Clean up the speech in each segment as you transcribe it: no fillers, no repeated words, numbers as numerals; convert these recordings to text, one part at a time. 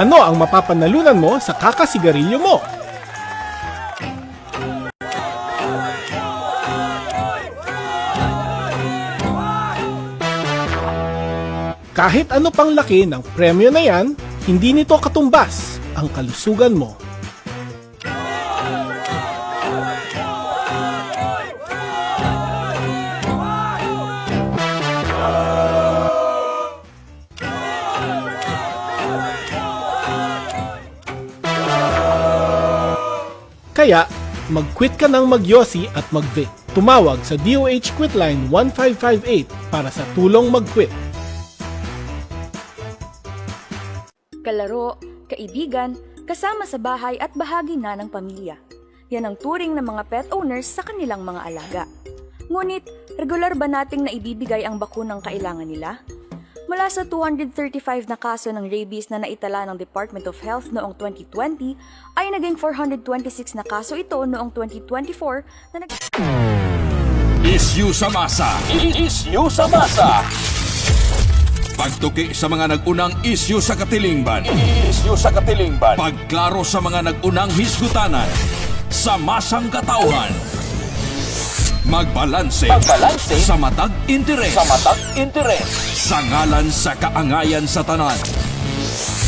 Ano ang mapapanalunan mo sa kakasigarilyo mo? Kahit ano pang laki ng premyo na yan, hindi nito katumbas ang kalusugan mo. Kaya, mag-quit ka ng magyosi at mag-vape. Tumawag sa DOH Quitline 1558 para sa tulong mag-quit. Kalaro, kaibigan, kasama sa bahay at bahagi na ng pamilya. Yan ang turing ng mga pet owners sa kanilang mga alaga. Ngunit, regular ba nating naibibigay ang bakunang kailangan nila? Mula sa 235 na kaso ng rabies na naitala ng Department of Health noong 2020, ay naging 426 na kaso ito noong 2024 na nag Issue sa masa. Issue sa masa. Pagtuki sa mga nag-unang issue sa katilingban. Issue sa katilingban. Pagklaro sa mga nag-unang hisgutanan. Sa masang katauhan. Magbalanse. Magbalanse. Sa matag interes. Sa matag interes. Sa ngalan sa kaangayan sa tanan.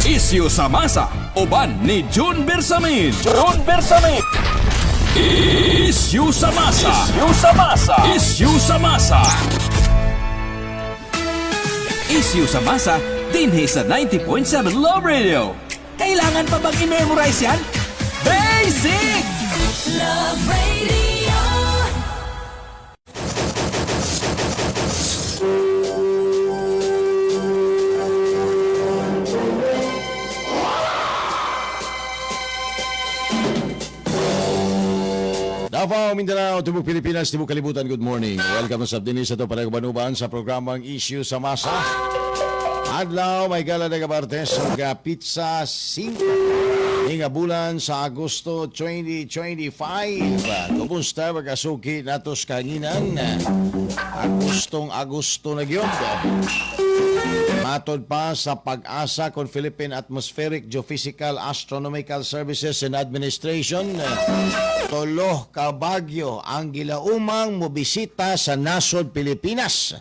Issue sa masa. Uban ni June Bersamin. June Bersamin. Issue sa masa. Issue sa masa. Issue sa masa. Issue sa masa dinhi sa 90.7 Love Radio. Kailangan pa bang i-memorize yan? Basic! Love Radio. Davao, Mindanao, Tibok Pilipinas, Tibok Kalibutan, good morning. Welcome sa dinis sa ito panagbanuban sa programang Issue sa Masa. Adlaw, may gala na kabartes, nga pizza 5. Nga bulan sa Agosto 2025. Kumusta magkasuki natos kanginan? Agustong Agosto na gyud. Matod pa sa pag-asa kon Philippine Atmospheric Geophysical Astronomical Services and Administration, tulo ka bagyo ang gilaumang mobisita sa nasod Pilipinas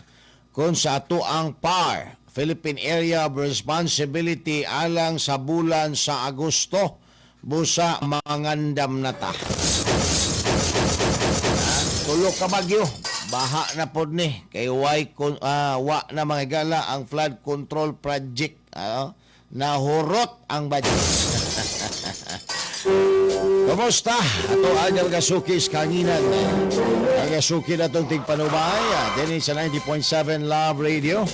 kung sa ato ang PAR, Philippine Area of Responsibility, alang sa bulan sa Agosto, busa mangandam na ta. Tulo ka bagyo, baha na pod ni kay way kon wa na mga gala ang flood control project, nahurot ang budget. Kumusta? Ato ang mga kanginan. Ang suki na itong tigpanubay. Dinhi sa 90.7 Love Radio.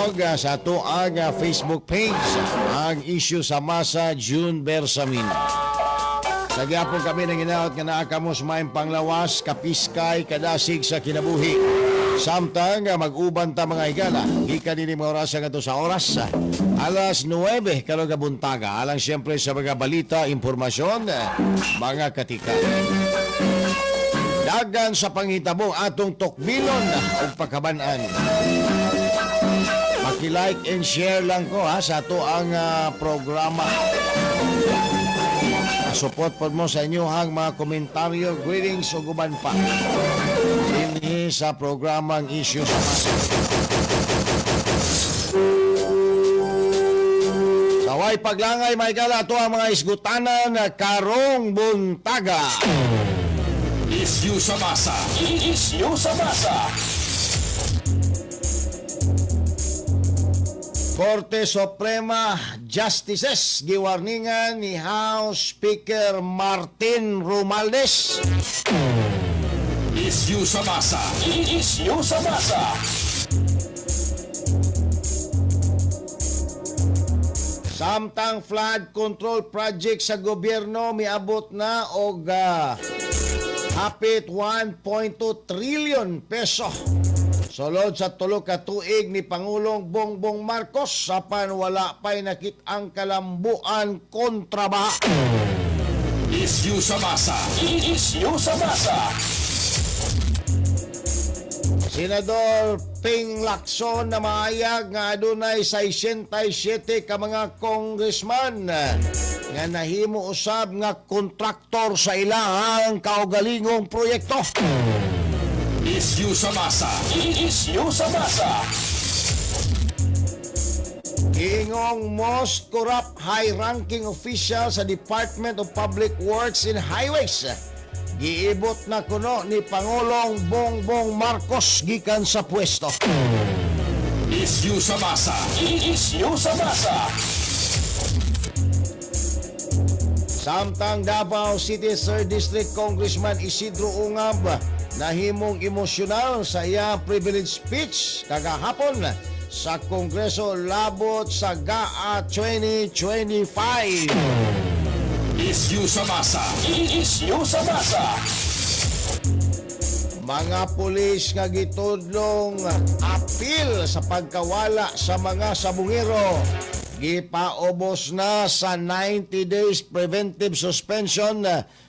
Og sa ato ang Facebook page, ang Issue sa Masa, June Bersamin. Sa gyapon kami nang inaot nga naa kamo sa maayong panglawas, kapiskay, kadasig sa kinabuhi. Samtang mag-uban ta mga higala, gikan dinhi mga oras ngadto sa oras alas 9 karong buntaga. Alang siyempre sa mga balita, impormasyon, mga katika. Dagan sa panghitabo atong tukbilon ug pagkaban-an. Paki-like and share lang ko ha sa ato ang programa. Support pod mo sa inyong mga komentaryo, greetings ug uban pa. Dinhi sa programang Issue sa Masa. Sa way paglangay, may gala ato ang mga isgutanan karong buntaga. Issue sa masa. Issue sa masa. Korte Suprema Justices giwarningan ni House Speaker Martin Romualdez. Issue sa masa. Issue sa masa. Samtang flood control project sa gobyerno miabot na og hapit 1.2 trillion peso. Sulod sa tulo ka tuig ni Pangulong Bongbong Marcos, apan wala pa'y nakit-ang kalambuan kontra baha. Issue sa masa. Issue sa masa. Senador Ping Lacson na maayag nga adunay 67 ka mga congressman nga nahimo usab nga kontraktor sa ilahang kaugalingong proyekto. Isyu sa masa. Isyu sa masa. Ingong most corrupt high-ranking official sa Department of Public Works and Highways. Giibot na kuno ni Pangulong Bongbong Marcos gikan sa pwesto. Isyu sa masa. Isyu sa masa. Samtang Davao City 3rd District Congressman Isidro Ungab nahimong emosyonal sa iyang privilege speech kagahapon sa Kongreso labot sa GAA 2025. Isyu sa masa. Isyu sa masa. Mga pulis nga gitudlong apil sa pagkawala sa mga sabungero gipaubos na sa 90 days preventive suspension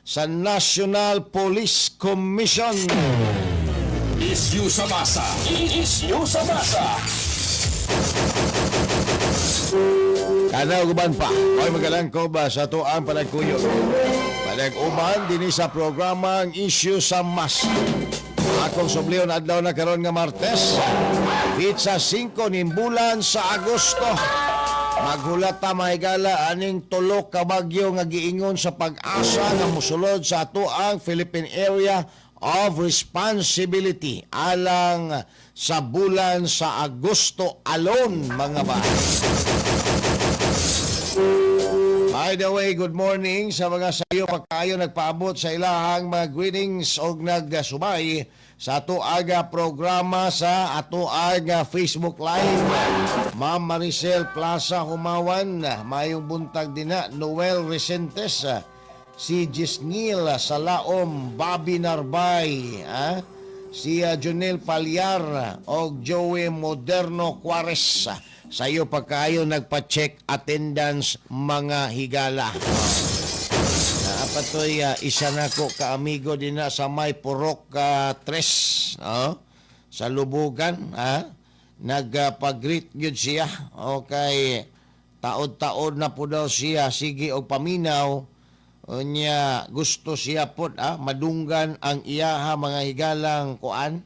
sa National Police Commission. Isyu sa masa. Isyu sa masa. Kana uban pa. Oy, magalang ko ba sa ato ang panagkuyo. Panag-uban dinhi sa programang Issue sa Masa. Akong subliyon adlaw na karon nga Martes. Pitsa 5 ning bulan sa Agosto. Maghulat ta, mahigala, aning tulo ka bagyo nga giingon sa Pag-asa nga mosulod sa ato ang Philippine Area of Responsibility alang sa bulan sa Agosto alone, mga ba. By the way, good morning sa mga sayo pagkayo nagpaabot sa ilahang mga greetings og nagsubay sa ato aga programa sa ato aga Facebook Live. Ma'am Maricel Plaza Humawan, mayong buntag dinha. Noel Resentes, si Gisnil Salaom, Bobby Narbay, ah? Si Junel Palyar og Joey Moderno Juarez. Sa iyo pagkayo nagpa-check attendance, mga higala. Naapatoy isa na ko kaamigo din na sa may Purok Tres, no? Sa Lubugan, ha? Nagpag-greet gyud siya. Okay. Taod-taod na po daw siya sige og paminaw. Unya gusto siya pod madunggan ang iyaha, mga higalang, kuan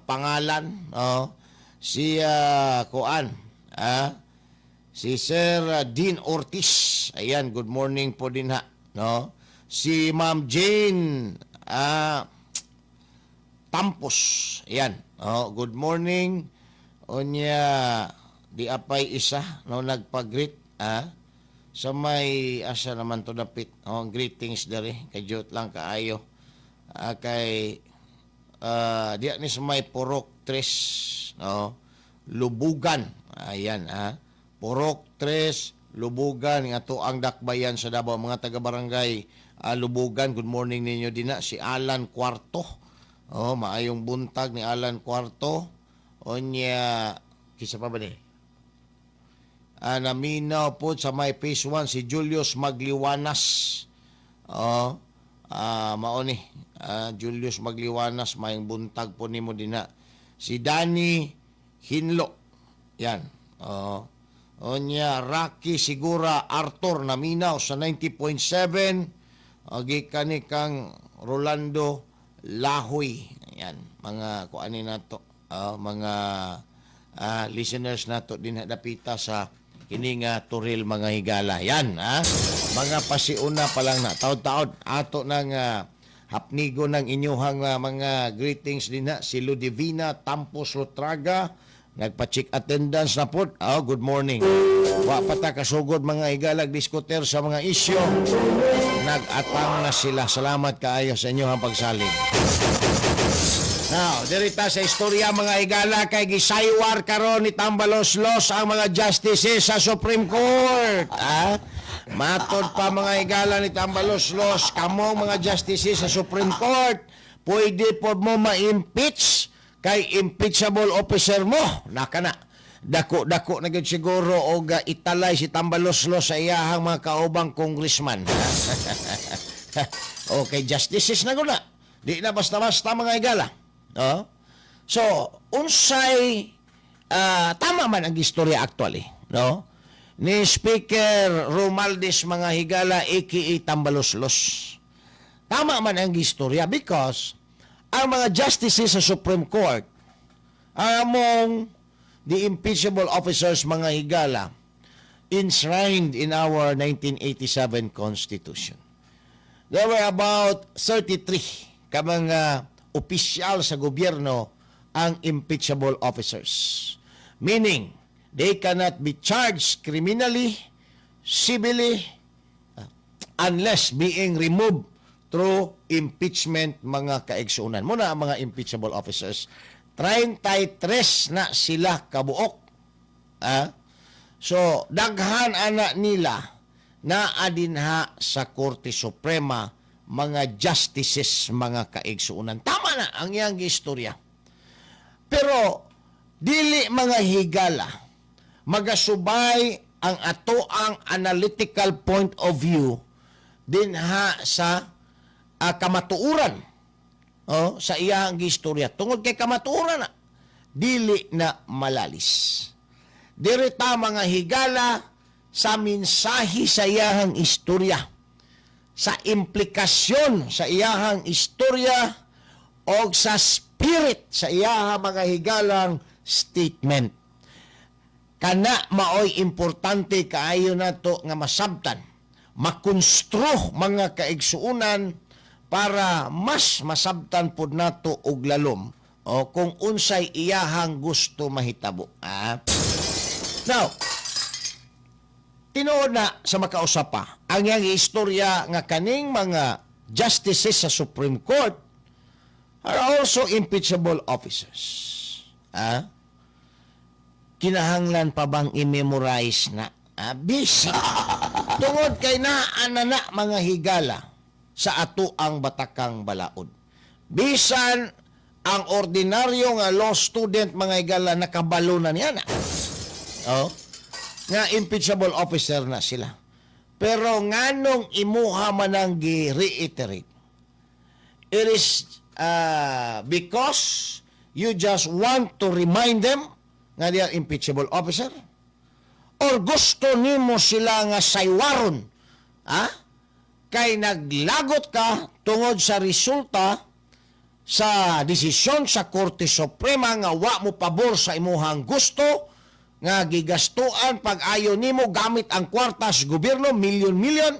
pangalan, oh, si kuan si Sir Dean Ortiz. Ayan, good morning po din ha, no? Si Ma'am Jane Tampos. Ayan. Oh, good morning. Unya di apay isa no nagpa-greet sa may asa naman to dapit. Oh, greetings dere kay jot lang kaayo. Kay diya ni sa may Purok Tres, no? Lubugan. Ayan ha. Purok Tres, Lubugan nga to ang dakbayan sa Davao, mga taga-barangay Lubugan, good morning ninyo dinha. Si Alan Cuarto. Oh, maayong buntag ni Alan Cuarto. Onya kisa pa ba ni? Naminaw po sa may Phase 1 si Julius Magliwanas. Oh, mao ni. Julius Magliwanas, maayong buntag po nimo dinha. Si Danny Hinlo. Yan. Oh. Onya Rocky Sigura Arthur naminaw sa 90.7. Agi kani kang Rolando Lahoy. Yan, mga kuani nato. Mga listeners nato din dapita sa kini nga toril, mga higala. Yan, ha? Mga pasiuna pa lang na. Taod-taod ato nang hapnigo ng inyuhang mga greetings din na. Si Ludivina Tampos Lotraga nagpa-check attendance na po. Oh, good morning. Wa pa ta kasugod, mga higalag, diskuter sa mga isyu. Nag-atang na sila. Salamat kaayo sa inyong pagsalig. Now, dirita sa istorya, mga higala, kay gisaywar karon ni Tambaloslos ang mga justices sa Supreme Court. Ah? Matod pa, mga higala, ni Tambaloslos, kamong mga justices sa Supreme Court, pwede po mo ma-impeach kay impeachable officer mo. Naka na. Dako-dako na gyud siguro og italay si Tambaloslos sa iyahang mga kaubang congressman. Okay, justices na guna. Di na basta-basta, mga higala. No? So, unsay tama man ang istorya actually, no? Ni Speaker Romualdez, mga higala, aka Tambaloslos. Tama man ang istorya because ang mga justices sa Supreme Court are among the impeachable officers, mga higala, enshrined in our 1987 Constitution. There were about 33 ka mga opisyal sa gobyerno ang impeachable officers. Meaning, they cannot be charged criminally, civilly, unless being removed through impeachment, mga kaigsunan. Mao na ang mga impeachable officers. 33 na sila kabuok. Ah? So, daghan ana nila naa dinha sa Korte Suprema, mga justices, mga kaigsuunan. Tama na ang iyang istorya. Pero dili, mga higala, magasubay ang ato ang analytical point of view dinha sa kamatuoran, oh, sa iyang istorya tungod kay kamatuoran na dili na malalis. Diri ta, mga higala, sa mensahe sa iyahang istorya, sa implikasyon sa iyahang istorya o sa spirit sa iyahang, mga higalang, statement. Kana maoy importante kaayo nato nga masabtan, makonstru, mga kaigsuunan, para mas masabtan pod nato og lalom o kung unsay iyahang gusto mahitabo. Ah. Now, tinuod na sa makausap pa ang iyang istorya nga kaning mga justices sa Supreme Court are also impeachable officers. Ah? Kinahanglan pa bang i-memorize na? Ah, busy. Tungod kay naa na na, mga higala, sa ato ang batakang balaod. Bisan ang ordinaryo nga law student, mga higala, nakabalo na niya na. Oh, nga impeachable officer na sila. Pero nganong imuha man ang gi-reiterate? It is because you just want to remind them nga they are impeachable officer? Or gusto nimo sila nga saywaron? Ha? Kay naglagot ka tungod sa resulta sa desisyon sa Korte Suprema nga wa mo pabor sa imuhang gusto nga gigastuan pag ayo nimo gamit ang kwarta sa gobyerno, milyon-milyon,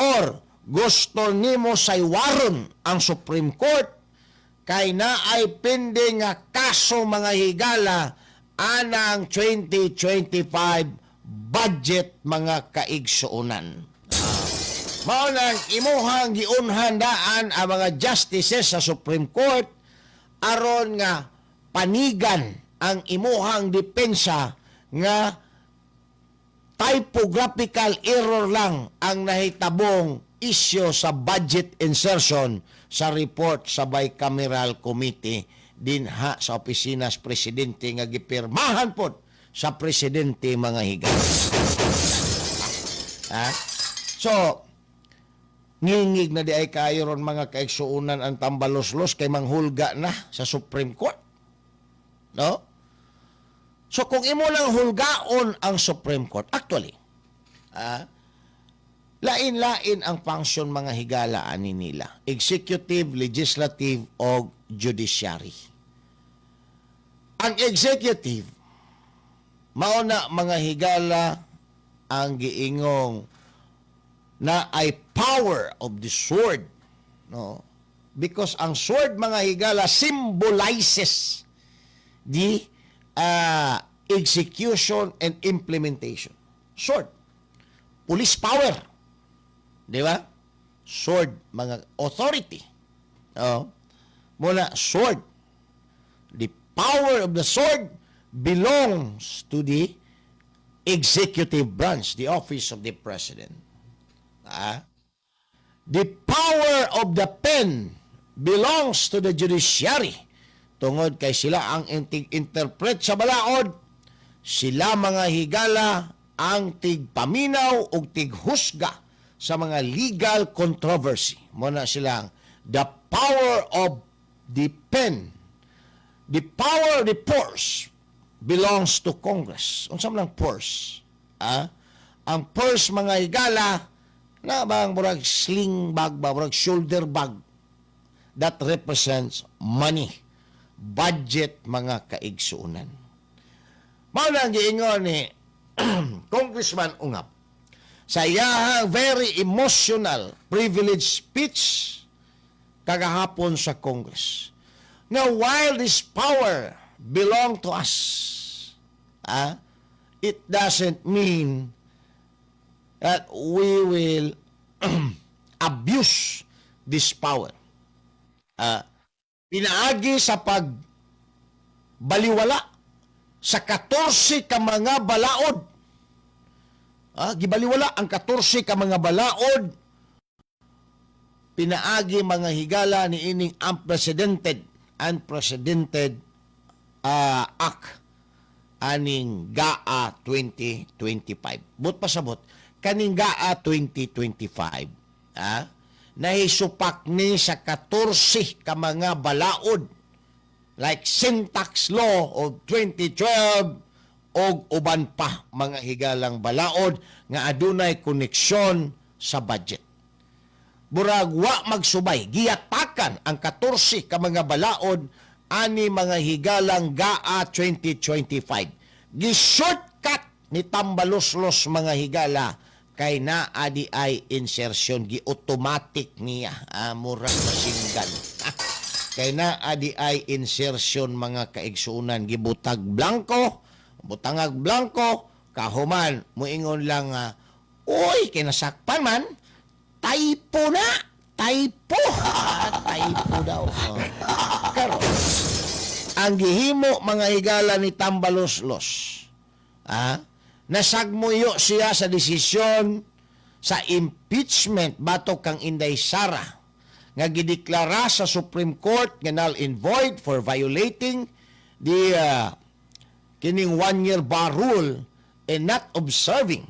or gusto nimo saywaron ang Supreme Court kay naay pending nga kaso, mga higala, anang 2025 budget, mga kaigsuonan? Mao nang imuhang giunhan daan ang mga justices sa Supreme Court aron nga panigan ang imuhang depensa nga typographical error lang ang nahitabong isyu sa budget insertion sa report sa Bicameral Committee dinha sa opisina sa presidente nga gipirmahan pod sa presidente, mga higala. Ha? So, ngingig na diay kayo ron, mga kaigsuunan, ang Tambaloslos kay manghulga na sa Supreme Court. No? So kung imo lang hulgaon ang Supreme Court, actually, lain-lain ang function, mga higala, ani nila. Executive, legislative, o judiciary. Ang executive, mao na, mga higala, ang giingong na ay power of the sword. No? Because ang sword, mga higala, symbolizes the execution and implementation. Sword. Police power. Di ba? Sword, mga authority. Oh. Mao na, sword. The power of the sword belongs to the executive branch, the office of the president. Ah? The power of the pen belongs to the judiciary. Tungod kay sila ang interpret sa balaod, sila, mga higala, ang tigpaminaw ug tighusga sa mga legal controversy. Mao na silang the power of the pen. The power of the purse belongs to Congress. Unsa man ang purse? Ah? Ang purse, mga higala, na bang murag sling bag ba, murag shoulder bag that represents money, budget, mga kaigsuunan. Mao na ang giingon ni Congressman Ungab sa iyahang very emotional privilege speech kagahapon sa Congress. Now, while this power belong to us, it doesn't mean that we will abuse this power. Pinaagi sa pag baliwala sa 14 ka mga balaod. Gibaliwala ang 14 ka mga balaod pinaagi, mga higala, ni ining unprecedented unprecedented act aning GAA 2025. But pasabot, kaning GAA 2025 nahisupak ni sa 14 ka mga balaod like Sin Tax Law of 2012 og uban pa, mga higalang balaod nga adunay koneksyon sa budget. Burag wa magsubay, giyatakan ang 14 ka mga balaod ani, mga higalang GAA 2025. Gi-shortcut ni Tambaloslos, mga higala, kay naa di ay insertion, gi-automatic niya, murag machine gun. Kay naa di ay insertion, mga kaigsuunan, gibutag blanco, butangag blanco, kahuman muingon lang, "Uy, kinasakpan man, typo na, typo." Typo daw. Oh. Karon, ang gihimo, mga higala, ni Tambaloslos, nasagmuyo siya sa desisyon sa impeachment batok kang Inday Sara nga gideklara sa Supreme Court nga null and void for violating the kining 1-year bar rule and not observing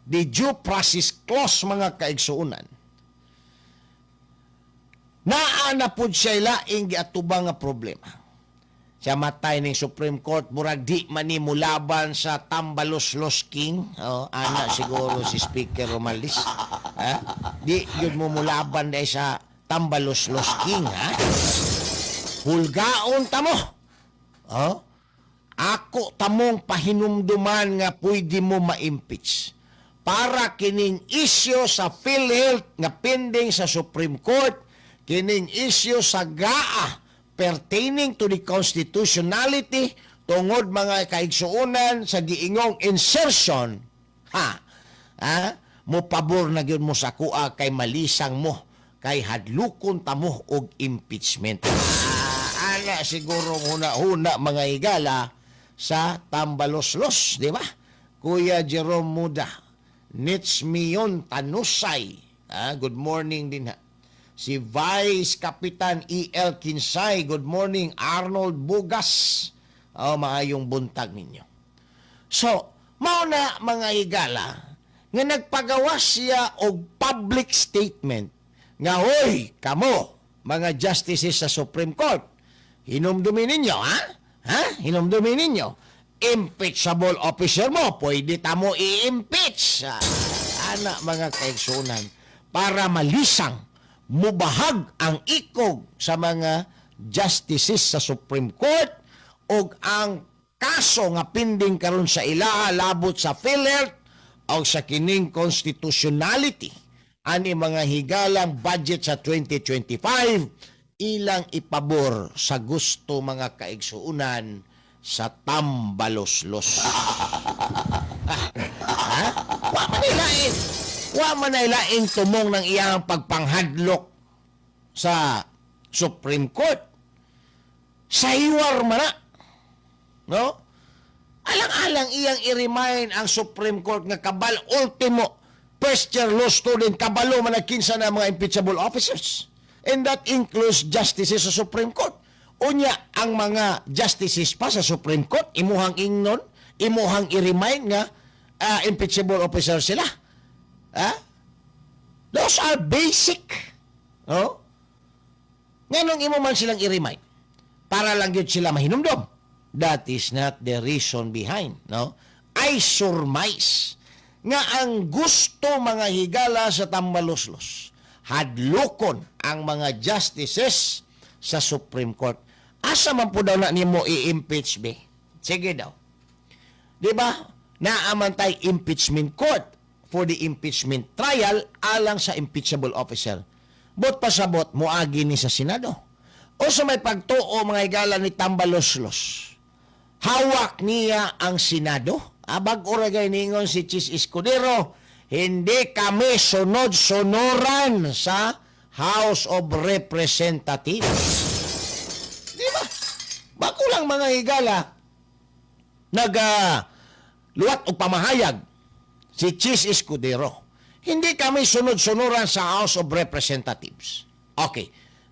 the due process clause, mga kaigsuunan. Naa na pud siya laing giatubang nga problema. Sa matay ning Supreme Court, murag di man ni mulaban sa Tambaloslos King. Oh, ana siguro si Speaker Romualdez. Ha? Di gyud mo mulaban dahil sa Tambaloslos King, ha? Hulgaon ta mo. Oh? Ako tamong pahinumduman nga pwede mo ma-impeach para kining isyu sa PhilHealth nga pending sa Supreme Court, kining isyu sa GAA pertaining to the constitutionality tungod, mga kaigsuonan, sa giingong insertion, ha, ha, mo pabor na gyud mo sa kuha kay malisang mo kay hadlukon ta mo og impeachment. Ana siguro huna-huna, mga higala, sa Tambaloslos, di ba? Kuya Jerome Muda, Nitsmion Tanusay, good morning din ha. Si Vice Kapitan E.L. Kinsay, good morning. Arnold Bugas, oh, maayong buntag ninyo. So, mao na, mga higala, nga nagpagawas siya og public statement nga, "Hoy, kamo, mga justices sa Supreme Court, hinumdumin ninyo, ha? Ha? Hinumdumin ninyo. Impeachable officer mo, pwede ta mo i-impeach." Ana, mga kaigsunan, para malisang mubahag ang ikog sa mga justices sa Supreme Court og ang kaso nga pending karon sa ilaha labot sa PhilHealth o sa kining constitutionality ani, mga higalang budget sa 2025, ilang ipabor sa gusto, mga kaigsuunan, sa Tambaloslos. Ha? Wa man ilain. Wa man ilaing tumong ng iyang pagpanghadlok sa Supreme Court. Saywar man na. No? Alang-alang iyang i-remind ang Supreme Court nga kabal ultimo first year law student kabalo man kinsa na mga impeachable officers. And that includes justices sa Supreme Court. Unya, ang mga justices pa sa Supreme Court, imuhang ingnon, imuhang i-remind nga impeachable officer sila. Ha? Those are basic. No? Nganong imo man silang i-remind? Para lang gyud sila mahinumdom. That is not the reason behind, no? I surmise nga ang gusto, mga higala, sa Tambaloslos, hadlokon ang mga justices sa Supreme Court. Asa man po daw na nimo i-impeach be? Sige daw. Di ba? Naa man tay impeachment court for the impeachment trial alang sa impeachable officer. Buot pasabot, muagi ni sa Senado. Unsa may pagtuo, mga higala, ni Tambaloslos? Hawak niya ang Senado. Abag oragay ningon si Chiz Escudero, hindi kami sunod-sunuran sa House of Representatives. Di ba? Bago lang, mga higala, nag luwat og pamahayag si Chiz Escudero. Hindi kami sunod-sunuran sa House of Representatives. Okay.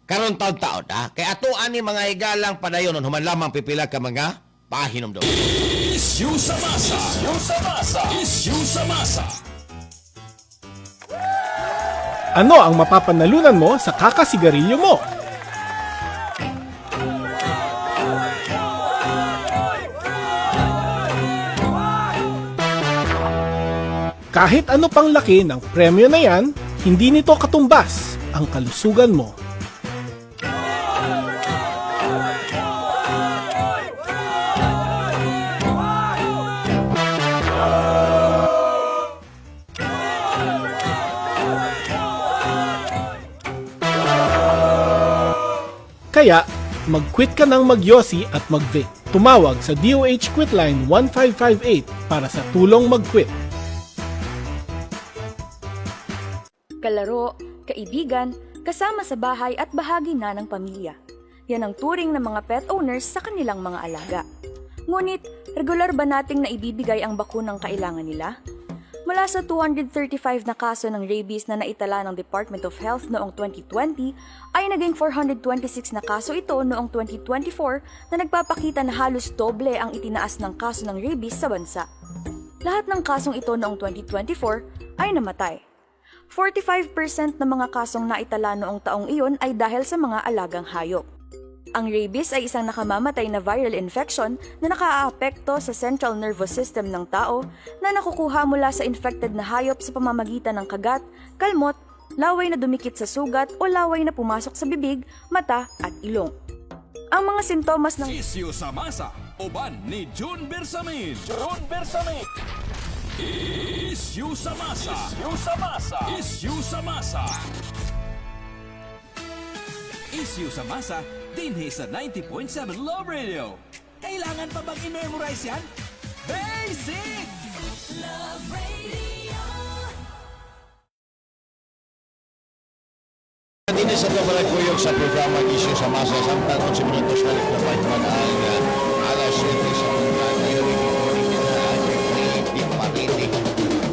Karon taon-taon, ha? Kaya ato ani, mga higalang, padayon human lamang pipila ka mga pahinomdom. Issue sa masa. Issue sa masa. Issue sa masa. Ano ang mapapanalunan mo sa kakasigarilyo mo? Kahit ano pang laki ng premyo na yan, hindi nito katumbas ang kalusugan mo. Kaya, mag-quit ka ng magyosi at mag-vape. Tumawag sa DOH Quitline 1558 para sa tulong mag-quit. Kalaro, kaibigan, kasama sa bahay at bahagi na ng pamilya. Yan ang turing ng mga pet owners sa kanilang mga alaga. Ngunit, regular ba nating naibibigay ang bakunang kailangan nila? Mula sa 235 na kaso ng rabies na naitala ng Department of Health noong 2020, ay naging 426 na kaso ito noong 2024 na nagpapakita na halos doble ang itinaas ng kaso ng rabies sa bansa. Lahat ng kasong ito noong 2024 ay namatay. 45% ng mga kasong naitala noong taong iyon ay dahil sa mga alagang hayop. Ang rabies ay isang nakamamatay na viral infection na nakaaapekto sa central nervous system ng tao na nakukuha mula sa infected na hayop sa pamamagitan ng kagat, kalmot, laway na dumikit sa sugat o laway na pumasok sa bibig, mata at ilong. Ang mga sintomas ng Issue sa masa. Uban ni June Bersamin. June Bersamin. Issue sa masa. Issue sa masa. Issue sa masa. Issue sa masa, dinhi sa 90.7 Love Radio. Kailangan pa bang i-memorize yan? Basic! Love Radio. Dinhi sa Kuyog sa programa Issue sa Masa, samtang 11 minutos na labay man ang alas 7 sa buntag. Good morning kita, Jeffrey Pariti.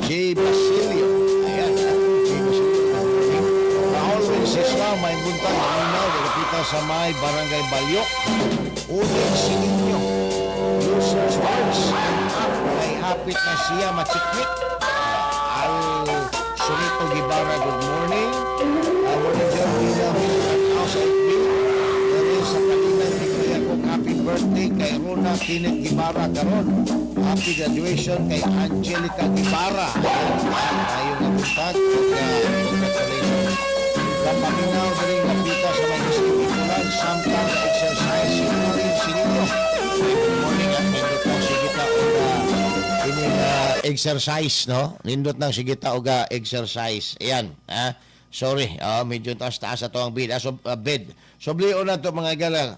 J. Basilio. Ayan, ha? J. Basilio. Good morning. Raul Wenceslao, may buntag. Naminaw, kita sa may Barangay Balyok. Uling Sininyo. Losers Hearts. Kay hapit na siya machikmik. Al Sunito Gibara, good morning. Morning, John Villa, House FB. Dali sa kanilang ni Kuya ko, happy birthday kay Rona Kenneth Gibara karon. Happy graduation kay Angelica Gibara. Ayan, tayo nga buntag. Congratulations. Kapaminaw diri lapita sa may Isip samtang exercise si Uling Sininyo. Good morning at nindot ng sigita og ining exercise, no? Nindot ng sigita og exercise. Ayan, ha? Sorry, medyo taas-taas ato ang bed. So, bed. So, na to, mga galang.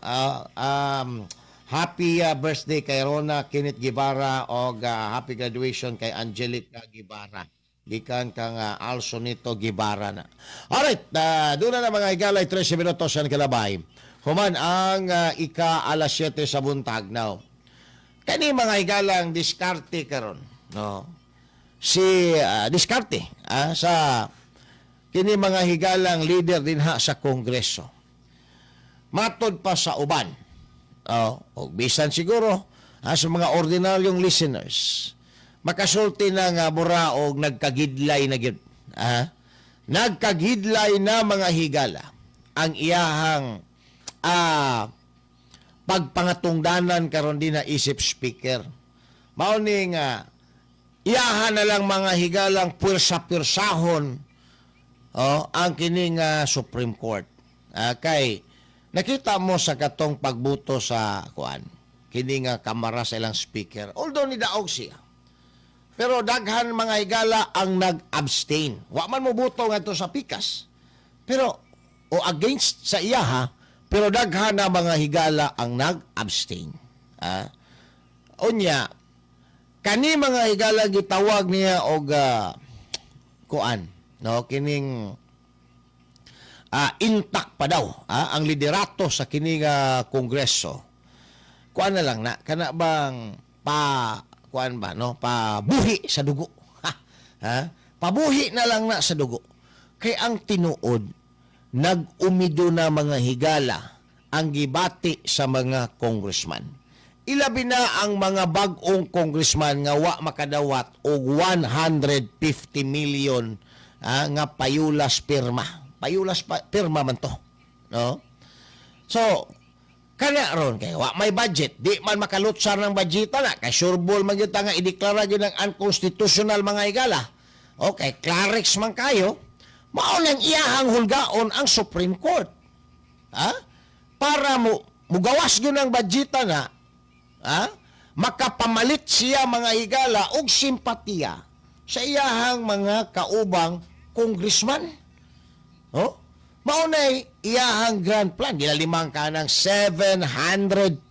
Happy birthday kay Rona Kenneth Guevara og happy graduation kay Angelica Guevara. Gikan kang Alsonito Guevara na. Alright, doon na mga higalay, 13 minutos ang kalabay human ang ika alas 7 sa buntag now. Kani, mga higalang, diskarte karon, no? Si diskarte sa kini, mga higalang, leader dinha sa Kongreso. Matod pa sa uban. Oh, og bisan siguro sa mga ordinaryong listeners, makasulti na nga mura og nagkagidlay na gyud. Nagkagidlay na, mga higala, ang iyahang pagpangatungdanan karon din na isip speaker. Mao ni nga iyahan na lang, mga higalang, puwersa-puwersahon, oh, ang kining Supreme Court. Kay nakita mo sa katong pagbuto sa kuan kini nga kamara sa ilang speaker. Although nidaog siya. Pero daghan, mga higala, ang nag-abstain. Wa man mo buto ngadto sa pikas. Pero o against sa iya ha, pero daghan na, mga higala, ang nag-abstain. Unya kani, mga higala, gitawag niya og kuan, no, kining intact pa daw ang liderato sa kini nga kongreso. Kuan na lang na kana bang pa kuan ba, no, pabuhi sa dugo ha, ha? Pabuhi na lang na sa dugo kay ang tinuod nag-umido na, mga higala, ang gibati sa mga congressman, ilabi na ang mga bag-ong congressman nga wa makadawat og 150 million nga payulas pirma. Payulas pa, pirma man to, no? So kana ron kay wa may budget, di man makalutsar ng budgeta na kay sureball man gyud ta nga ideklara gyud ng unconstitutional, mga higala. Okay, Clarex man kayo, mao nang iyahang hulgaon ang Supreme Court. Ha? Para mo mugawas gyud ang budgeta na, ha? Makapamalit siya, mga higala, og simpatiya sa iyahang mga kaubang congressman. Oh? Mao nay iyahang grand plan. Gilalimang ka ng 750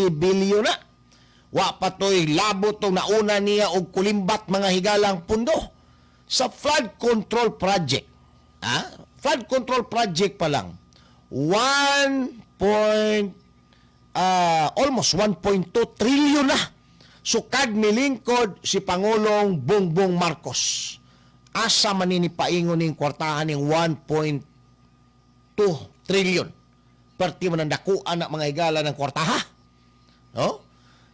billion na. Wa pa to'y labot tong nauna niya og kulimbat, mga higalang, pundo sa flood control project. Ha? Flood control project pa lang. 1 point, almost 1.2 trillion na. Sukad milingkod si Pangulong Bongbong Marcos. Asa man ni paingon ning kwartahan ning 1.2 trillion? Perti man ang dakuan na, mga higala, ng kwartaha. No?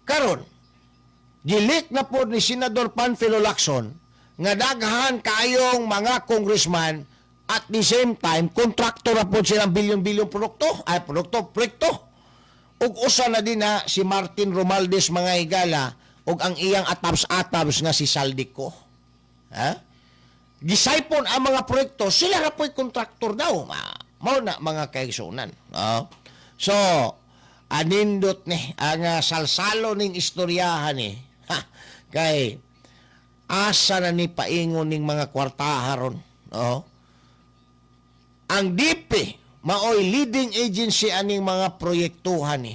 Karon, gilik na po ni Senador Panfilo Lacson nga daghan kayong mga congressman, at the same time kontraktor na po silang bilyon-bilyon produkto, ay produkto, proyekto. Ug usa na din na si Martin Romualdez, mga higala, ug ang iyang atabs-atabs nga si Zaldy Co. Ha? Gisaipon ang mga proyekto, sila ra po'y kontraktor daw. Mao na, mga kaigsunan. No? So, anindot ni ang salsalo ning istoryahan ni. Ha, kay asa na ni paingon ning mga kwartaha ron. No? Ang DP maoy leading agency aning mga proyektuhan ni.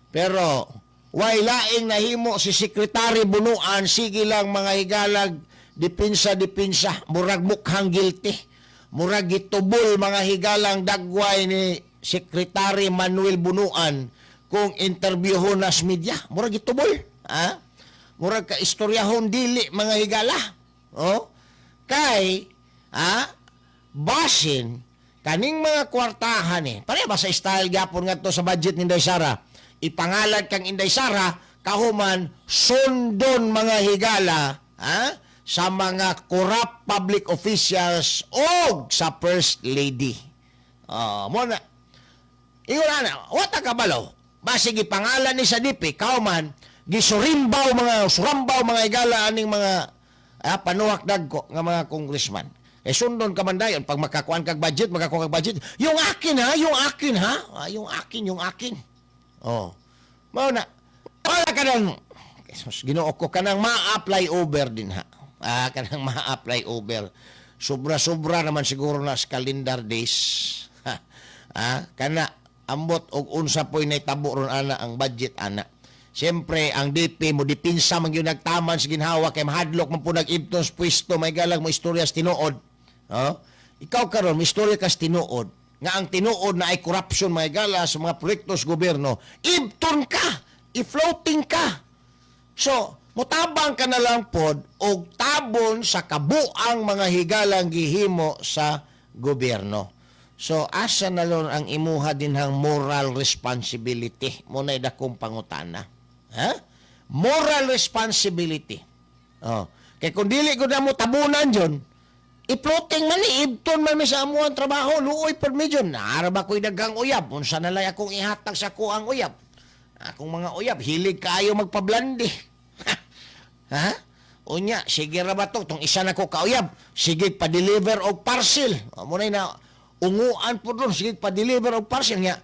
Pero way laing nahimo si Secretary Bunuan, sige lang, mga higalag, dipinsa dipinsa, murag mukhang guilty. Murag gitubol, mga higalang, dagway ni Secretary Manuel Bunuan kung interviewhon nas media. Murag gitubol. Ha? Murag ka istoryahon dili, mga higala. Oh? Kay basin kaning mga kwartahan eh. Pareha ba sa style gyapon ngadto sa budget ni Inday Sara? Ipangalad kang Inday Sara, kahuman sundon, mga higala, ha, sa mga corrupt public officials og sa First Lady. Oh, mo na. Ingon ana, wa ta kabalo. Basig ipangalan ni sa DP, kauman gisurimbaw mga surambaw, mga higala, aning mga panuhak dagko nga mga congressman. Eh sundon ka man dayon pag makakuan kag budget, makakuan kag budget. Yung akin ha, yung akin ha, yung akin, yung akin. Oh. Mao na. Wala ka nang Jesus, Ginoo ko, kanang ma-apply over din ha. Kanang ma-apply over. Sobra-sobra naman siguro na sa calendar days. Ha. Kana ambot og unsa po'y naitabo ron ana ang budget ana. Siyempre, ang DP mo dipinsa man gyud nagtaman sa ginhawa kay mahadlok man po nag-ibton sa pwesto, may galag mo istorya sa tinuod. Oh? Ikaw karon mo istorya ka sa tinuod nga ang tinuod na ay corruption, may gala, sa mga proyekto sa gobyerno, ibton ka, i-floating ka. So, mutabang ka na lang pod og tabon sa kabuang, mga higalang, gihimo sa gobyerno. So, asa na lang ang imuha din hang moral responsibility? Mo na dakong pangutana. Ha? Moral responsibility. Oh. Kay kung dili ko na mo tabunan dyon, i-floating man ni, ibton man mi sa amuang trabaho, luoy pod mi dyon. Naara ba ko'y daghang uyab? Unsa na lay akong ihatag sa kuang uyab? Akong mga uyab, hilig kaayo magpablandi. Ha? Unya, sige ra ba to? Tong isa na ko kauyab, sige pa-deliver og parcel. O, muna na unguan po doon, sige pa-deliver og parcel niya.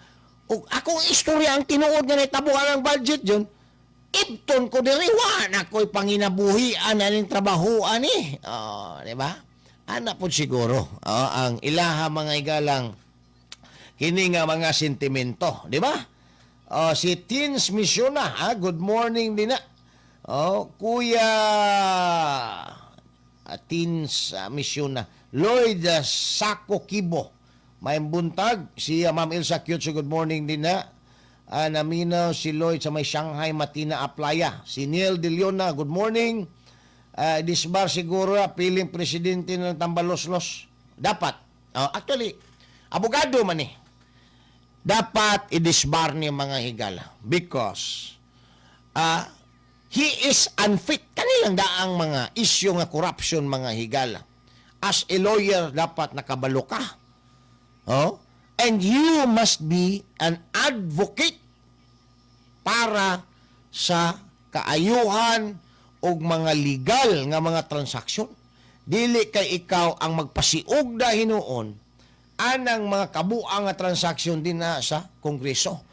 Og akong istorya ang tinuod nga nahitabuan ang budget yun, ibton ko diri, wa na ko'y panginabuhian aning trabahoan eh. Oh, di ba? Ana po siguro, oh, ang ilaha mga igalang kini nga mga sentimento, di ba? Oh, si Tins Missiona, ah, good morning din na. Oh, Kuya Tins Missiona, Lloyd Sako Kibo, may buntag si Ma'am Ilsa Cute, good morning din na. Naminaw si Lloyd sa may Shanghai Matina Aplaya. Si Neil De Leona, good morning. Disbar siguro piling presidente ng Tambaloslos. Dapat. Actually, abogado man eh. Dapat i-disbar niya mga higala because he is unfit. Kanilang daang mga issue nga corruption mga higala. As a lawyer, dapat nakabalo ka. Oh? And you must be an advocate para sa kaayuhan og mga legal nga mga transaksyon. Dili kay ikaw ang magpasiugda hinuon anang mga kabuang nga transaksyon din na sa Kongreso.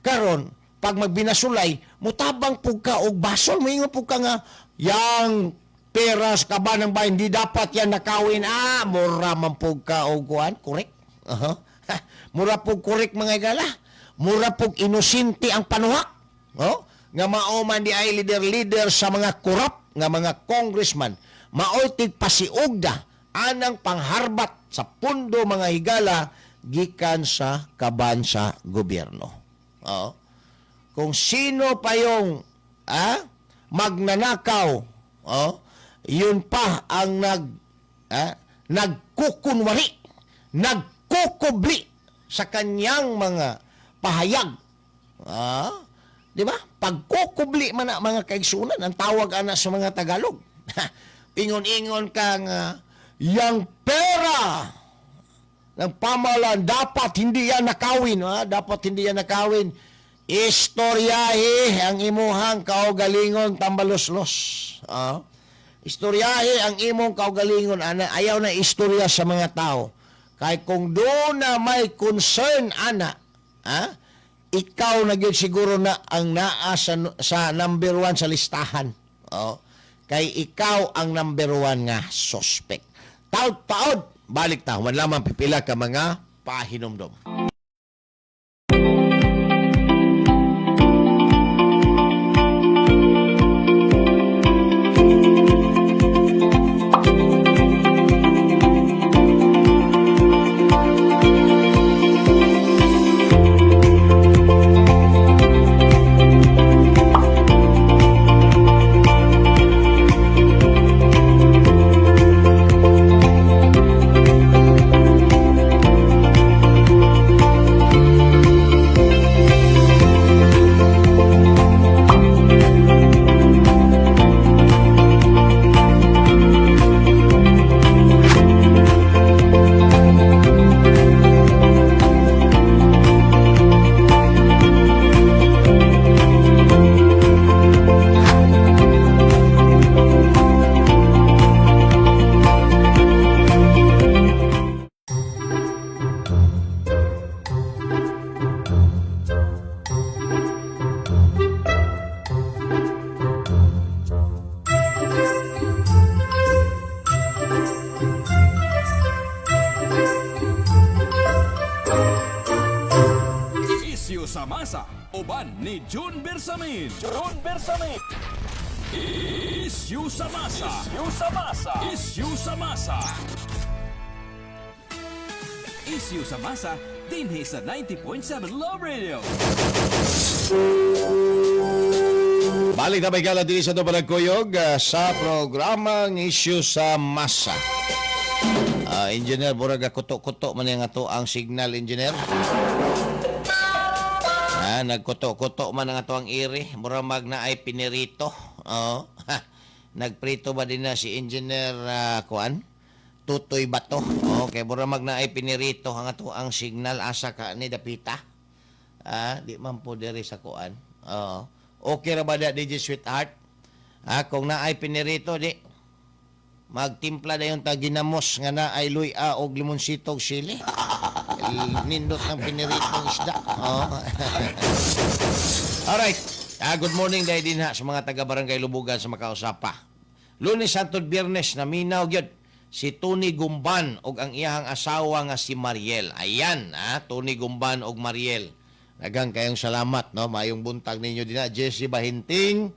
Karon, pag magbinasulay, mutabang pug ka og basol, moingon pug ka nga yang pera sa kaban ng bayan, di dapat yan nakawin. Ah, mura man pug ka og kuan, correct? Aha. Mura pug correct mga igala. Mura pug inosente ang panuhak. Oh? Nga mao man di ay leader-leader sa mga corrupt nga mga congressman. Maoy tigpasiugda anang pangharbat sa pundo mga higala gikan sa kaban sa gobyerno. Oh. Kung sino pa yung magnanakaw, oh, yun pa ang nagkukunwari, nagkukubli sa kanyang mga pahayag. Di ba? Pagkukubli man na mga kaigsunan, ang tawag ana sa mga Tagalog. Ingon-ingon ka nga, yang pera ng pamahalaan, dapat hindi yan nakawin. Ha? Dapat hindi yan nakawin. Istoryahe ang imuhang kaugalingon tambaloslos. Istoryahe ang imong kaugalingon. Ana, ayaw na istorya sa mga tao. Kay kung doon na may concern, ana, ha? Ikaw na gyud siguro na ang naa sa number 1 sa listahan. Oh. Kay ikaw ang number 1 nga suspect. Taod-taod, balik ta. Human lamang pipila ka mga pahinumdom. Isyu sa masa, uban ni June Bersamin. June Bersamin. Isyu sa masa. Isyu sa masa. Isyu sa masa. Isyu sa masa, dinhi sa 90.7 Love Radio. Balik na may gala din sa ito panagkuyog sa programang Isyu sa Masa. Engineer, buraga kuto-kuto man yung ato ang signal, engineer. Nagkuto-kuto man ang ato ang iri. Mura mag na ay pinirito. Oh. Nagprito ba din na si engineer kuan? Tutoy Bato. Okay, mura mag na ay pinirito ang ato ang signal asa ka ni dapita. Di man po diri sa kuan. Oo. Okay ra ba da, DJ Sweetheart? Ha, kung naay pinirito, di magtimpla na yung taginamos nga naay luya og limonsito og sili. Nindot ng piniritong isda. Oo. Alright. Good morning dahil din ha sa mga taga-barangay Lubugan sa makausapa. Lunes hangtod Biyernes naminaw gyud si Tony Gumban og ang iyahang asawa nga si Mariel. Ayan, ha, Tony Gumban og Mariel. Daghang kayong salamat, no? Maayong buntag ninyo din ha. Jesse Bahinting,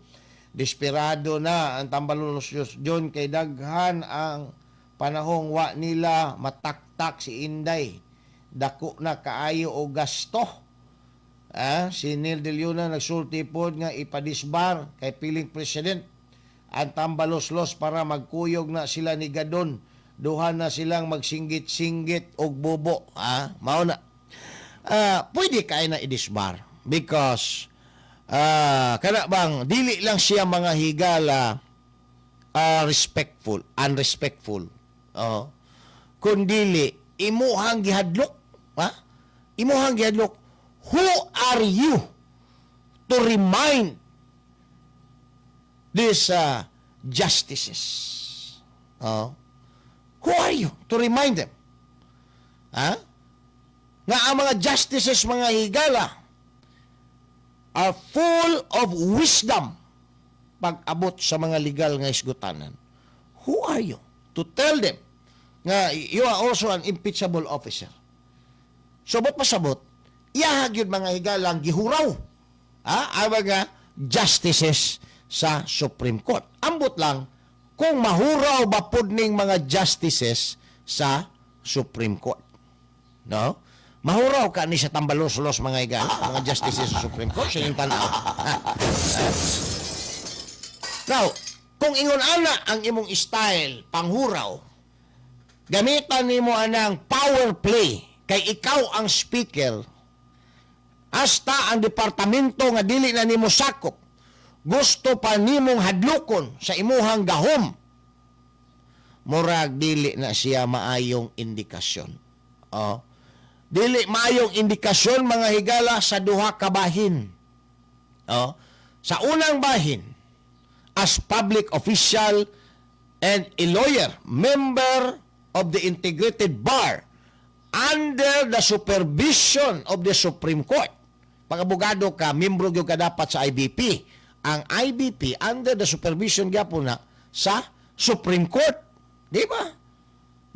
desperado na ang Tambalos John kay daghan ang panahong wa nila mataktak si Inday. Dako na kaayo og gasto. Si Neil De Leona nagsulti pod nga ipadisbar kay piling president ang Tambaloslos para magkuyog na sila ni Gadon. Duha na silang magsinggit-singgit og bubo. Mao na. Pwede kay na idisbar because kana bang dili lang siya, mga higala, respectful, unrespectful. Oh. Kun dili imuhang gihadlok, ha? Imuhang gihadlok. Who are you to remind these justices? Oh. Who are you to remind them? Ha? Nga ang mga justices, mga higala, are full of wisdom pag-abot sa mga legal nga isgutanan. Who are you to tell them nga you are also an impeachable officer? Subot pasabot, iyahag yun, mga higalang, gihuraw, ha, ang mga justices sa Supreme Court. Ambot lang kung mahuraw ba pud ning mga justices sa Supreme Court. No? Mahuraw ka ni sa Tambaloslos, mga higala, mga justices sa Supreme Court, sa inyong tanaw? Now, kung ingon ana ang imong style panghuraw, gamitan nimo anang power play kay ikaw ang speaker, hasta ang departamento nga dili na nimo sakop, gusto pa nimong hadlokon sa imuhang gahom, murag dili na siya maayong indikasyon. Oh. Dili maayong indikasyon, mga higala, sa duha ka bahin. Oh. Sa unang bahin, as public official and a lawyer, member of the integrated bar under the supervision of the Supreme Court. Pag abogado ka, membro gyud ka dapat sa IBP. Ang IBP under the supervision gyapon na sa Supreme Court. Di ba?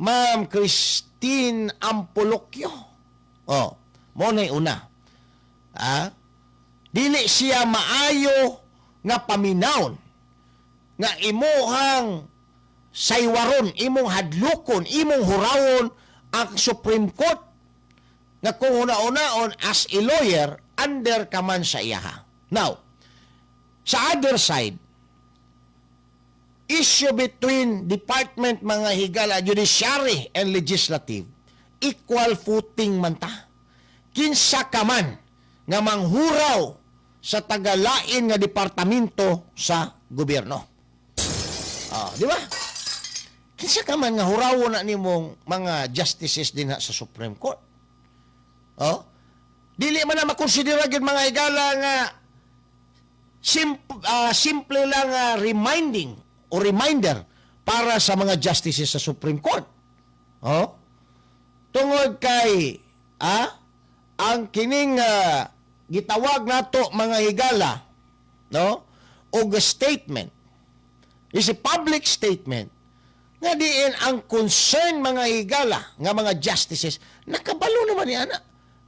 Ma'am Christine Ampolocchio. Oh, mo na una. Dili siya maayo nga paminawon nga imuhang saywaron, imong hadlukon, imong hurawon ang Supreme Court nga kung una-unaon as a lawyer, under ka man sa iyaha. Now, sa other side, issue between department, mga higala, judiciary and legislative, equal footing man ta. Kinsa ka man nga manghuraw sa tagalain nga departamento sa gobyerno. Di ba? Kinsa ka man nga hurawon na nimong mga justices din ha sa Supreme Court? Oh? Dili man na makonsidera gyud, mga higala, nga simple lang reminding o reminder para sa mga justices sa Supreme Court. Oh? Tungod kay ang kining gitawag nato, mga higala, no, og statement is a public statement nga diin ang concern, mga higala, nga mga justices nakabalo naman ni ana.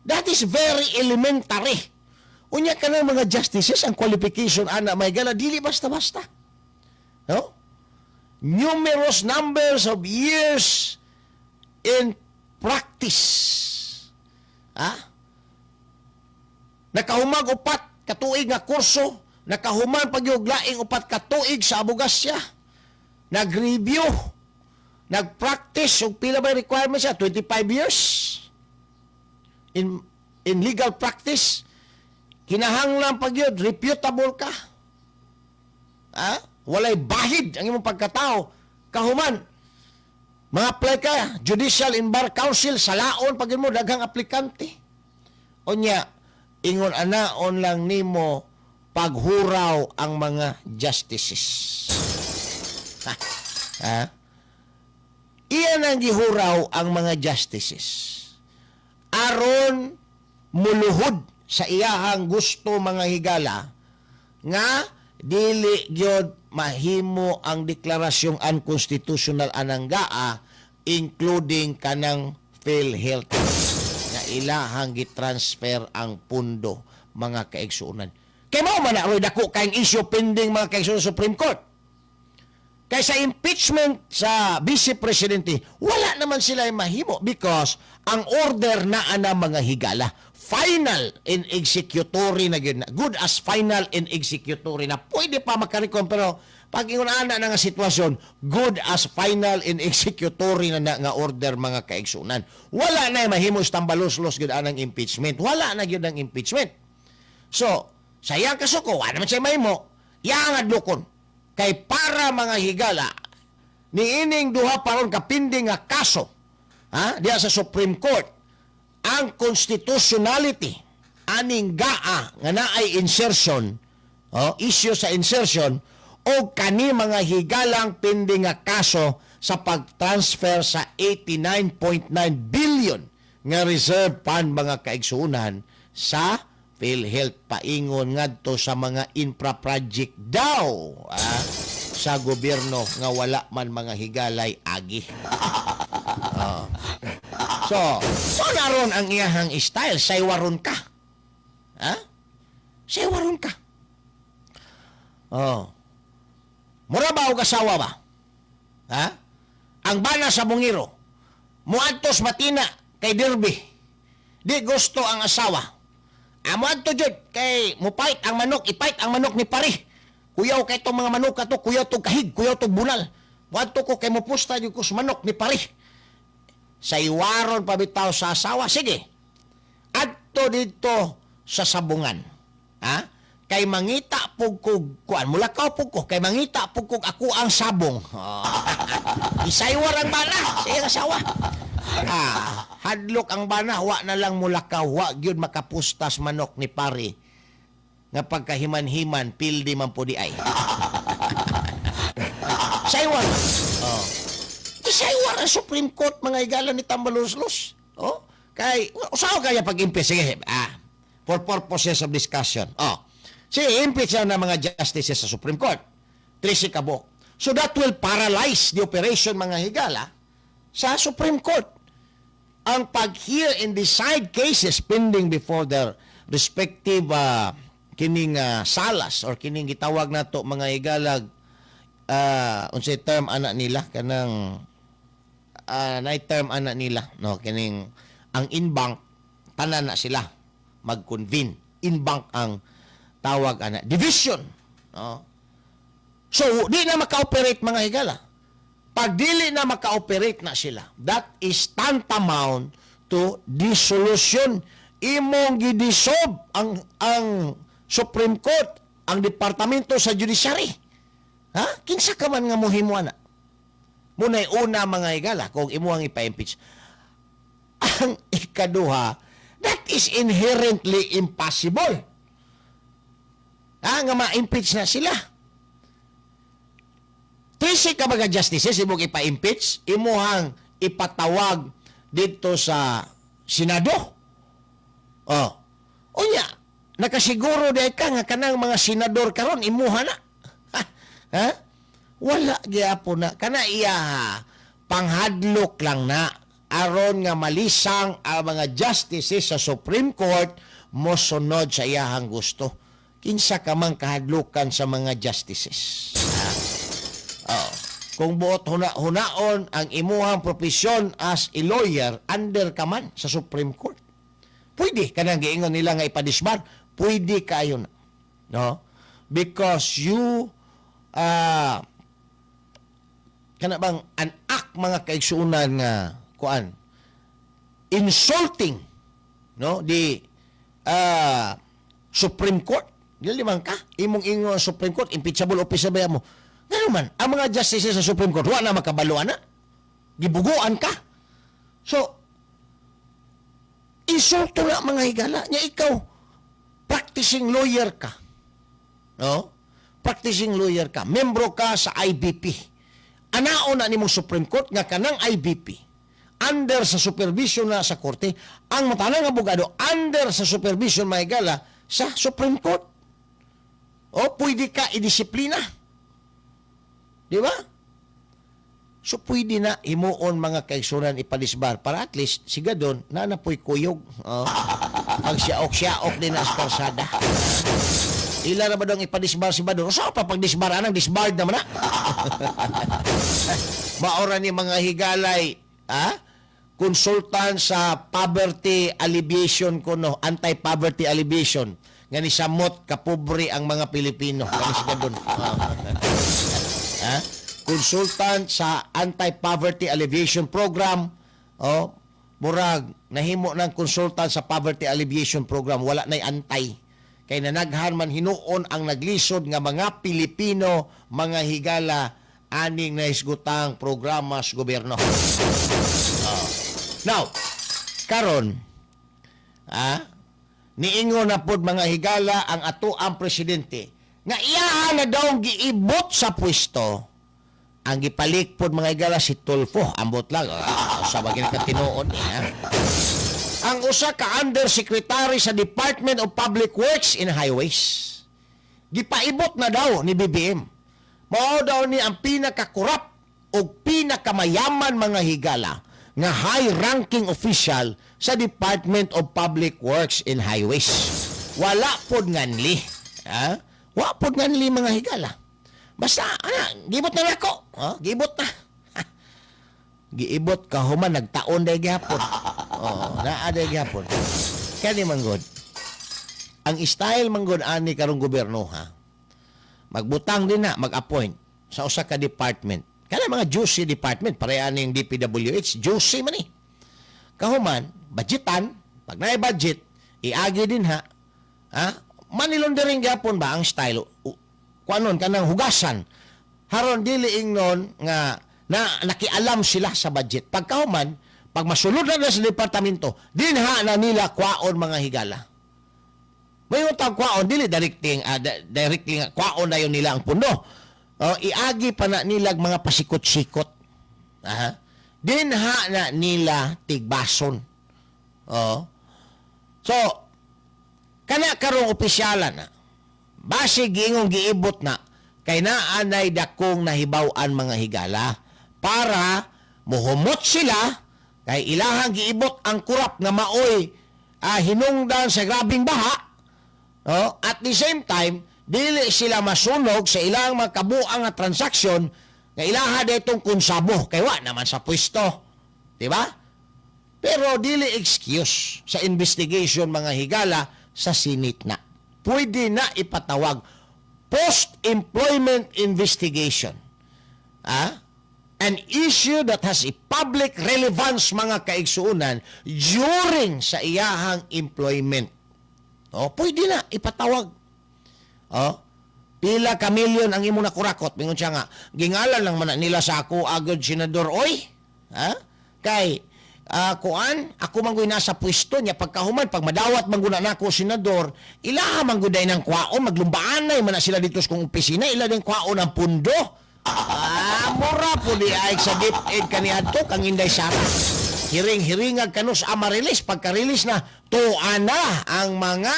That is very elementary. Unya ka ng mga justices, ang qualification ana, mga higala, dili basta-basta, no? Numerous numbers of years in practice, ah, nakahumag 4 katuig nga kurso, nakahuman pag yung laing 4 katuig sa abogasya, nag-review, nag-practice, ug pila ba requirements siya? 25 years in legal practice. Kinahanglan pag yun, reputable ka. Ha? Walay bahid ang imong pagkatao. Kahuman, mga apply ka, Judicial and Bar Council, salaon pag mo daghang aplikante. Unya, ingon anaon lang nimo. Paghuraw ang mga justices. Ha? Ha? Iyan ang gihuraw ang mga justices. Aron muluhod sa iyahang gusto, mga higala, nga dili gyud mahimo ang deklarasyong unconstitutional anang GAA, including kanang PhilHealth nga ilahang gitransfer ang pundo, mga kaigsuonan. Kay mao man na dako kayong issue pending, mga kaigsuonan, sa Supreme Court. Kay sa impeachment sa Vice Presidente, wala naman sila mahimo because ang order na ana, mga higala, final and executory na gyud na. Good as final and executory na. Pwede pa makarecommend, pero pag ingon ana na nga sitwasyon, good as final and executory na, na nga order, mga kaigsunan. Wala na mahimo sa tambaloslos gyud anang impeachment. Wala na gyud ang impeachment. So, sa iyang kasuko, wala naman siya mahimo. Iyang adlokon. Kay para, mga higala, niining duha paron kapinding nga kaso, ha, diya sa Supreme Court, ang constitutionality aning GAA nga naay insertion, oh, issue sa insertion o kani, mga higalang, pending nga kaso sa pag-transfer sa 89.9 billion nga reserve fund, mga kaigsuunan, sa PhilHealth paingon ngadto sa mga infra project daw, ah, sa gobyerno nga wala man, mga higalay, agi. Oh. So, so naron ang iyahang style, saywaron ka. Ha? Saywaron ka. Oh. Mura ba og asawa ba? Ha? Ang bana sa bungiro, muadtos matina kay derby. Di gusto ang asawa. Amo adto jud kay mupait ang manok, ipait ang manok ni pare. Kuyaw kay tong mga manok ato, kuyaw tong kahig, kuyaw tong bunal. Muadto ko kay mupusta jud ko sa manok ni pare. Saywaron pa bitaw sa asawa, sige. Adto dito sa sabungan. Ha? Kay mangita pug kog kuan, mulakaw pug ko kay mangita pug kog ako ang sabong. Isaywar ang bana sa iyang asawa. Ah, hadlok ang bana, wa na lang mulakaw, wa gyud makapustas manok ni pare. Nga pagkahiman-himan, pildi man po di ay. Saywar. Oh. Isaywar ang Supreme Court, mga higala, ni Tambaloslos. Oh? Kay, usaw kaya pag-impeach? Sige, ah, for purposes of discussion. Oh. Sige, impeach na ng mga justices sa Supreme Court. 13 ka buok. So that will paralyze the operation, mga higala, sa Supreme Court. Ang pag-hear and decide cases pending before their respective kining salas or kining gitawag nato, mga higalag, unsay term ana nila, kanang night term ana nila, no, kining ang en banc, tanan na sila mag-convene en banc ang tawag ana, division, no? So di na maka-operate, mga higala. Pag dili na maka-operate na sila, that is tantamount to dissolution. Imong gidissolve ang Supreme Court, ang departamento sa judiciary. Ha, kinsa ka man nga mohimo ana? Muna'y una, mga higala, kung imuhang ipa-impeach. Ang ikaduha, that is inherently impossible. Ha, nga ma-impeach na sila. 13 ka mga justices, imong ipa-impeach, imuhang ipatawag dito sa Senado. Oh. Unya, nakasiguro di ka nga kanang mga senador karon imuha na? Ha? Ha? Wala gyapon na. Kana iya panghadlok lang na aron nga malisang ang mga justices sa Supreme Court mosunod sa iyahang gusto. Kinsa ka man kahadlukan sa mga justices? Ha? Oh. Kung buot huna-hunaon ang imuhang profesyon as a lawyer, under ka man sa Supreme Court. Pwede kanang giingon nila nga ipadisbar, pwede kayo na. No? Because you kana bang an act, mga kaigsuonan, nga kuan, insulting, no, di Supreme Court, dili man ka imong ingon ang Supreme Court impeachable officer ba mo? Ngano man ang mga justices sa Supreme Court wa na makabalo ana, gibuguan ka. So insulto na, mga higala, nya ikaw practicing lawyer ka. No? Practicing lawyer ka, membro ka sa IBP. Anaon na nimo Supreme Court nga kanang IBP under sa supervision na sa korte, ang matanang abogado under sa supervision, mga higala, sa Supreme Court. O pwede ka idisiplina. Di ba? So pwede na himuon, mga kaigsunan, ipa-disbar para at least si Gadon na napoy kuyog. Oh. Pag siyaok-siyaok din na sa kalsada. Ila na ba daw ipa-disbar si Badon? So pa pag disbar anang disbarred naman na. Maora ni, mga higalay, ha? Consultant sa poverty alleviation kuno, anti-poverty alleviation nga ni samot kapobre ang mga Pilipino kani si Gadon. Ha? Consultant sa anti-poverty alleviation program, oh, murag nahimo ng consultant sa poverty alleviation program, wala nay antay. Kay nanaghan man hinuon ang naglisod nga mga Pilipino, mga higala, aning nahisgutang programa sa gobyerno. Oh. Now, karon, niingon na pod, mga higala, ang ato ang presidente nga iyaha na daw giibot sa pwesto ang gipalik pod, mga higala, si Tulfo. Ambot lang, sa bagay ka tinuod niya. Ang usa ka undersecretary sa Department of Public Works and Highways, gipaibot na daw ni BBM. Mao daw ni ang pinakakurap o pinakamayaman, mga higala, nga high-ranking official sa Department of Public Works and Highways. Wala pod nganli. Ha? Wa pod nganli, mga higala. Basta, ana, gibot na nako. Ha? Gibot na. Giibot ka human nagtaon day gihapon. Oh, naa day gihapon. Kani man gud. Ang style man gud ani karong gobyerno, ha. Magbutang din na, mag-appoint sa usa ka department. Kana mga juicy department, pareha ning DPWH, juicy man eh. Kahuman, budgetan, pag naay budget, iagi din ha. Ha? Money laundering gyapon ba ang style? Kuanon kanang hugasan. Haron dili ingnon nga na nakialam sila sa budget. Pagkahuman, pag masulod na sa departamento, dinha na nila kwaon, mga higala. May utang kwaon dili directly nga kwaon na yun nila ang pundo. Oh, iagi pa na nila mga pasikot-sikot. Aha. Dinha na nila tigbason. Oh. So, kana karong opisyala na base giingong giibot na kay naanay dakong nahibaw-an, mga higala, para muhumot sila kay ilahang giibot ang kurap nga maoy hinungdan sa grabing baha. No? At the same time, dili sila masunog sa ilang mga kabuang nga transaksyon nga ilaha ditong konsabo kay wa naman sa pwesto. Di ba? Pero dili excuse sa investigation, mga higala, sa Senate na. Pwede na ipatawag post-employment investigation. Ah? An issue that has a public relevance, mga kaigsuunan, during sa iyahang employment. Oh, pwede na ipatawag. Oh, pila ka milyon ang imong nakurakot? Mingon siya nga, gingalan lang man na nila sa ako agad senador oy. Ha? Kay kuan, ako man gud nasa pwesto niya pagkahuman, pag madawat man gud na nako senador, ilaha man gud ng kwaon, maglumbaanay man na sila dito sa kong opisina, ila din kwaon ang pundo. Mura po di ay sa DepEd kaniadto kang Inday Sara. Hiring-hiringag kano sa Amaryllis, pagka-release na tuan na ang mga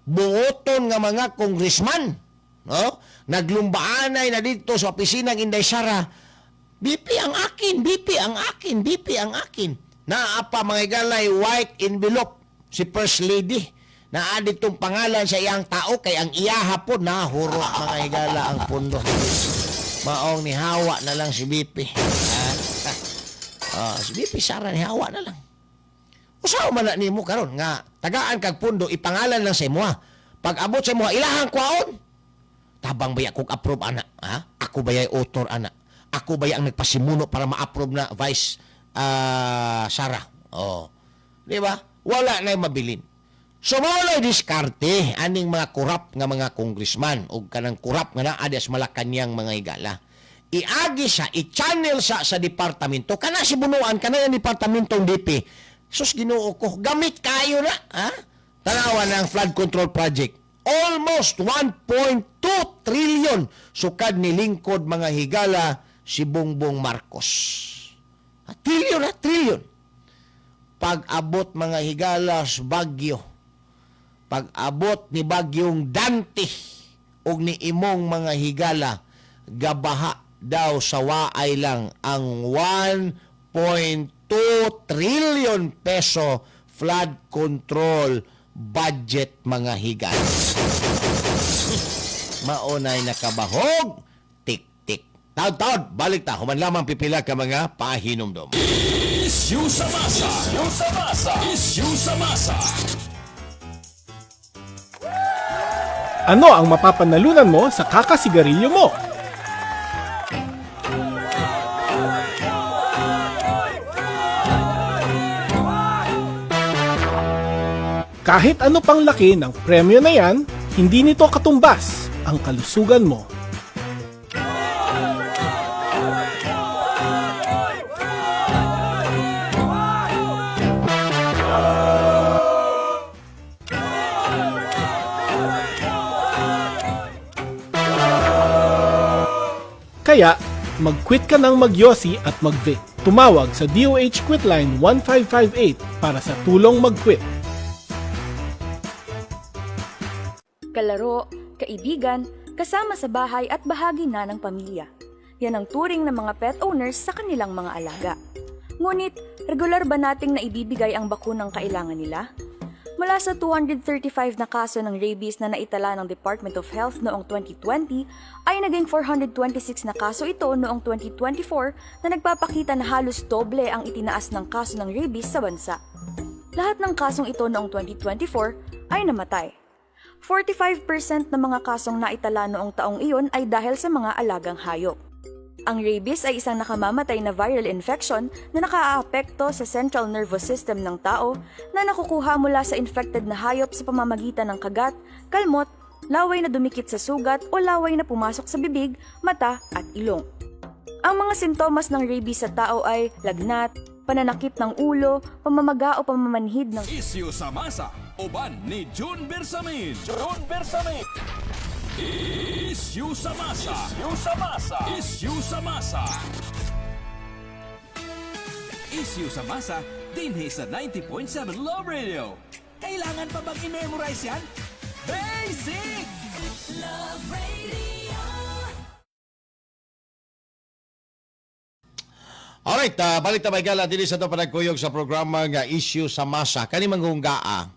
buoton nga mga congressman. No? Naglumbaanay na dito sa opisina ng Inday Sara. BP ang akin, BP ang akin, BP ang akin. Naa pa, mga higalay, white envelope si First Lady. Naa ditong pangalan sa iyang tao kay ang iyaha po nahurot, mga higala, ang pundo. Maong nihawa na lang si BP. Ha? Si BP Sara nihawa na lang. Usaw man na nimo karon nga tagaan kag pundo, ipangalan lang sa imoha. Pag abot sa imoha, ilahang kwaon. Tabang baya kog approve ana, ha? Ako bayay author ana. Ako baya ang nagpasimuno para ma-approve na Vice Sara. Oh. Di ba? Wala na mabilin. So mao na diskarte aning mga kurap nga mga congressman o kanang kurap nga naa sa Malacañang, mga higala. Iagi sa, i-channel sa departamento. Kana si Bunuan, kana yung departamentong DP. Sus, Ginoo ko, gamit kayo na, ha? Tanawa ng flood control project. Almost 1.2 trillion sukad ni lingkod, mga higala, si Bongbong Marcos. Ah, trillion na trillion. Pag-abot, mga higala, sa bagyo, pag-abot ni bagyong Dante ug ni imong, mga higala, gabaha daw sa waay lang ang 1.2 trillion peso flood control budget, mga higala. Maunay nakabahog, tik-tik. Taod-taod, balik ta, human lamang pipila ka mga pahinumdom. Issue sa masa. Issue sa masa. Issue sa masa. Ano ang mapapanalunan mo sa kakasigarilyo mo? Kahit ano pang laki ng premyo na yan, hindi nito katumbas ang kalusugan mo. Kaya, mag-quit ka ng magyosi at mag-vape. Tumawag sa DOH Quitline 1558 para sa tulong mag-quit. Kalaro, kaibigan, kasama sa bahay at bahagi na ng pamilya. Yan ang turing ng mga pet owners sa kanilang mga alaga. Ngunit, regular ba nating naibibigay ang bakunang kailangan nila? Mula sa 235 na kaso ng rabies na naitala ng Department of Health noong 2020, ay naging 426 na kaso ito noong 2024 na nagpapakita na halos doble ang itinaas ng kaso ng rabies sa bansa. Lahat ng kasong ito noong 2024 ay namatay. 45% ng mga kasong naitala noong taong iyon ay dahil sa mga alagang hayop. Ang rabies ay isang nakamamatay na viral infection na nakaaapekto sa central nervous system ng tao na nakukuha mula sa infected na hayop sa pamamagitan ng kagat, kalmot, laway na dumikit sa sugat o laway na pumasok sa bibig, mata at ilong. Ang mga sintomas ng rabies sa tao ay lagnat, pananakit ng ulo, pamamaga o pamamanhid ng Issue sa masa. Uban ni June Bersamin. June Bersamin. Issue sa masa. Issue sa masa. Issue sa masa. Issue sa masa, dinhi sa 90.7 Love Radio. Kailangan pa bang i-memorize yan? Basic! Love Radio. Alright, balik ta gala dinhi sa to panagkuyog sa programa nga Issue sa Masa. Kani mangunggaa,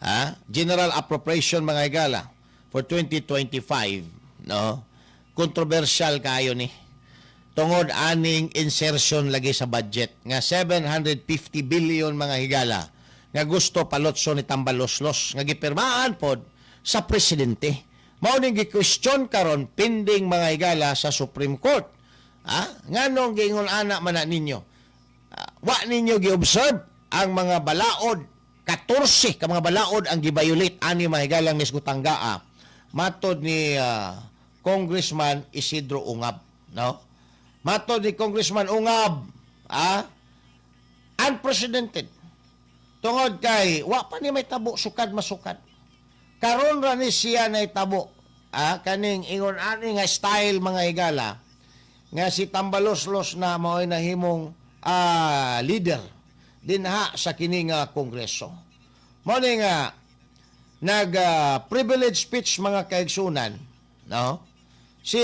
ha? General Appropriation, mga higala, for 2025, no? Controversial kayo ni. Tungod aning insertion lagi sa budget nga 750 billion, mga higala, nga gusto palotso ni Tambaloslos nga gipirmahan pod sa presidente. Mao ning gi-question karon pending, mga higala, sa Supreme Court. Ha? Nganong giingon ana man na ninyo? Ah, wa ninyo gi-observe ang mga balaod, 14 ka mga balaod ang gi-violate ani, mga higalang nisgutanggaa. Matod ni Congressman Isidro Ungab, no? Matod ni Congressman Ungab, unprecedented. Tungod kay wa pa ni mahitabo sukad masukad. Karon ra ni siya nahitabo. Ah, kaning ingon ani nga style, mga higala, nga si Tambaloslos na mao'y nahimong leader dinha sa kini nga kongreso. Mao ni nga nag privilege speech, mga kaigsunan, no? Si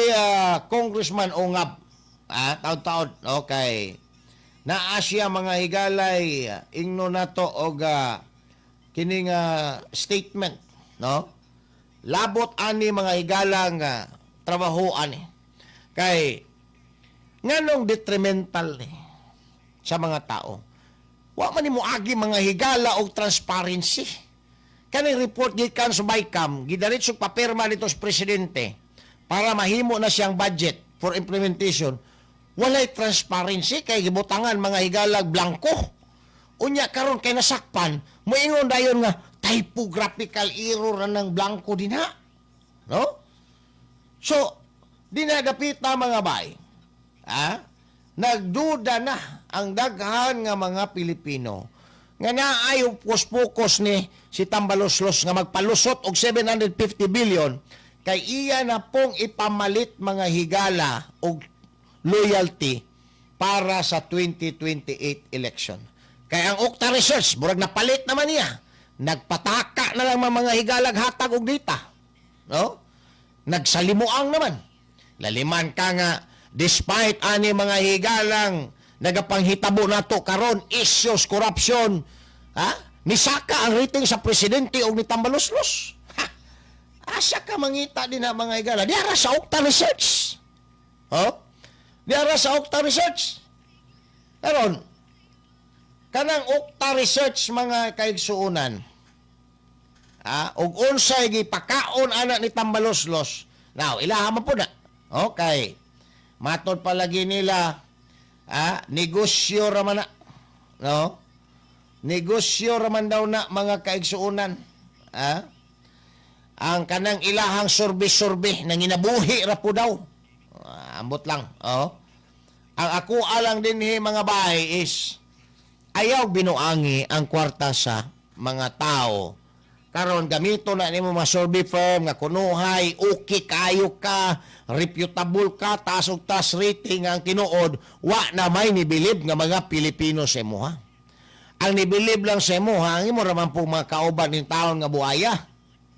Congressman Ungab, taon-taon, no, kay naa siya, mga higalay, ingno nato og kini nga statement, no? Labot ani, mga higalang trabaho ani. Kay nganong detrimental ni sa mga tao. Wa man nimo agi, mga higala, og transparency. Kaning report gikan sa BICAM, gidiretso papirma nito sa presidente para mahimo na siyang budget for implementation. Walay transparency kay gibutangan, mga higalag, blanko. Unya karon kay nasakpan, moingon dayon nga typographical error na ng blanko dinha. No? So, dinadapita, mga bay. Ha? Nagduda na ang daghan nga mga Pilipino nga naay pukos ni si Tambaloslos nga magpalusot og 750 billion. Kay iya na pong ipamalit, mga higala, og loyalty para sa 2028 election. Kay ang Octa Research, murag napalit naman niya. Nagpataka na lang mga higalag hatag og data. No? Nagsalimuang naman. Laliman ka nga, despite ani, mga higalang nagapanghitabo nato karon, issues corruption, ha? Nisaka ang rating sa presidente og ni Tambaloslos. Ha? Asa ka mangita din na, mga higala? Diara sa Octa Research. Oh? Diara sa Octa Research. Karon, kanang Octa Research, mga kaigsuonan, ah, og unsay gipakaon ana ni Tambaloslos. Now, ilaha man po na. Okay. Matod palagi nila, negosyo raman na. No? Negosyo raman daw na, mga kaigsuonan. Ah? Ang kanang ilahang survey-survey nang inabuhi ra po daw. Ah, ambot lang. Oh. Ang ako alang dinhi, mga bahay, is ayaw binuangi ang kwarta sa mga tao. Karon gamito na nimo mga survey firm nga kunuhay okay kayo ka, reputable ka, taas og taas rating, ang tinuod wa na may nibilib nga mga Pilipino sa imo ha. Ang nibilib lang sa imo ha, ang imo ra man po mga kauban ning taon nga buaya.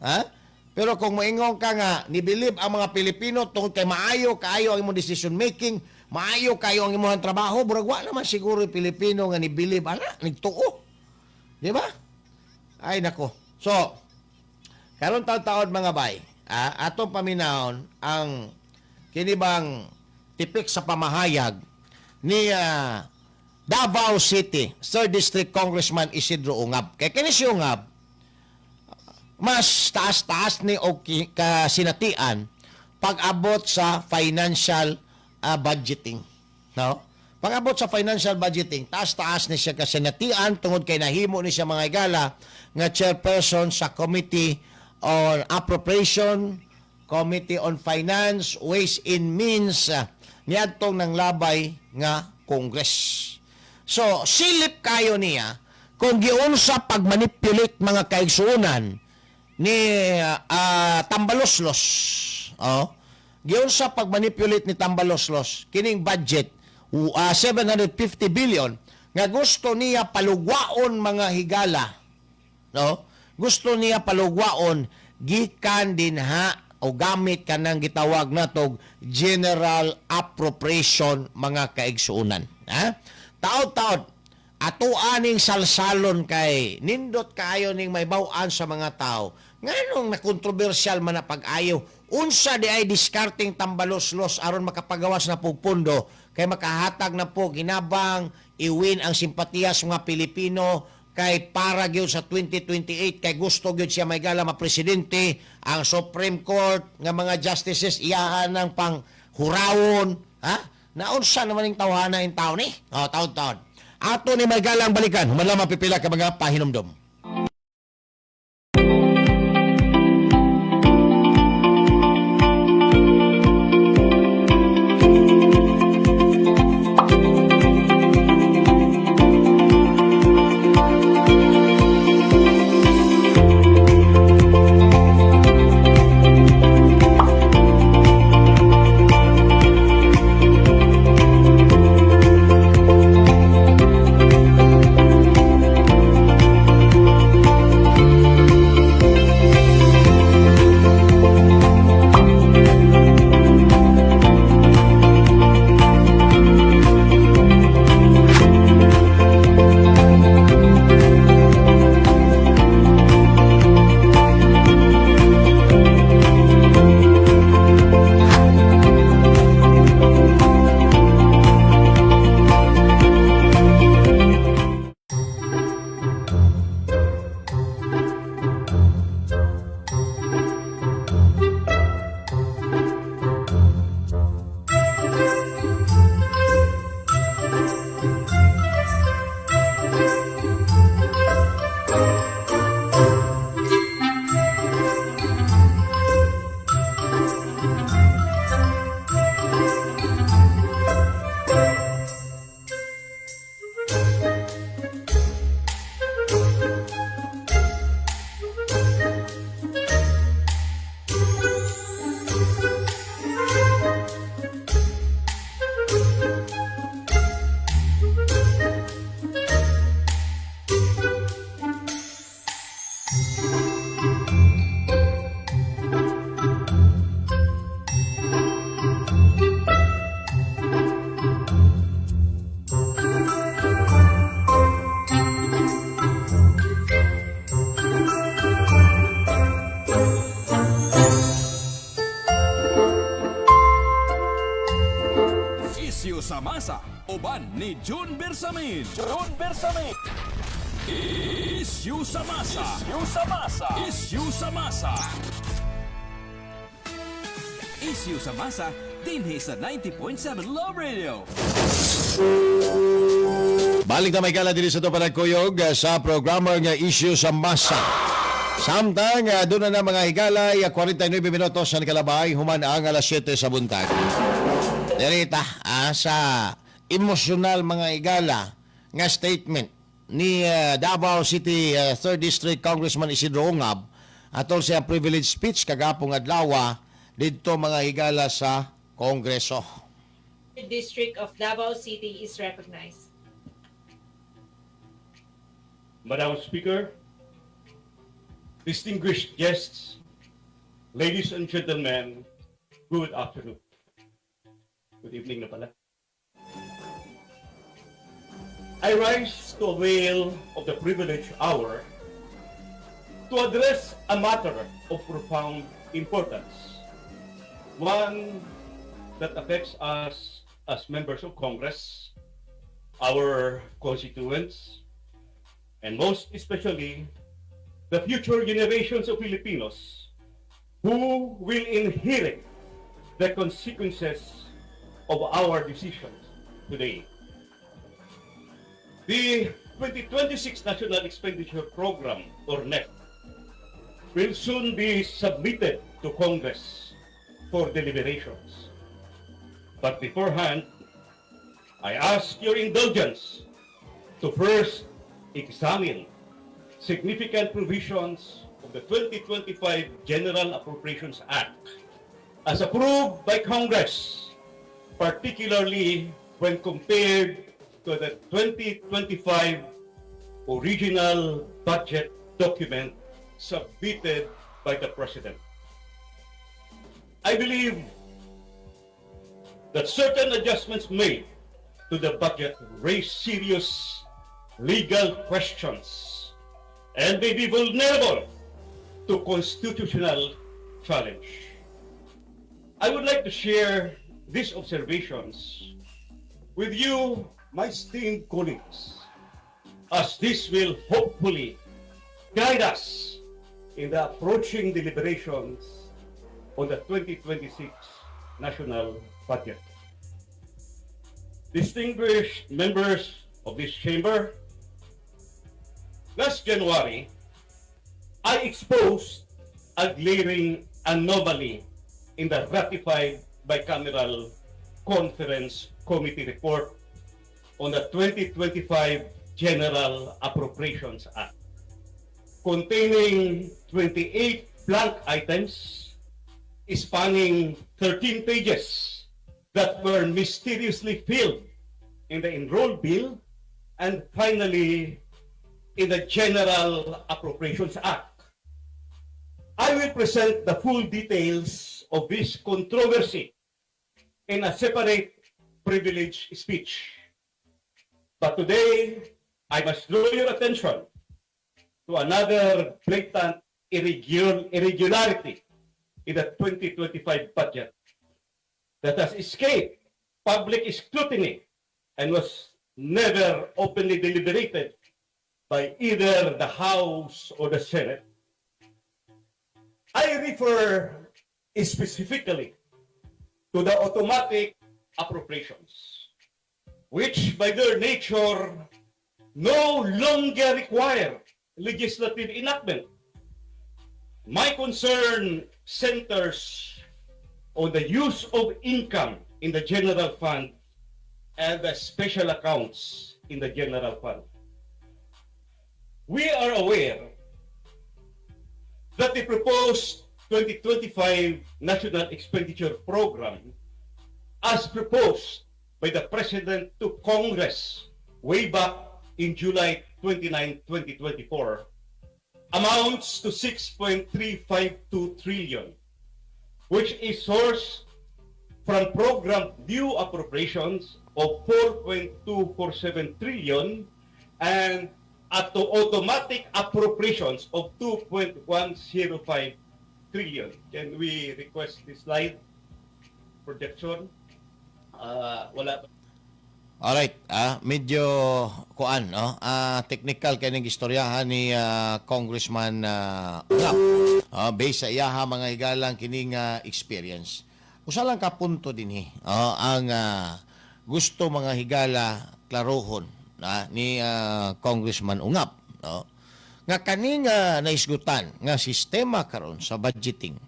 Ha? Pero kung moingon ka nga nibilib ang mga Pilipino tungod kay maayo kaayo ang imong decision making, maayo kayo ang imong trabaho, murag wa naman siguro yung Pilipino nga nibilib ana, nigtuo. Di ba? Ay nako. So, karon taon-taon, mga bay, atong paminawon ang kini bang tipik sa pamahayag ni Davao City Third District Congressman Isidro Ungab. Kay kini si Ungab, mas taas-taas ni og kasinatian pag-abot sa financial budgeting. No? Pag-abot sa financial budgeting, taas-taas ni siya kasinatian tungod kay nahimo ni siya, mga higala, nga chairperson sa Committee on Appropriation, Committee on Finance, Ways and Means niadtong ng labay nga Congress. So, silip kayo niya kung giunsa pagmanipulate, mga kaigsuonan, ni Tambaloslos. Oh. Giunsa pagmanipulate ni Tambaloslos kining budget 750 billion nga gusto niya palugwaon, mga higala. No? Gusto niya palugwaon gikan dinha o gamit kanang gitawag natog general appropriation, mga kaigsuonan. Ha? Taod-taod ato aning salsalon kay nindot kaayo ning may baw-an sa mga tao nganong na kontrobersyal man na pag-ayo, unsa di ay diskarting Tambaloslos aron makapagawas na pug pundo kay makahatag na po ginabang iwin ang simpatiya sa mga Pilipino kay para gyud sa 2028, kay gusto gyud siya may gala mapresidente. Ang Supreme Court nga mga justices iyahan ng pang hurawon, ha, naunsa naman ning tawhana in taon ni. Oh, taon-taon ato ni may galang balikan human lamang pipila ka mga pahinumdom. masa uban ni June Bersamin. June Bersamin. Issue sa Masa. Issue sa Masa. Issue sa Masa. Issue sa masa dinhi sa 90.7 Love Radio. Balik na may kala diri sa to panagkuyog sa programa nga Issue sa Masa. Samtang doon na na mga higala, 49 minutos sa kalabay, human ang alas 7 sa buntag. Dirita sa emosyonal, mga higala, nga statement ni Davao City 3rd District Congressman Isidro Ungab atol sa privilege speech kagapong adlaw didto, mga higala, sa Kongreso. District of Davao City is recognized. Madam Speaker, distinguished guests, ladies and gentlemen, good afternoon. Good evening na pala. I rise to avail of the privileged hour to address a matter of profound importance, one that affects us as members of Congress, our constituents, and most especially the future generations of Filipinos who will inherit the consequences of our decisions today. The 2026 National Expenditure Program, or NEP, will soon be submitted to Congress for deliberations. But beforehand, I ask your indulgence to first examine significant provisions of the 2025 General Appropriations Act as approved by Congress, particularly when compared to the 2025 original budget document submitted by the President. I believe that certain adjustments made to the budget raise serious legal questions and may be vulnerable to constitutional challenge. I would like to share these observations with you, my esteemed colleagues, as this will hopefully guide us in the approaching deliberations on the 2026 national budget. Distinguished members of this chamber, last January, I exposed a glaring anomaly in the ratified bicameral conference committee report on the 2025 General Appropriations Act, containing 28 blank items spanning 13 pages that were mysteriously filled in the enrolled bill and finally in the General Appropriations Act. I will present the full details of this controversy in a separate privilege speech. But today, I must draw your attention to another blatant irregularity in the 2025 budget that has escaped public scrutiny and was never openly deliberated by either the House or the Senate. I refer specifically to the automatic appropriations, which by their nature no longer require legislative enactment. My concern centers on the use of income in the general fund and the special accounts in the general fund. We are aware that the proposed 2025 National Expenditure Program, as proposed by the President to Congress way back in July 29, 2024, amounts to 6.352 trillion, which is sourced from programmed new appropriations of 4.247 trillion and at to automatic appropriations of 2.105 trillion. Can we request the slide projection? Wala. Alright, medyo kuan, no? Technical kay ning istoryahan ni Congressman Ungab. Based sa iyaha, mga higalang, kining experience. Usa lang ka punto dinhi ang gusto, mga higala, klarohon na ni Congressman Ungab, no? Nga kaning naisgutan nga sistema karon sa budgeting,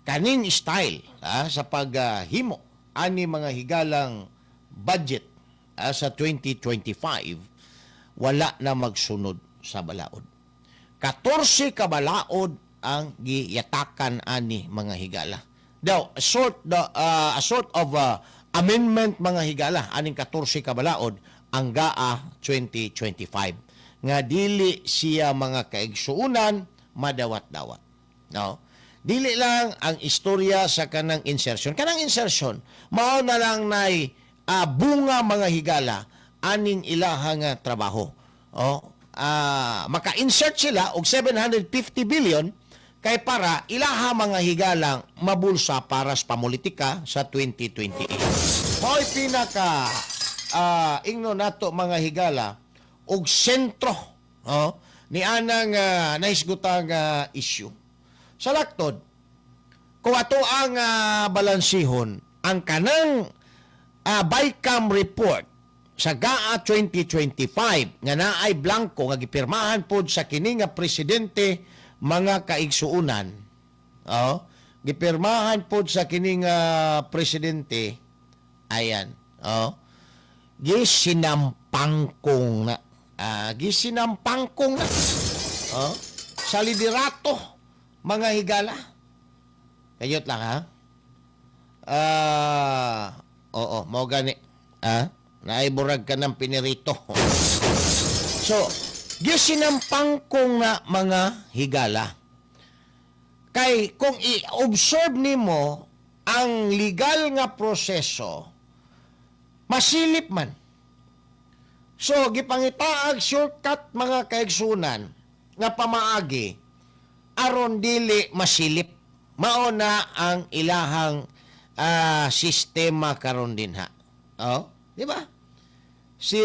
kaning style sa paghimo ani, mga higalang, budget sa 2025, wala na magsunod sa balaod. 14 ka balaod ang giyatakan ani, mga higala. Daw, a sort of amendment, mga higala, aning 14 ka balaod ang GAA 2025 nga dili siya, mga kaigsuunan, madawat-dawat. No? Dili lang ang istorya sa kanang insertion. Kanang insertion, mao na lang nay bunga, mga higala, aning ilahang trabaho. Oh, maka-insert sila og 750 billion kay para ilaha, mga higalang, mabulsa para sa pamulitika sa 2028. Mao'y pinaka ingno nato, mga higala, og sentro, oh, ni anang nahisgutang issue. Sa laktod, kung ato ang balansihon, ang kanang BICAM report sa GAA 2025 nga naay blanko nga gipirmahan pod sa kini nga presidente, mga kaigsuunan, oh, gipirmahan pod sa kini nga presidente, ayan, oh, gisinampangkong na, gisinampangkong na, oh, sa liderato, mga higala. Kayot lang ha. Oo, mao gani. Naiburag ka ng pinirito. So, gisinampangkong na, mga higala. Kay kung i-observe nimo ang legal nga proseso, masilip man. So, gipangitaag shortcut, mga kaigsunan, nga pamaagi aron dili masilip. Mao na ang ilahang sistema karon dinha. Oh, di ba? Si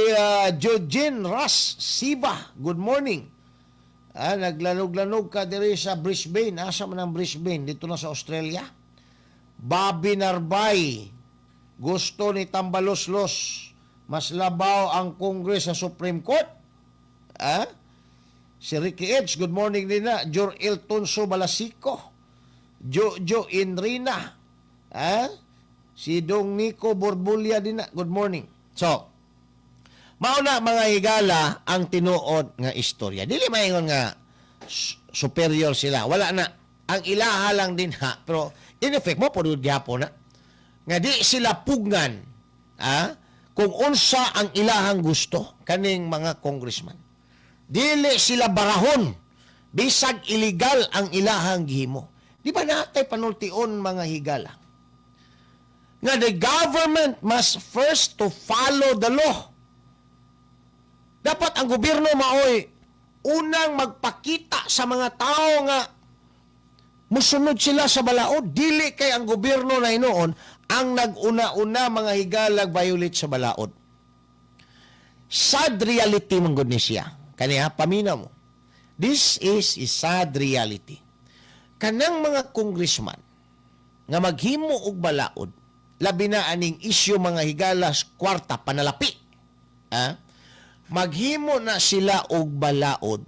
Jojin Ras Siba, good morning. Naglanog-lanog ka diri sa Brisbane. Asa man ang Brisbane? Dito na sa Australia. Bobby Narbay. Gusto ni Tambaloslos. Mas labaw ang Congress sa Supreme Court. Ah? Si Ricky Edge, good morning din na. Jor Eltonso Balasico. Jojo Inrina. Ah? Si Dong Nico Borbulia din na. Good morning. So, mao na, mga higala, ang tinuod nga istorya. Dili maingon nga superior sila. Wala na. Ang ilaha lang din ha. Pero in effect mo pud gyapon na. Nga di sila pugnan, kung unsa ang ilahang gusto kaning mga congressman. Dili sila barahon bisag illegal ang ilahang gihimo. Di ba natay panultion, mga higala, nga the government must first to follow the law? Dapat ang gobyerno maoy unang magpakita sa mga tao nga musunod sila sa balaod. Dili kay ang gobyerno na hinuon ang nag-una-una, mga higalag, violate sa balaod. Sad reality man gud ni siya. Kaniya, paminaw mo. This is a sad reality. Kanang mga congressman nga maghimo og balaod, labi na aning isyu, mga higalas, kwarta panalapi. Ah? Maghimo na sila og balaod,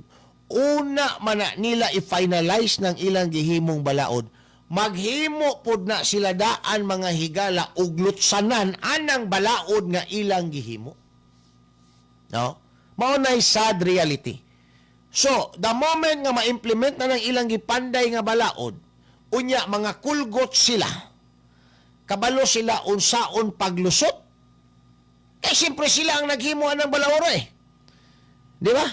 una man na nila i-finalize ng ilang gihimong balaod, maghimo pod na sila daan, mga higala, og lutsanan anang balaod nga ilang gihimo. No? Mao nay sad reality. So, the moment nga ma-implement na ng ilang gipanday nga balaod, unya mga kulgot sila, kabalo sila unsaon paglusot. Eh, siyempre sila ang naghimo ng balaoro eh. Di ba?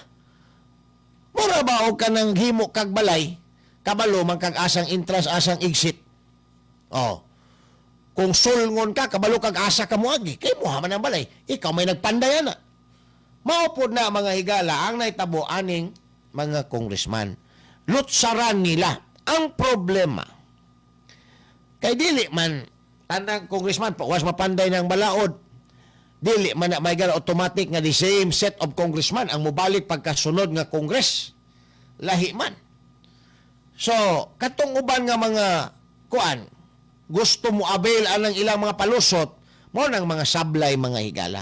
Mura ba og kanang himo kag balay, kabalo man kag asang entrance, asang exit? Oh. Kung sulngon ka, kabalo kag asa ka moagi, kay mo man ang balay. Ikaw may nagpanday ana. Mao pod na, mga higala, ang naitabo aning mga congressman. Lutsaran nila ang problema. Kay dili man tanang congressman pawas mapanday ng balaod. Dili man na may automatic nga the same set of congressman ang mobalik pagkasunod nga Congress. Lahi man. So, katong uban nga mga kuan, gusto mo avail anang ilang mga palusot, mao nang mga sablay, mga higala.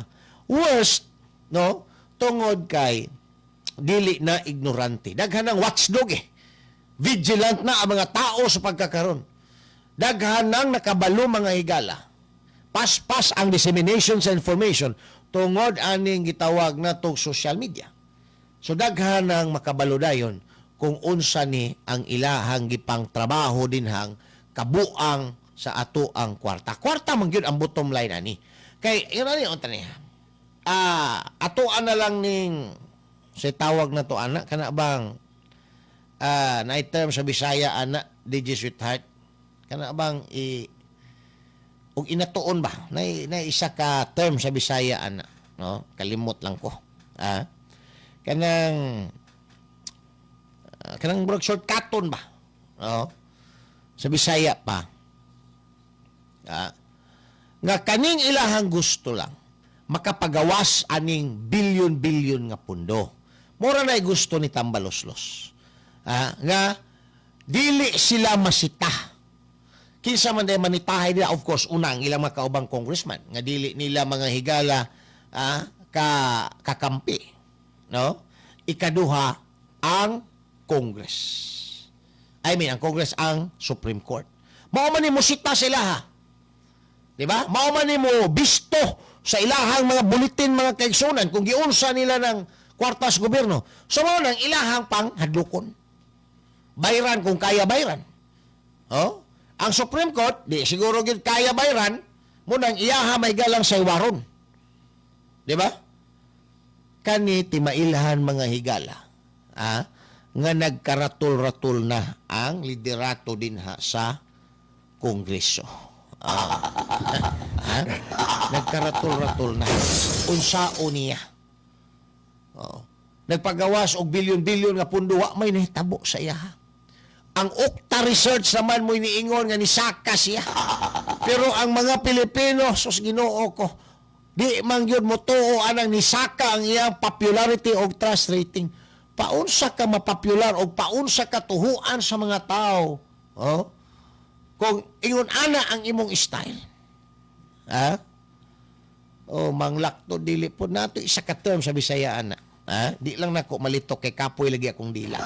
Worst, no? Tungod kay dili na ignorante. Daghan ng watchdog eh. Vigilant na ang mga tao sa pagkakaron. Daghan nang nakabalo, mga higala. Paspas ang dissemination sa information tungod aning gitawag na tong social media. So daghan nang makabalo dayon kung unsa ni ang ilahang gipang trabaho dinhang kabuang sa ato ang kwarta. Kwarta man gyud ang bottom line ani. Kay yun ani unta niya. Ato na lang ning sa tawag na to ana kana bang na term sa Bisaya ana, DJ Sweetheart, kana bang i og inatuon ba na isa ka term sa Bisaya ana, no? Kalimot lang ko. Kanang murag shortcuton ba, no, sa Bisaya pa nga kaning ilahang gusto lang makapagawas aning bilyon-bilyon nga pundo. Mura na gusto ni Tambaloslos nga dili sila masita. Kinsa man day manitahay nila? Of course, una ang ilang mga kaubang congressman nga dili nila, mga higala, ka kakampi, no? Ikaduha, ang Congress, I mean, ang Congress, ang Supreme Court. Mao man ni musita sila ha, di ba? Mao man ni mo bisto sa ilahang mga bulletin, mga kaigsunan, kung giunsa nila ng kwarta sa gobyerno. So mao nang ilahang pang hadlukon, bayran kung kaya bayran. Oh? Ang Supreme Court, di siguro gid kaya bayran, mao nang iyaha may galang sa iwaron. Di ba? Kani timailhan, mga higala. Nga nagkaratul-ratul na ang liderato dinha sa Kongreso. Ha? Nagkaratul-ratul na. Unsao niya? Oh. Nagpagawas og bilyon-bilyon nga pundo, wa may nahitabo sa iya. Ang Okta Research naman mo iniingon nga nisaka siya. Pero ang mga Pilipino, sus Ginoo ko, di man gyud mo tuo anang nisaka ang iyang popularity og trust rating. Paunsa ka mapopular o paunsa ka tuhuan sa mga tao? Oh? Kung ingon ana ang imong style. Ha? Oh, manglakto dili po nato isa ka term sa Bisaya ana. Ha? Di lang nako malito kay kapoy lagi akong dila.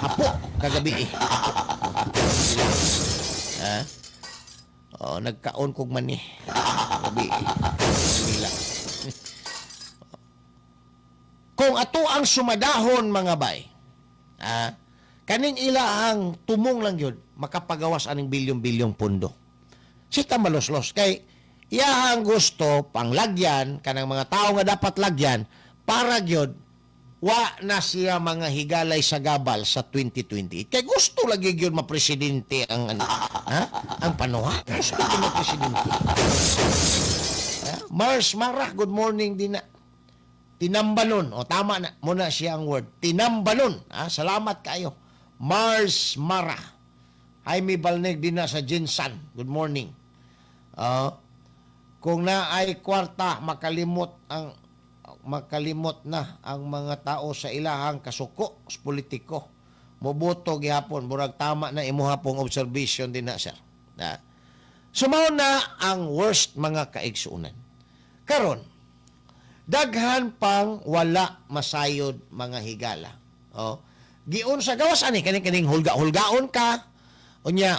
Hapo kagabi eh. Hapo. Dila. Ha? Oh, nagkaon kog mani. Gabi eh. Dila. Kung ato ang sumadahon, mga bay, kaning ilahang tumong lang yun, makapagawas aning bilyon-bilyong pundo. Sita maloslos kay iyahang gusto panglagyan kanang mga tao nga dapat lagyan para gyud wa na siya, mga higalay, sa gabal sa 2028. Kay gusto lagi gyud mapresidente ang ano, ha? Ang panuha. Gusto gyud mapresidente. Ha? Mars Mara, good morning din na. Tinambalon. O tama na. Muna siya ang word. Tinambalon. Ha? Salamat kayo. Mars Mara. Jaime Balneg din na sa Jinsan. Good morning. Kung na ay kwarta, makalimot na ang mga tao sa ilahang kasuko sa politiko. Moboto gihapon, murag tama na imuha pong observation din na, sir. Na. So mao na ang worst, mga kaigsuonan. Karon, daghan pang wala masayod, mga higala. Oh. Giun sa gawas ani kaning kaning hulga-hulgaon ka unya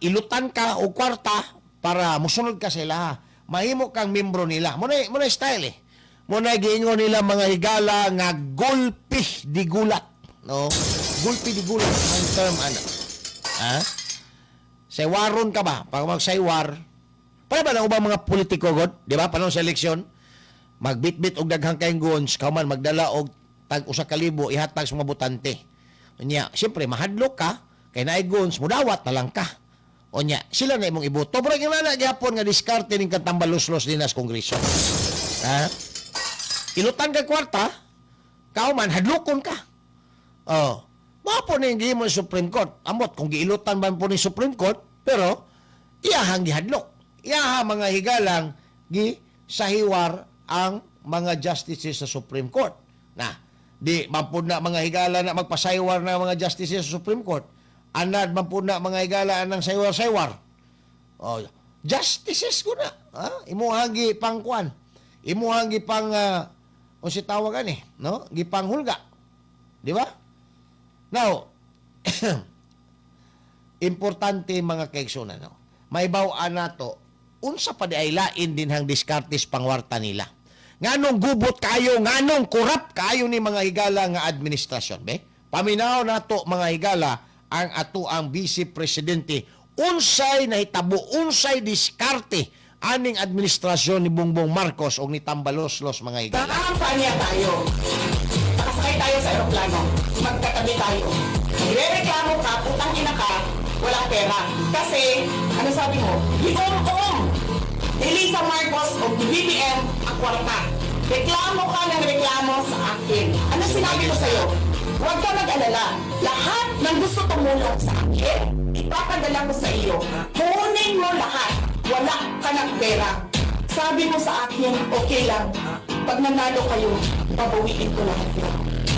ilutan ka og kwarta para musunod ka sa ilaha. Mahimo kang membro nila. Mo na style eh. Mo na giingon nila, mga higala, nga gulpi di gulat. No? Gulpi di gulat ang term ana. Ha? Saywaron ka ba? Pag magsaywar, para ba na ubang mga politiko god, di ba? Panahon sa eleksyon, magbitbit og daghang kayong guns, kauman magdala og tag 1,000 ihatag sa mga botante. Unya, siyempre mahadlok ka kay naay guns, mudawat na lang ka. Unya, sila na imong iboto. Pero yung nana gihapon nga diskarte ning katambaluslos din sa Kongreso. Ha? Ilutan ka kwarta, kauman hadlokon ka. Oh. Mao po ning gihimo sa Supreme Court. Amot kung giilutan man po ni Supreme Court, pero iyahang gihadlok. Iyaha, mga higalang, gi Sahiwar ang mga justices sa Supreme Court. Na, di man pud na, mga higala, na magpasaywar na mga justices sa Supreme Court. Anad man pud na, mga higala, anang saywar-saywar. Oh, justices ko na. Ha? Imuhang gipangkuan. Imuhang gipang unsa tawag ani, no? Gipanghulga. Di ba? Now, importante, mga kaigsunan, no? Mahibaw-an nato unsa pa di ay lain din hang diskartes pangwarta nila. Nganong gubot kayo, nganong kurap kayo ni mga higala nga administrasyon, be? Paminaw nato, mga higala, ang ato ang vice presidente, unsay nahitabo, unsay diskarte aning administrasyon ni Bongbong Marcos o ni Tambaloslos, mga higala. Kakampanya tayo. Nakasakay tayo sa aeroplano. Magkatabi tayo. Nagre-reklamo ka, putang ina ka, walang pera. Kasi, ano sabi mo? Gium-um! Ni Lisa Marcos o ni BBM ang kwarta. Reklamo ka ng reklamo sa akin. Ano sinabi ko sa'yo? Huwag ka mag-alala. Lahat ng gusto tumulong sa akin, ipapadala ko sa iyo. Kunin mo lahat. Wala ka ng pera. Sabi mo sa akin, okay lang. Pag nanalo kayo, babawiin ko lahat yun.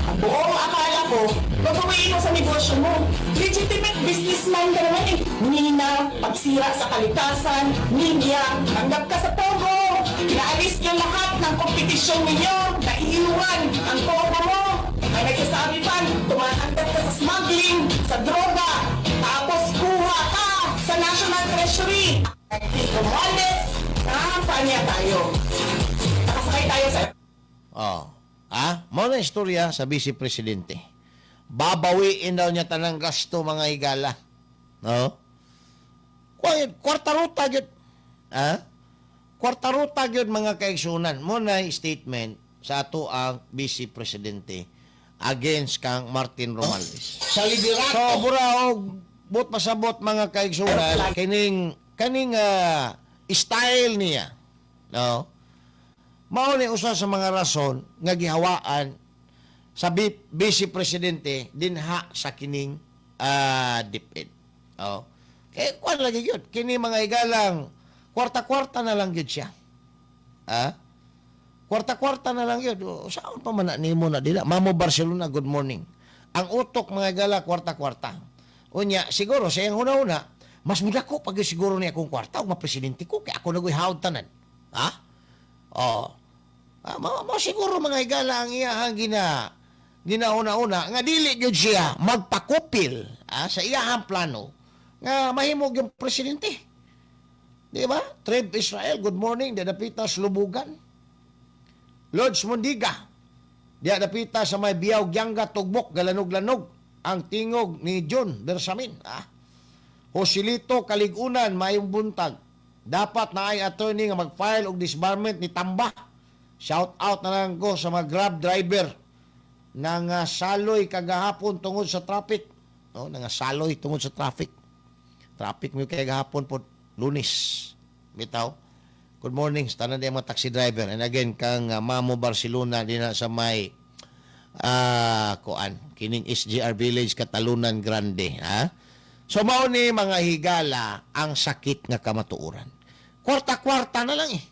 Ang buong akala ko, babawiin mo sa negosyo mo. Legitimate businessman ka naman eh. Mina, pagsira sa kalikasan, media, tanggap ka sa POGO. Inaalis niyo lahat ng kompetisyon ninyo. Naiiwan ang POGO mo. May nagsasabi pa, tumatanggap ka sa smuggling, sa droga, tapos kuha ka sa National Treasury. Romualdez, kampanya tayo. Nakasakay tayo sa Oh. Ah, mao na istorya sa vice presidente. Babawiin daw niya tanang gasto, mga higala. No? Kwarta ruta gyud. Ah? Kwarta ruta gyud, mga kaigsunan. Mao na statement sa ato ang vice presidente against kang Martin Romualdez. Sa liderato. So, mura og buot pasabot, mga kaigsunan, kining kaning style niya. No? Mao ni usa sa mga rason nga gihawaan sa vice presidente dinha sa kining DepEd. Oh. Kay kuan lagi gyud kini, mga igalang, kwarta-kwarta na lang gyud siya. Ah? Kwarta-kwarta na lang yun. O, saan pa man na nimo na dila? Mamo Barcelona, good morning. Ang utok, mga gala, kwarta-kwarta. Unya, siguro, sa iyang una-una, mas mudako pag siguro niya akong kwarta, ug mapresidente ko, kay ako nagoy hawd tanan. Ha? Oh. Ah, mo siguro, mga higala, ang iyahang ginauna-una nga dili gyud siya magpakupil sa iyahang plano nga mahimog yung presidente. Di ba? Treb Israel, good morning. Dadapita sa Lubugan. Lodge Mundiga. Diya dapita sa may Biyaw Gyangga Tugbok, galanog-lanog ang tingog ni John Bersamin. Ah. Joselito Kaligunan, mayong buntag. Dapat na ay attorney nga mag-file og disbarment ni Tamba. Shout out na lang ko sa mga Grab driver nang saloy kagahapon tungod sa traffic. No, nang saloy tungod sa traffic. Traffic mo kay gahapon po, Lunes. Bitaw. Good morning sa tanan mga taxi driver. And again kang Mamo Barcelona dinha sa may kuan kining SGR Village, Catalunan Grande, ha. So mao ni, mga higala, ang sakit nga kamatuoran. Kwarta-kwarta na lang eh.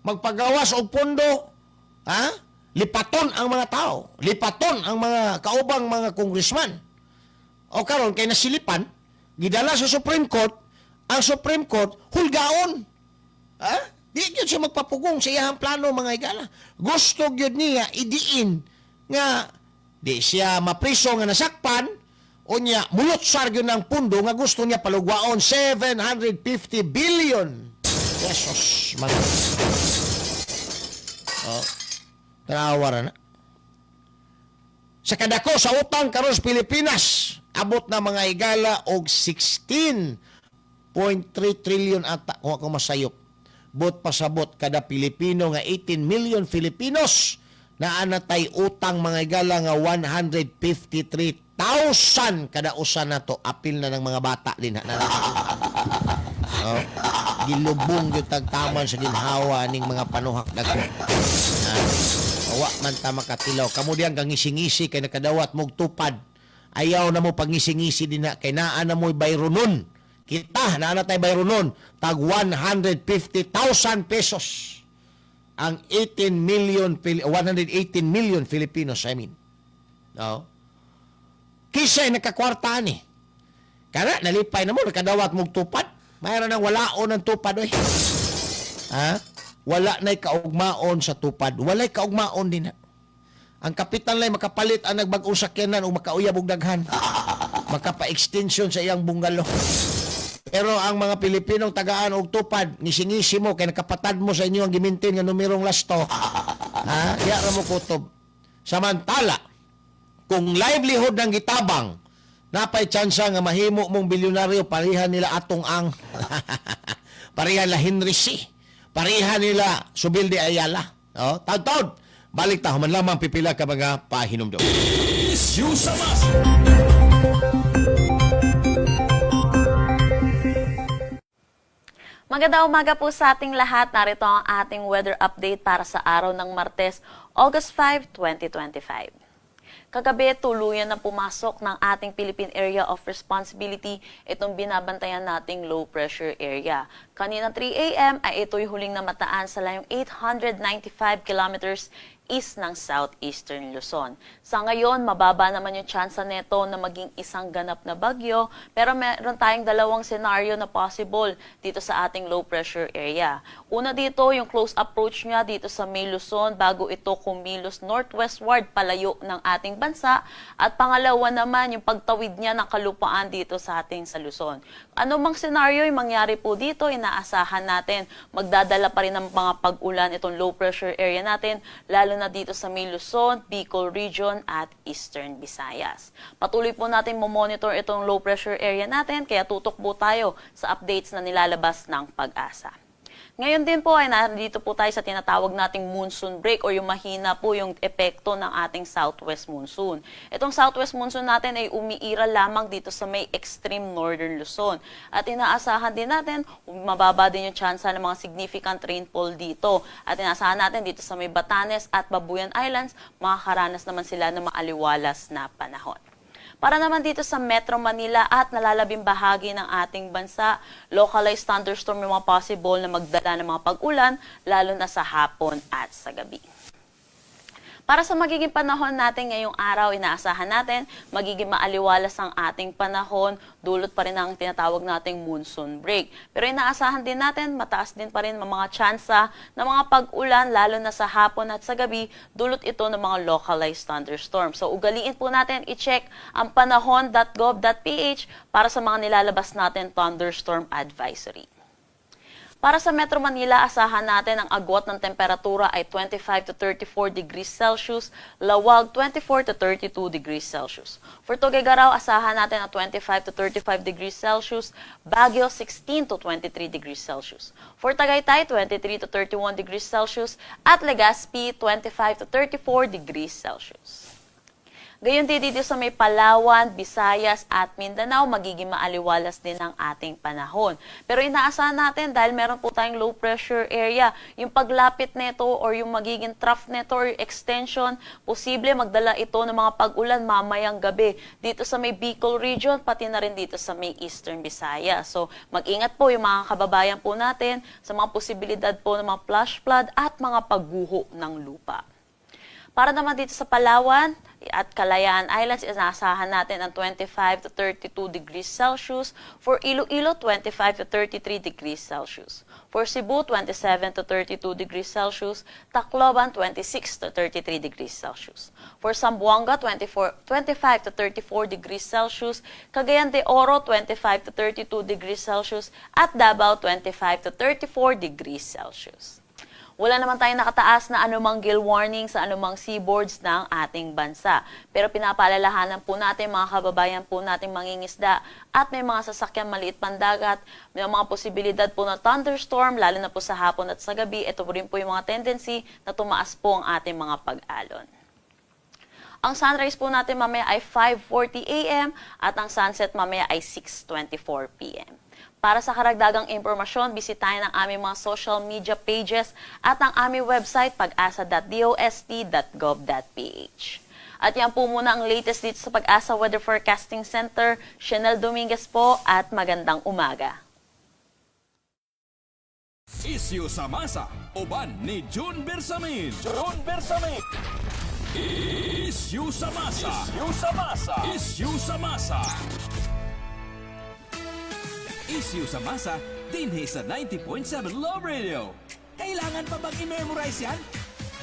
Magpagawas og pondo, ha? Lipaton ang mga tao, lipaton ang mga kaubang mga congressman. O karon kay nasilipan, gidala sa Supreme Court, ang Supreme Court hulgaon. Ha? Di gyud siya magpapugong sa iyang plano, mga higala. Gusto gyud niya idiin nga di siya mapriso nga nasakpan, unya mulutsar gyud ng pundo nga gusto niya palugwaon, 750 billion pesos, mga. Oh. Tanawa ra na. Sa kadako sa utang karon sa Pilipinas, abot na, mga higala, og 16.3 trillion ata kung ako masayop. Buot pasabot, kada Pilipino nga 18 million Filipinos naa na tay utang, mga higala, nga 153,000 kada usa nato. Apil na ng mga bata din na. Oh, gilubong gyud tagtaman sa ginhawa ning mga panuhak dagko. Ah, wa man ta makatilaw. Kamo diyang gangisingisi kay nakadawat mog tupad. Ayaw na mo pangisingisi din na kay naa na mo'y bayronon. Kita, naa na tay bayronon. Tag 150,000 pesos. Ang 18 million, 118 million Filipinos, I mean. No? Kisay nakakwarta ni. Kana, nalipay na mo, nakadawat mong tupad. Mayroon nang walaon ng tupad, oy. Ha? Wala na'y kaugmaon sa tupad. Wala'y kaugmaon din na. Ang kapitan lay makapalit ang nagbag-ong sakyanan o makauyab og daghan. Makapa-extension sa iyang bungalo. Pero ang mga Pilipinong tagaan og tupad, ngisi-ngisi mo kay nakapatad mo sa inyo ang gimintin nga numerong lasto. Ha? Diya ra mo kutob. Samantala, kung livelihood ng gitabang, napay tsansa nga mahimo mong bilyonaryo, pareha nila Atong Ang. Pareha nila Henry Sy. Pareha nila Zubel de Ayala. Oh, taud-taud. Balik ta human lamang pipila ka mga pahinumdum. Issue sa masa. Magandang umaga po sa ating lahat. Narito ang ating weather update para sa araw ng Martes, August 5, 2025. Kagabi, tuluyan na pumasok ng ating Philippine Area of Responsibility itong binabantayan nating low pressure area. Kanina 3 a.m. ay ito'y huling namataan sa layong 895 kilometers east ng southeastern Luzon. Sa ngayon, mababa naman yung tsansa nito na maging isang ganap na bagyo, pero meron tayong dalawang scenario na possible dito sa ating low pressure area. Una dito, yung close approach niya dito sa may Luzon bago ito kumilos northwestward palayo ng ating bansa, at pangalawa naman, yung pagtawid niya ng kalupaan dito sa ating sa Luzon. Ano mang scenario yung mangyari po dito, inaasahan natin magdadala pa rin ng mga pag-ulan itong low pressure area natin, lalo na dito sa may Luzon, Bicol Region at Eastern Visayas. Patuloy po natin monitor itong low pressure area natin, kaya tutok po tayo sa updates na nilalabas ng PAGASA. Ngayon din po ay nandito po tayo sa tinatawag nating monsoon break or yung mahina po yung epekto ng ating southwest monsoon. Itong southwest monsoon natin ay umiiral lamang dito sa may extreme northern Luzon. At inaasahan din natin, mababa din yung tsansa ng mga significant rainfall dito. At inaasahan natin dito sa may Batanes at Babuyan Islands, makakaranas naman sila ng maaliwalas na panahon. Para naman dito sa Metro Manila at nalalabing bahagi ng ating bansa, localized thunderstorm yung mga possible na magdala ng mga pag-ulan, lalo na sa hapon at sa gabi. Para sa magiging panahon natin ngayong araw, inaasahan natin magiging maaliwalas ang ating panahon, dulot pa rin ang tinatawag nating monsoon break. Pero inaasahan din natin, mataas din pa rin ang mga tsansa ng mga pag-ulan, lalo na sa hapon at sa gabi, dulot ito ng mga localized thunderstorm. So ugaliin po natin, i-check ang panahon.gov.ph para sa mga nilalabas natin thunderstorm advisory. Para sa Metro Manila, asahan natin ang agwat ng temperatura ay 25 to 34 degrees Celsius, Laoag 24 to 32 degrees Celsius. For Tuguegarao, asahan natin ang 25 to 35 degrees Celsius, Baguio 16 to 23 degrees Celsius. For Tagaytay, 23 to 31 degrees Celsius at Legazpi, 25 to 34 degrees Celsius. Gayon din dito sa may Palawan, Visayas at Mindanao, magiging maaliwalas din ang ating panahon. Pero inaasahan natin dahil meron po tayong low pressure area, yung paglapit nito or yung magiging trough nito or extension, posible magdala ito ng mga pag-ulan mamayang gabi dito sa may Bicol region, pati na rin dito sa may Eastern Visayas. So mag-ingat po yung mga kababayan po natin sa mga posibilidad po ng mga flash flood at mga pagguho ng lupa. Para naman dito sa Palawan at Kalayaan Islands, inaasahan natin ang 25 to 32 degrees Celsius. For Iloilo, 25 to 33 degrees Celsius. For Cebu, 27 to 32 degrees Celsius. Tacloban, 26 to 33 degrees Celsius. For Zamboanga, 24, 25 to 34 degrees Celsius. Cagayan de Oro, 25 to 32 degrees Celsius. At Davao, 25 to 34 degrees Celsius. Wala naman tayong nakataas na anumang gale warning sa anumang seaboards ng ating bansa. Pero pinapaalalahanan po natin, mga kababayan po nating mangingisda at may mga sasakyan maliit pandagat, may mga posibilidad po na thunderstorm, lalo na po sa hapon at sa gabi. Ito rin po yung mga tendency na tumaas po ang ating mga pag-alon. Ang sunrise po natin mamaya ay 5:40 a.m. at ang sunset mamaya ay 6:24 p.m. Para sa karagdagang impormasyon, bisitahin ang aming mga social media pages at ang aming website pagasa.dost.gov.ph. At yan po muna ang latest dito sa PAGASA Weather Forecasting Center. Chanel Dominguez po at magandang umaga. Isyu sa masa, uban ni June Bersamin. June Bersamin. Isyu sa masa. Isyu sa masa. Isyu sa masa. Isyu sa masa, dinhi sa 90.7 Love Radio. Kailangan pa bang i-memorize yan?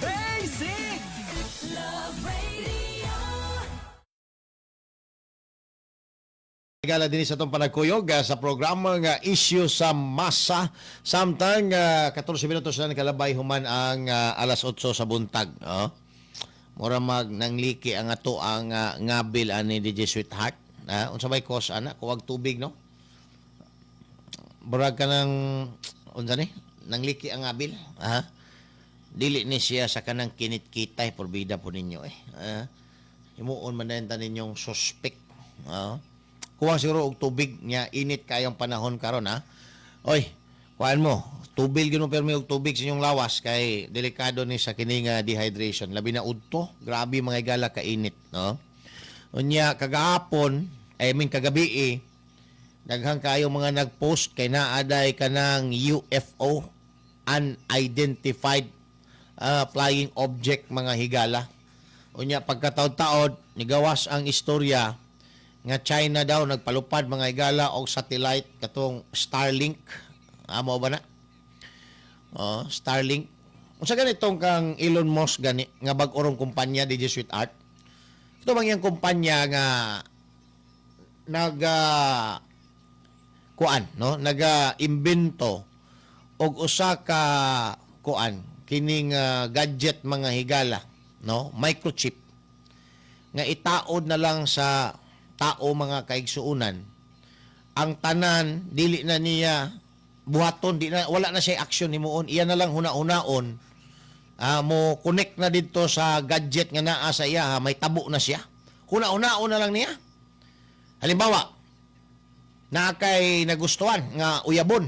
Basic! Love Radio. Gala din sa itong panagkuyog sa programa nga Issue sa Masa, samtang 14 minutos na nakalabay human ang alas 8 sa buntag. Oh. Mura mag nangliki ang ato ang ngabil ani DJ Sweetheart. Unsa may cause ana? Kuwag tubig, no? Murag ka ng unsa ni? Nangliki ang ngabil. Ha? Dili ni siya sa kanang kinit-kitay, porbida po ninyo eh. Ha? Himuon man na ninyong suspect. Ha? Kuha siguro og tubig nya, init kayong panahon karon, ha. Oy, kuan mo, tubil gyud mo permi og tubig sa inyong lawas kay delikado ni sa kining dehydration. Labi na udto, grabe, mga higala, kainit, no? Unya kagahapon, I mean kagabi eh, daghan kayo mga nag-post kay naaday kanang UFO, unidentified flying object, mga higala. Unya pagkataod-taod nigawas ang istorya nga China daw nagpalupad, mga higala, og satellite katong Starlink. Amo ba na? Oh, Starlink. Unsa ganitong kang Elon Musk gani nga bag-orong kumpanya, DJ Sweetheart? Ito bang iyang kumpanya nga naga kuan, no, naga imbento og usa ka kuan kining gadget, mga higala, no, microchip nga itaod na lang sa tao, mga kaigsuunan. Ang tanan dili na niya buhaton, di na, wala na siya action himuon, iya na lang huna-hunaon, mo connect na didto sa gadget nga naa sa iya, ha, may tabo na siya, huna-hunaon na lang niya. Halimbawa, naa kay nagustuhan nga uyabon,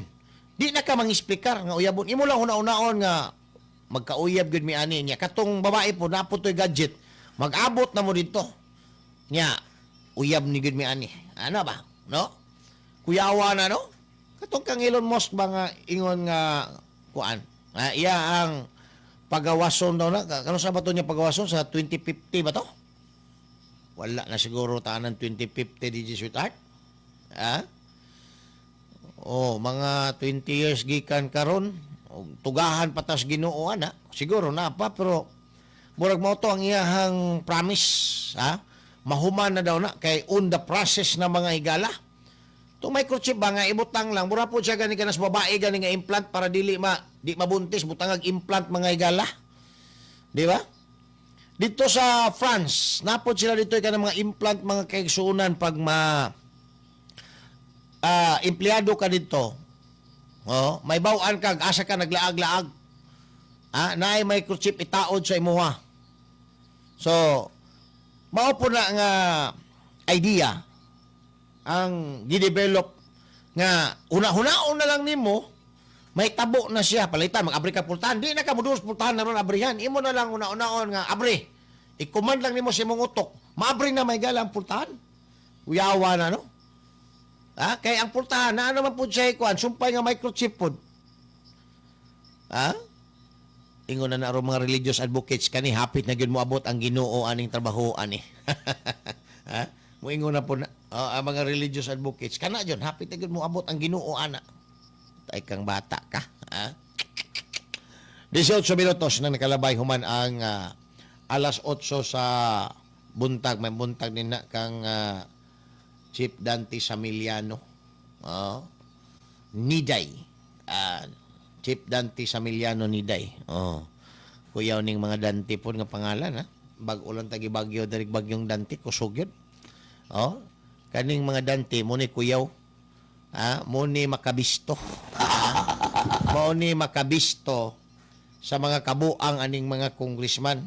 di na ka mangisplikar nga uyabon, imo lang huna-hunaon nga magkauyab gyud mi ani niya. Katong babae po napod toy gadget, mag-abot na mo didto nya, uyab ni gyud mi ani, ano ba, no? Kuyawa na, no? Katong kang Elon Musk ba nga ingon nga kuan, iya ang pagawason daw na kano sa ba to niya pagawason sa 2050 ba to? Wala na siguro tanan 2050, DJ Sweetheart, ha. Oh, mga 20 years gikan karon, og tugahan patas Ginoo ana, siguro na pa, pero murag mao to ang iyahang promise, ha. Mahuman na daw na kay on the process na, mga higala. To microchip ba nga ibutang lang, mura po siya gani kanas babae gani nga implant para dili ma di mabuntis, butangag implant, mga higala. Di ba? Dito sa France, napod sila dito kanang mga implant, mga kaigsuonan, pag ma empleyado ka dito. Oh, may bawaan kag asa ka naglaag-laag. Naay microchip itaod sa imuha. So, mao po na nga idea ang gidevelop nga una-hunaon na lang nimo, may tabo na siya. Palitan, mag-abri ka pultahan, di na ka modulos pultahan na ron, abrihan imo na lang una-unaon nga abri, i-command lang nimo sa imong utok, maabri na may ang pultahan. Uyawa na, no? Ha, kay ang pultahan na ano man pud siya kuan, sumpay nga microchip pod, ha. Ingon na na mga religious advocates kani, hapit na gyud moabot ang Ginoo aning trabaho ani. Ha, moingon na po na oh, ang mga religious advocates kana jud, hapit na gyud moabot ang Ginoo ana. Tay kang bata ka, ha. 18 minutos na nakalabay human ang alas 8 sa buntag. May buntag din na kang Chief Dante Samiliano. Oh. Niday. Chief Dante Samiliano Niday. Oh. Kuyaw ning mga Dante po nga pangalan, ha. Bag-o lang tagi Bagyo diri, bagyong Dante kusog yun. Oh. Kaning mga Dante mo ni kuyaw. Ah, mo ni makabisto. Ah, mao ni makabisto sa mga kabuang aning mga congressman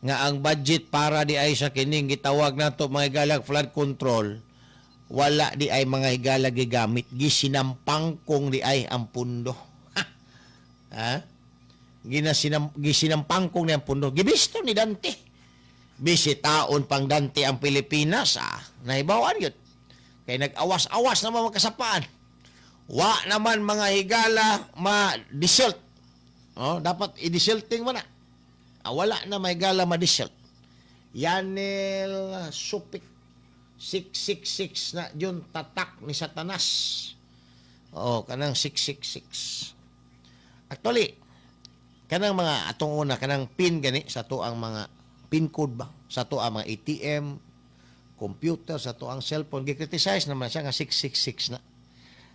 nga ang budget para di ay sa kining gitawag nato, mga higalag, flood control, wala di ay, mga higala, gigamit, gisinampangkong di ay ang pundo, ha. Gisinampangkong ni ang pundo, gibisto ni Dante, bisitaon pang Dante ang Pilipinas, ah. Nahibawan yun kay nag-awas-awas na mga kasapaan. Wa naman, mga higala, ma-desilt. Oh, dapat i-desilting mo na. Ah, wala na, mga higala, ma-desilt. Yanel Supik 666 na yun, tatak ni Satanas. Oh, kanang 666. Actually, kanang mga atong una, kanang PIN gani sa ato ang mga PIN code ba? Sa ato ang mga ATM, computer, sa ato ang cellphone, gi-criticize naman siya nga 666 na.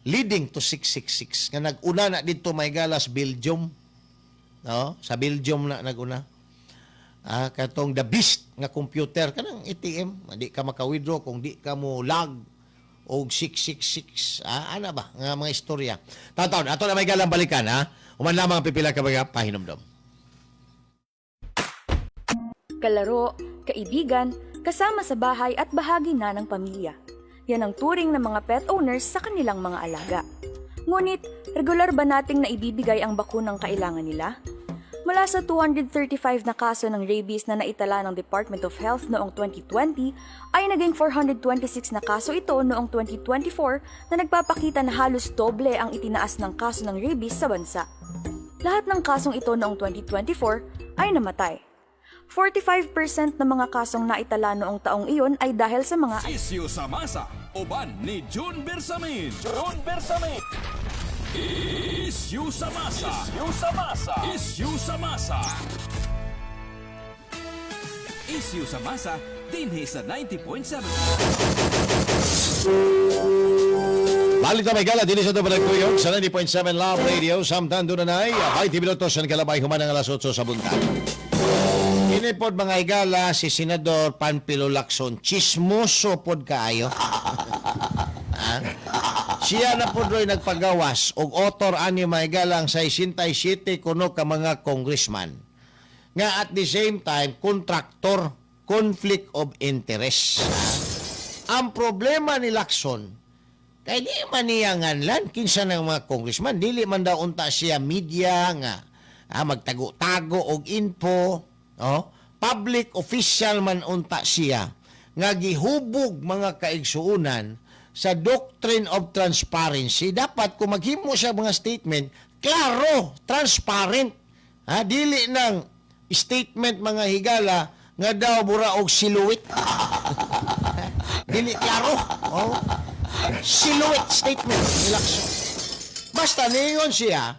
Leading to 666 nga nag-una na dito, may galas, Belgium. No? Sa Belgium na nag-una. Ah, katong the beast nga computer kanang ATM, di ka maka-withdraw kung di ka mo log og 666. Ah, ana ba nga mga istorya. Taon ato na may galang balikan ha. Human lamang ang pipila ka mga pahinumdom. Kalaro, kaibigan, kasama sa bahay at bahagi na ng pamilya. Yan ang turing ng mga pet owners sa kanilang mga alaga. Ngunit, regular ba nating naibibigay ang bakunang kailangan nila? Mula sa 235 na kaso ng rabies na naitala ng Department of Health noong 2020, ay naging 426 na kaso ito noong 2024 na nagpapakita na halos doble ang itinaas ng kaso ng rabies sa bansa. Lahat ng kasong ito noong 2024 ay namatay. 45% ng mga kasong naitala noong taong iyon ay dahil sa mga Issue sa masa. Uban ni June Bersamin. June Bersamin. Issue sa masa. Issue sa masa. Issue sa masa. Issue sa masa, dinhi sa 90.7. Balik na may gala, dinhi sa ito kuyog sa 90.7 Love Radio. Samtang doon na ay 20 minutos ang kalabay human ang alas 8 sa buntag. Kini pod, mga higala, si Senador Panfilo Lacson, chismoso pod kaayo. Ha? Siya na pod ro'y nagpagawas og author ani, mga higala, ang 67 kuno ka mga congressman. Nga at the same time, contractor, conflict of interest. Ha? Ang problema ni Lacson, kay di man niya nganlan kinsa ng mga congressman, dili man daw unta siya media nga magtago-tago og info, oh. Public official man unta siya nga gihubog, mga kaigsuunan, sa doctrine of transparency. Dapat kung maghimo siya mga statement, klaro, transparent. Ha, dili nang statement, mga higala, nga daw bura og silhouette. Dili klaro. Oh. Silhouette statement ni Lacson. Basta ningon siya,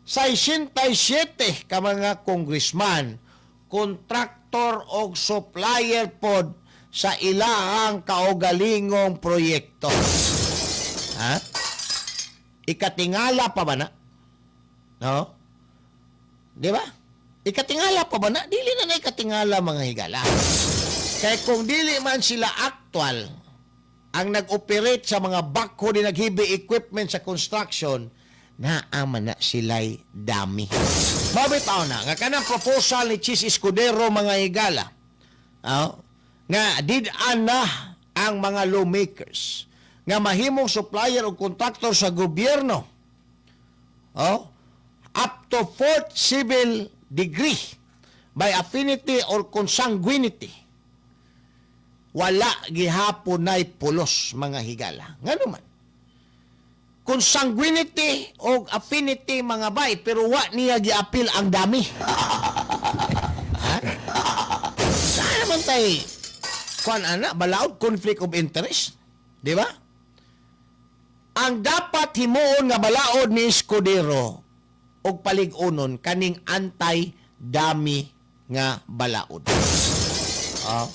67 ka mga congressman, kontraktor og supplier pod sa ilahang kaugalingong proyekto. Ha? Ikatingala pa ba na? No? Di ba? Ikatingala pa ba na? Dili na na ikatingala, mga higala. Kaya kung dili man sila actual ang nag-operate sa mga backhoe ni nag-heavy equipment sa construction, naaman na sila'y dami. Mabitaw na, nga kanang proposal ni Chiz Escudero, mga higala, nga did-an na ang mga lawmakers nga mahimong supplier o contractor sa gobyerno, oh, up to fourth civil degree by affinity or consanguinity, wala gihapon nay pulos, mga higala. Ngano man consanguinity o affinity, mga bay, pero wa niya giapil ang dami, ha? Saan naman tay kuan ana balaod, conflict of interest, di ba? Ang dapat himuon nga balaod ni Escudero og palig-unon kaning anti-dummy nga balaod. Oh.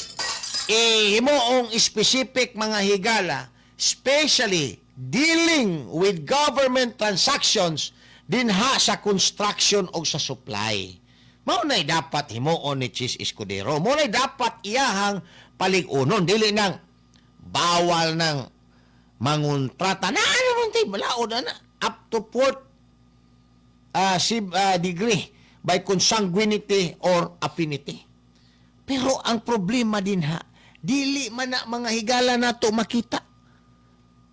Himuong specific, mga higala, especially dealing with government transactions dinha sa construction o sa supply. Mao na'y dapat himuon ni Chiz Escudero. Mao na'y dapat iyahang palig-unon. Dili nang bawal ng mangontrata. Na ano man tay balaod ana up to fourth degree by consanguinity or affinity. Pero ang problema din ha, dili man na, mga higala, nato makita.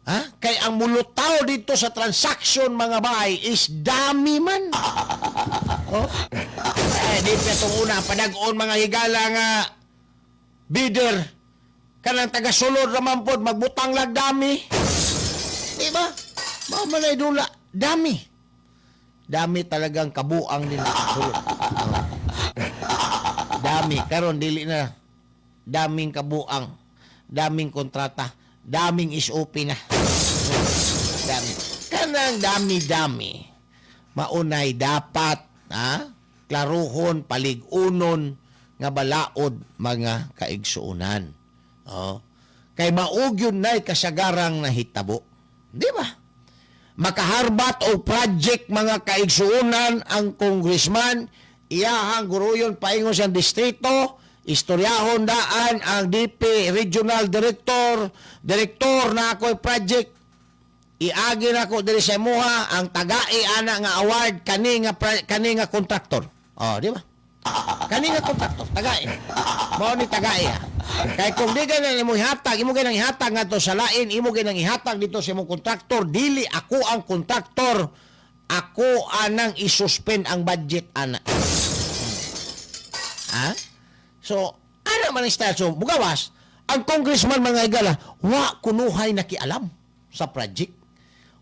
Ha? Kay ang mulutaw dito sa transaction, mga bay, is dummy man. Oh? Eh, di pa itong una, padag-on, mga higala, nga bidder. Kanang taga-sulod raman pod, magbutang lag dummy. Di ba? Mao man ay dula, dami. Dami talagang kabuang din sulod. Oh. Dami karon dili na daming kabuang, daming kontrata, daming SOP na. Dami. Kanang dami-dami. Maunay dapat ha? Klaruhon, palig-unon nga balaod, mga kaigsuonan. Oh. Kay mao gyud nay kasagarang nahitabo. Di ba? Makaharbat og project, mga kaigsuonan, ang congressman, iyahang guruyon paingon siyang distrito, istoryahon daan ang DP Regional Director, "Director, na ako'y project, iagi na ko diri sa imuha ang tagai ana nga award kani nga kontraktor." Oh, di ba? Kani nga kontraktor, tagai. Mao ni tagai ha. Kay kung di ka imo ihatag, imo ganang ihatag ngadto sa lain, imo ganang ihatag dito sa imong kontraktor, dili ako ang kontraktor, ako anang isuspend ang budget ana. Ha? So, ana man ang style. So, mugawas, ang congressman, mga igala, wa kunuhay nakialam sa project.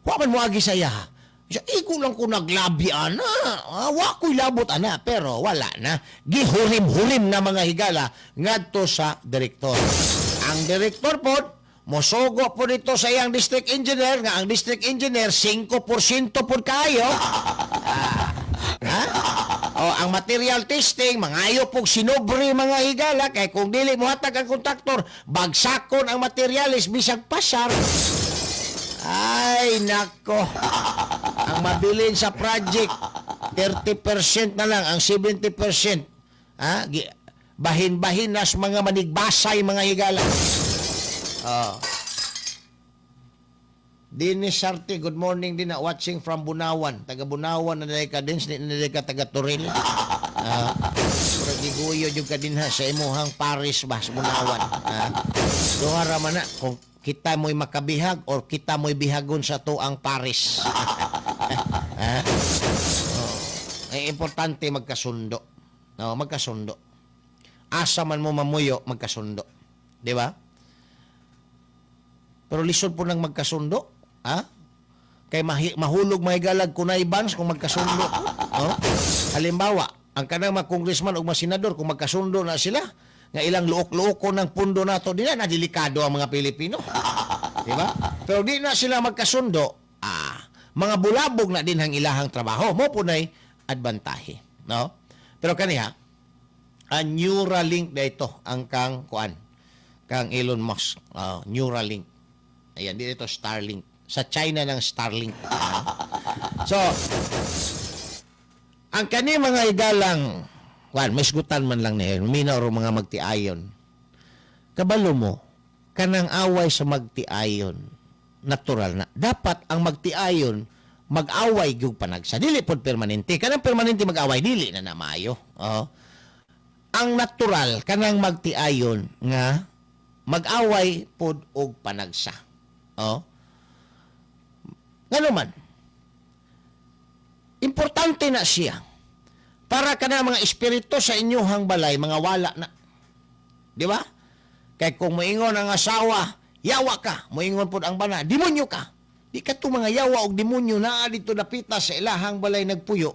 Wa man moagi sa iya. Siya, igo lang ko naglabi ana. Ah, wa ko'y labot ana, pero wala na. Gihurim-hurim na, mga higala, ngadto sa direktor. Ang direktor pod, mosugo po dito sa iyang district engineer, nga ang district engineer, 5% pod kayo. Ah, ha? O, ang material testing, mangayo pog sinobre, mga higala, kay kung dili mo hatag ang kontraktor, bagsakon ang materialis bisag pasar. Ay, nako. Ang mabilin sa project, 30% na lang, ang 70%. Ha? Bahin-bahin nas mga manigbasay, mga higala. Oh. Dennis Sarte, good morning din na, watching from Bunawan. Taga Bunawan na ka din, na ka taga Toril. Ah, murag giguyo jud ka din ha sa imuhang Paris ba sa Bunawan. Ah, duha ra man na kung kita mo'y makabihag or kita mo'y bihagon sa tuang Paris. Ha? Oh. Ay importante magkasundo. No, magkasundo. Asa man mo mamuyo, magkasundo. Di ba? Pero lisod po nang magkasundo. Ha? Kay mahulog mahigalag kunay bans kung magkasundo po. No? Halimbawa, ang kanang mga congressman o mga senador, kung magkasundo na sila, nga ilang luok-luoko ng pundo nato, di na na delikado ang mga Pilipino. Di ba? Pero di na sila magkasundo, mga bulabog na din ang ilahang trabaho. Mao po na'y advantahe. No? Pero kaniha, ang Neuralink na ito, ang kang kuan, kang Elon Musk, Neuralink. Ayan, di ito Starlink. Sa China ng Starlink. So, ang kani mga igalang, kuan, may sgutan man lang niya, minaw ro mga magtiayon. Kabalo mo, kanang away sa magtiayon, natural na. Dapat ang magtiayon, mag-away gyud panagsa. Dili pod permanente. Kanang permanente mag-away, dili na na maayo. Oh. Ang natural, kanang magtiayon nga mag-away pod og panagsa. Oh. Ngano man, importante na siya para kana mga espiritu sa inyuhang balay mga wala na. Di ba? Kay kung moingon ang asawa, "Yawa ka," moingon pod ang bana, "Demonyo ka." Di ka to mga yawa og demonyo naa dito dapita sa ilahang balay nagpuyo.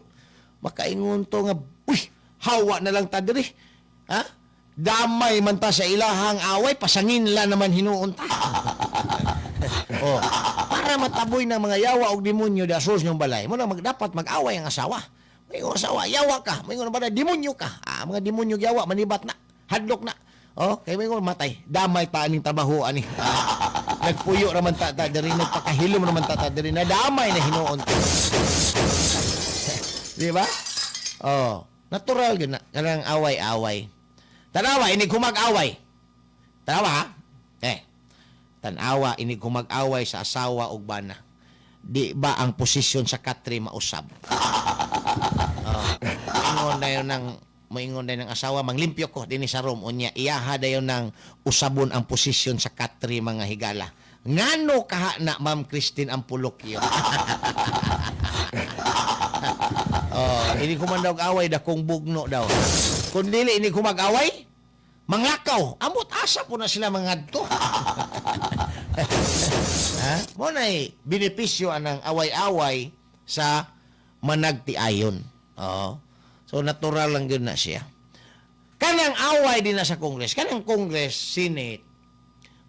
Makaingon to nga, "Uy, hawa na lang ta diri." Ha? Damay man ta sa ilahang away, pasangin la naman hinuon ta. Oh, para mataboy ng mga yawa og demonyo da sus yung balay. Mo na dapat mag-away ang asawa. May asawa, "Yawa ka." May bana, "Demonyo ka." Ah, mga demonyo yawa manibat na. Hadlok na. Oh, kay may matay. Damay pa aning trabaho ani. Ah, nagpuyo raman ta ta diri, nagpakahilom raman ta ta diri na damay na hinuon. Di ba? Oh, natural gyud na kanang away-away. Tanawa inig humag-away. Tanawa ha? Eh. Tanawa inig humag-away sa asawa ug bana. Di ba ang posisyon sa katre mausab? Oh, moingon dayon ng asawa, "Manglimpyo ko dinhi sa room," unya iyaha dayon ng usabon ang posisyon sa katre, mga higala. Ngano kaha na, Ma'am Christine Ampulokyo? Oh, ini kuman daw away dakong bugno daw. Kung dili ini kumag-away, manglakaw. Amot asa po na sila mangadto. Ha? Ha? Mao nay benepisyo anang away-away sa managtiayon. Oo. So natural lang gyud na siya. Kanang away din na sa Congress, kanang Congress, Senate,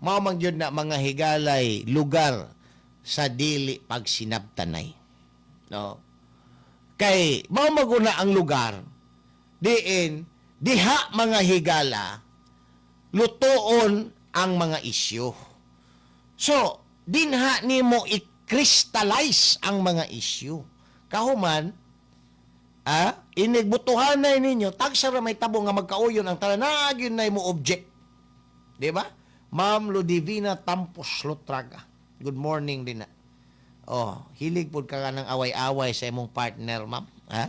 mao man gyud na, mga higalay, lugar sa dili pagsinabtanay. No? Kay mao maguna ang lugar diin diha, mga higala, lutoon ang mga isyu. So, dinha nimo i-crystallize ang mga issue. Kahuman, inigbutuhanay ninyo, tagsa ra may tabo nga magkauyon ang tanan, naa gyud nay mo object. Di ba? Ma'am Ludivina Tampos Lutraga. Good morning din na. Oh, hilig pud ka ng away-away sa imong partner, ma'am. Ha?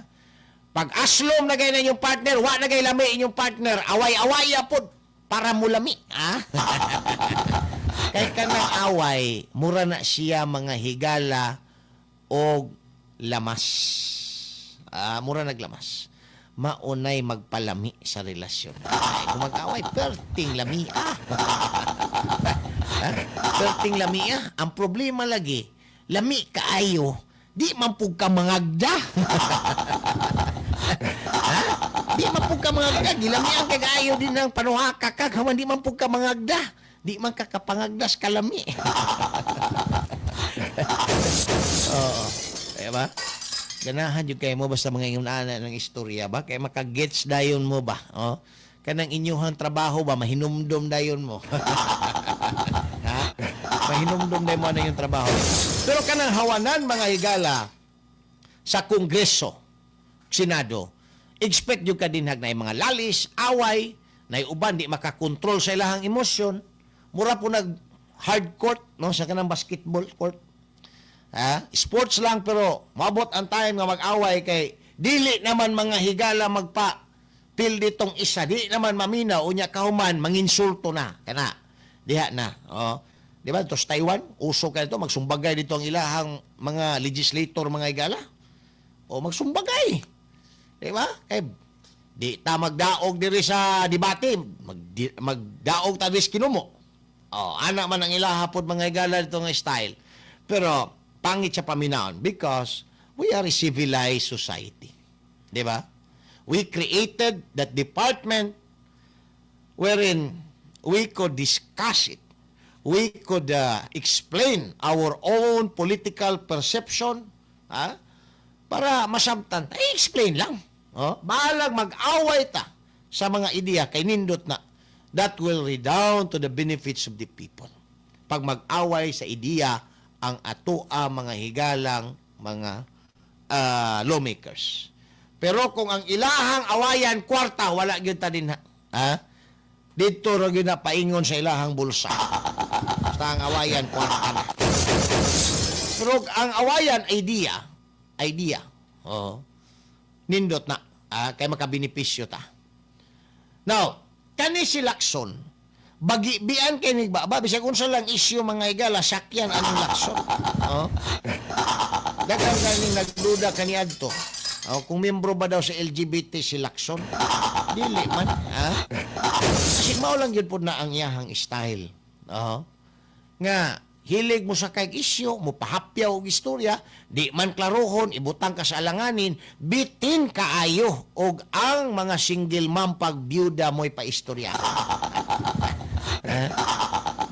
Pag aslom na gay na inyong partner, wa na gay lami inyong partner, away-away pud para mulami, ha? Kay kanang away, mura na siya, mga higala, og lamas. Ah, mura naglamas. Maunay magpalami sa relasyon. Ay, kung mag-away, perting lami ah. Ha? Perting lami ah. Ang problema lagi, lami kaayo, di man pud ka mangagda. Ha? Di man pud ka mangagda. Gilamian kay kaayo din ng panuhaka ka, kaman di man pud ka mangagda. Di man ka kapangagdas kalami. Oo. Kaya ba? Ganahan jud kay mo basta mga ingon ana ng istorya ba? Kay makagets dayon mo ba? Oh. Kanang inyuhang trabaho ba mahinumdom dayon mo? Ha? Mahinumdom dayon mo ana yung trabaho. Pero kanang hawanan, mga higala, sa Kongreso, Senado, expect jud ka dinhag na mga lalis, away, na uban di makakontrol sa ilahang emosyon. Mura po nag hard court, no, sa kanang basketball court. Ha? Sports lang pero mabot ang time nga mag-away kay dili naman, mga higala, magpa pildi tong isa, di naman maminaw unya kahuman manginsulto na kana diha na. Oh, di ba to sa Taiwan uso kay ito magsumbagay dito ang ilahang mga legislator, mga higala, o magsumbagay, di ba? Kay di ta magdaog diri sa debate, magdaog ta diri sa kinumo. Oh, ana man ang ilaha pod, mga higala, dito nga style. Pero pangit siya paminawon because we are a civilized society. Di ba? We created that department wherein we could discuss it. We could explain our own political perception, ha? Para masabtan. Eh, explain lang. Oh, bahalag mag-away ta sa mga ideya kay nindot na that will redound to the benefits of the people. Pag mag-away sa ideya ang atoa, mga higalang mga lawmakers. Pero kung ang ilahang awayan kwarta, wala gyud ta din ha. Ha? Dito ra gyud na paingon sa ilahang bulsa. Basta ang awayan kwarta na. Pero ang awayan idea, idea. Oh. Nindot na kay makabenepisyo ta. Now, kani si Lacson, bagibian kay ni ba, bisag unsa lang issue, mga higala, sakyan anong Lacson. Oh. Daghan kaning nagduda kaniadto. Oh, kung membro ba daw sa LGBT si Lacson? Dili man, ha? Kasi mao lang gyud pod na ang iyahang style. Oh. Nga hilig mo sa kay isyu, mo pahapyaw og istorya, di man klarohon, ibutang ka sa alanganin, bitin kaayo og ang mga single mom pag byuda mo'y paistorya. Ha?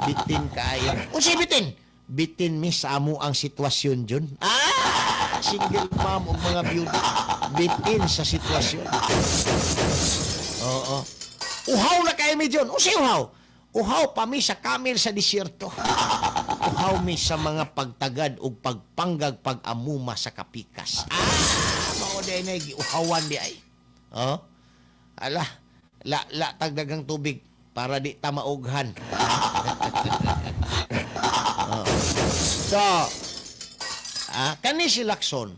Bitin kaayo. Unsay bitin? Bitin mi sa amo ang sitwasyon dyan. Ah! Single mom og mga byuda. Bitin sa sitwasyon. Oo. Uhaw na kayo mi dyan. Unsay uhaw? Uhaw pa mi sa camel sa disyerto. Uhaw mi sa mga pagtagad ug pagpanggag pag-amuma sa kapikas. Ah, mao day na giuhawan di ay. Oh? Ala, la la tagdagang tubig para di ta maughan. Oh. So, kani si Lacson,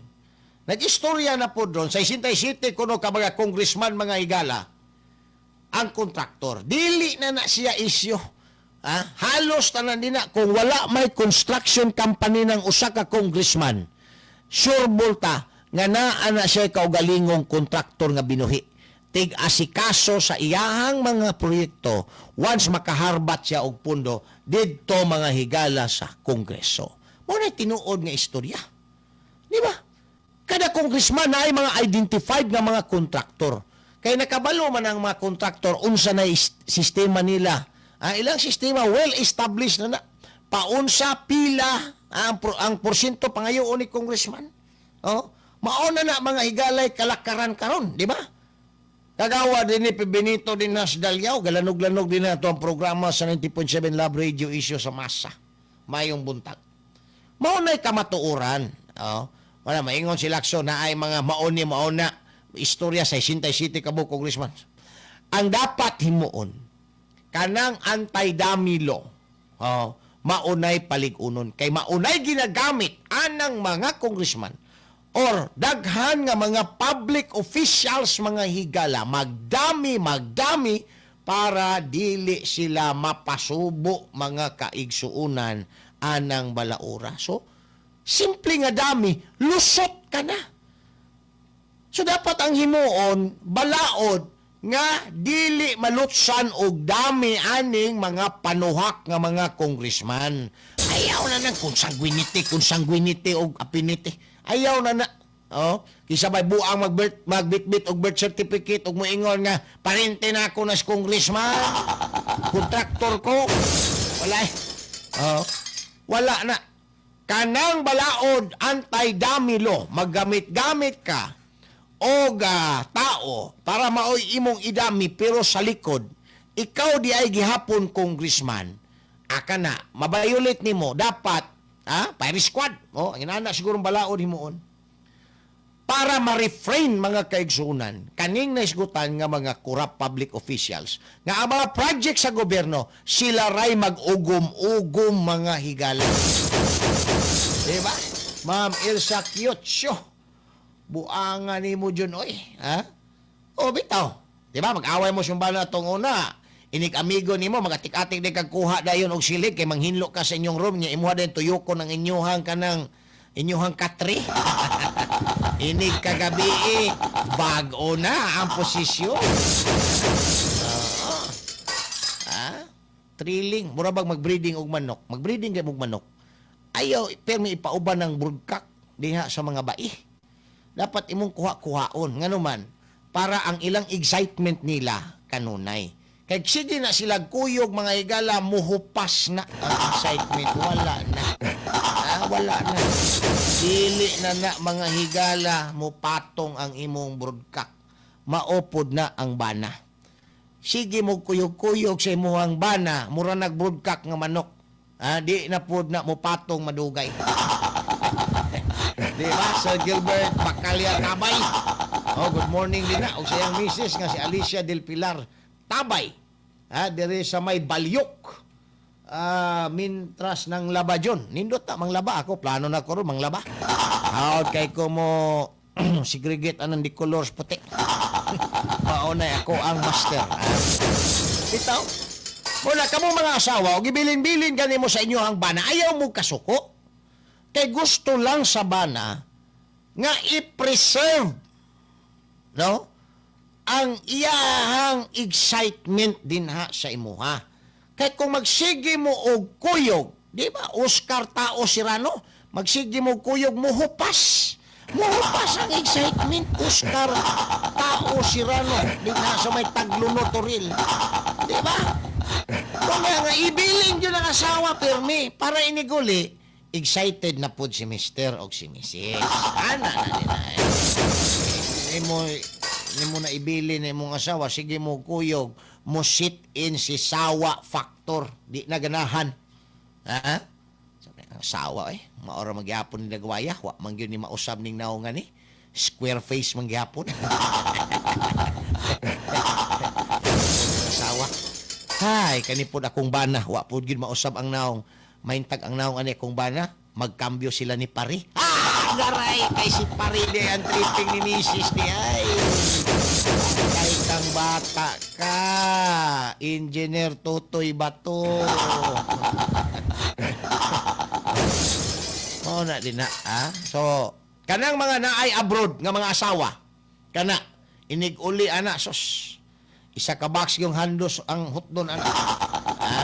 nag-istorya na po doon, sa 67 kuno ka mga congressman, mga higala, ang kontraktor. Dili na na siya isyu. Ah, halos tanan din na kung wala may construction company ng usa ka congressman, sure bulta nga naa na siya kaugalingong kontraktor nga binuhi. Tig asikaso sa iyahang mga proyekto once makaharbat siya og pundo didto, mga higala, sa Kongreso. Mao na tinuod nga istorya. Di ba? Kada congressman na ay mga identified nga mga kontraktor. Kay nakabalo man ang mga kontraktor unsa na sistema nila. Ang ilang sistema well established na na. Paunsa pila ang porsyento pangayoon ni congressman. Oh, mauna na mga higalay kalakaran karon, di ba? Kagawa din ni Benito din nas Dalyaw, galanog-lanog din na ito ang programa sa 90.7 Love Radio, Issue sa Masa. Mayong buntag. Mao na'y kamatuoran. Oh. Wala, maingon si Lacson na ay mga maoni mauna istorya sa 67 ka buok congressman. Ang dapat himuon, kanang anti-dummy law, oh, maunay palig-unon. Kay maunay ginagamit anang mga congressman or daghan nga mga public officials, mga higala, magdami magdami para dili sila mapasubo, mga kaigsuunan, anang balaura. So simple nga dami, lusot ka na. So dapat ang himuon balaod nga dili malutsan og dami aning mga panuhak nga mga congressman. Ayaw na nang consanguinity, consanguinity og affinity. Ayaw na na. Oh, kisa bay buang magbitbit og birth certificate og moingon nga parente na ako nas congressman. Kontraktor ko. Wala eh. Oh, wala na. Kanang balaod anti-dummy law, maggamit-gamit ka og tao para maoy imong idami, pero sa likod ikaw di ay gihapon congressman aka na mabayulit nimo. Dapat fire squad. Oh, ang inana siguro balaod himuon para ma-refrain, mga kaigsunan, kaning naisgutan nga mga corrupt public officials nga ang mga project sa gobyerno sila ray mag-ugom-ugom, mga higala. Diba, Ma'am Elsa Kiyotso? Buanga nimo dyan, oy. Ha? O, bitaw. Di ba? Mag-away mo sumbana tong una. Inig amigo nimo, magatik-atik di kag kuha dayon og silid kay manghinlo ka sa inyong room niya, imuha din tuyoko ng inyuhang kanang inyuhang katre. Inig kagabi eh, bag-o na ang posisyon. Oo. Ha? Thrilling. Mura bag magbreeding og manok. Magbreeding kay og manok. Ayaw, permi ipauban ng broodcock diha sa mga bai. Dapat imong kuha-kuhaon. Ngano man, para ang ilang excitement nila kanunay. Kay sige na sila kuyog, mga higala, muhupas na ang excitement. Wala na. Ah, wala na. Dili na na, mga higala, mupatong ang imong broodcock. Maupod na ang bana. Sige mo kuyog-kuyog sa imuhang bana, mura nag-broodcock nga manok. Ah, di na pod na mupatong madugay. Di ba? Sir Gilbert Bacalya Tabay. Oh, good morning din na. O sa iyang misis nga si Alicia Del Pilar Tabay. Ha, dire sa may Balyok. Ah, mintras ng laba dyon. Nindot na manglaba ako. Plano na ko ron manglaba. Hawd kay ko mo segregate anang di colors puti. Maunay ako ang master. Ah. Bitaw. Muna, kamo mga asawa, o gibilin-bilin gani mo sa inyo ang bana, ayaw mo kasuko. Kay gusto lang sa bana nga i-preserve, no, ang iyahang excitement din ha sa imuha. Kay kung magsige mo og kuyog, di ba, Oscar Tao Serrano, magsige mo og kuyog, muhupas. Muhupas ang excitement, Oscar Tao Serrano, di na sa may Tagluno Toril. Di ba? Kung nga nga, ibilin yun ang asawa, pirmi, para iniguli, excited na po si Mr. o si Mrs. Ana na din na. Mo, ni mo na ibilin na imong asawa, sige mo kuyog, mo sit in si sawa factor. Di na ganahan. Ha? Sabi, ang sawa eh. Maora magyapon ni nagwaya. Wa man gyud ni mausab ning naungan ni. Square face man gyapon. Asawa. Hay, kanipod akong bana. Wa pud gyud mausab ang naong. Maintag ang naong ani akong bana. Magkambyo sila ni Pari. Ah, garay kay si Pari di ang tripping ni Mrs. ni ay. Kay kang bata ka. Engineer Totoy Bato. Mao na din na, ah. So, kanang mga naay abroad nga mga asawa, kana inig-uli ana sos. Isa ka box yung handos ang hotdon ana. Ha?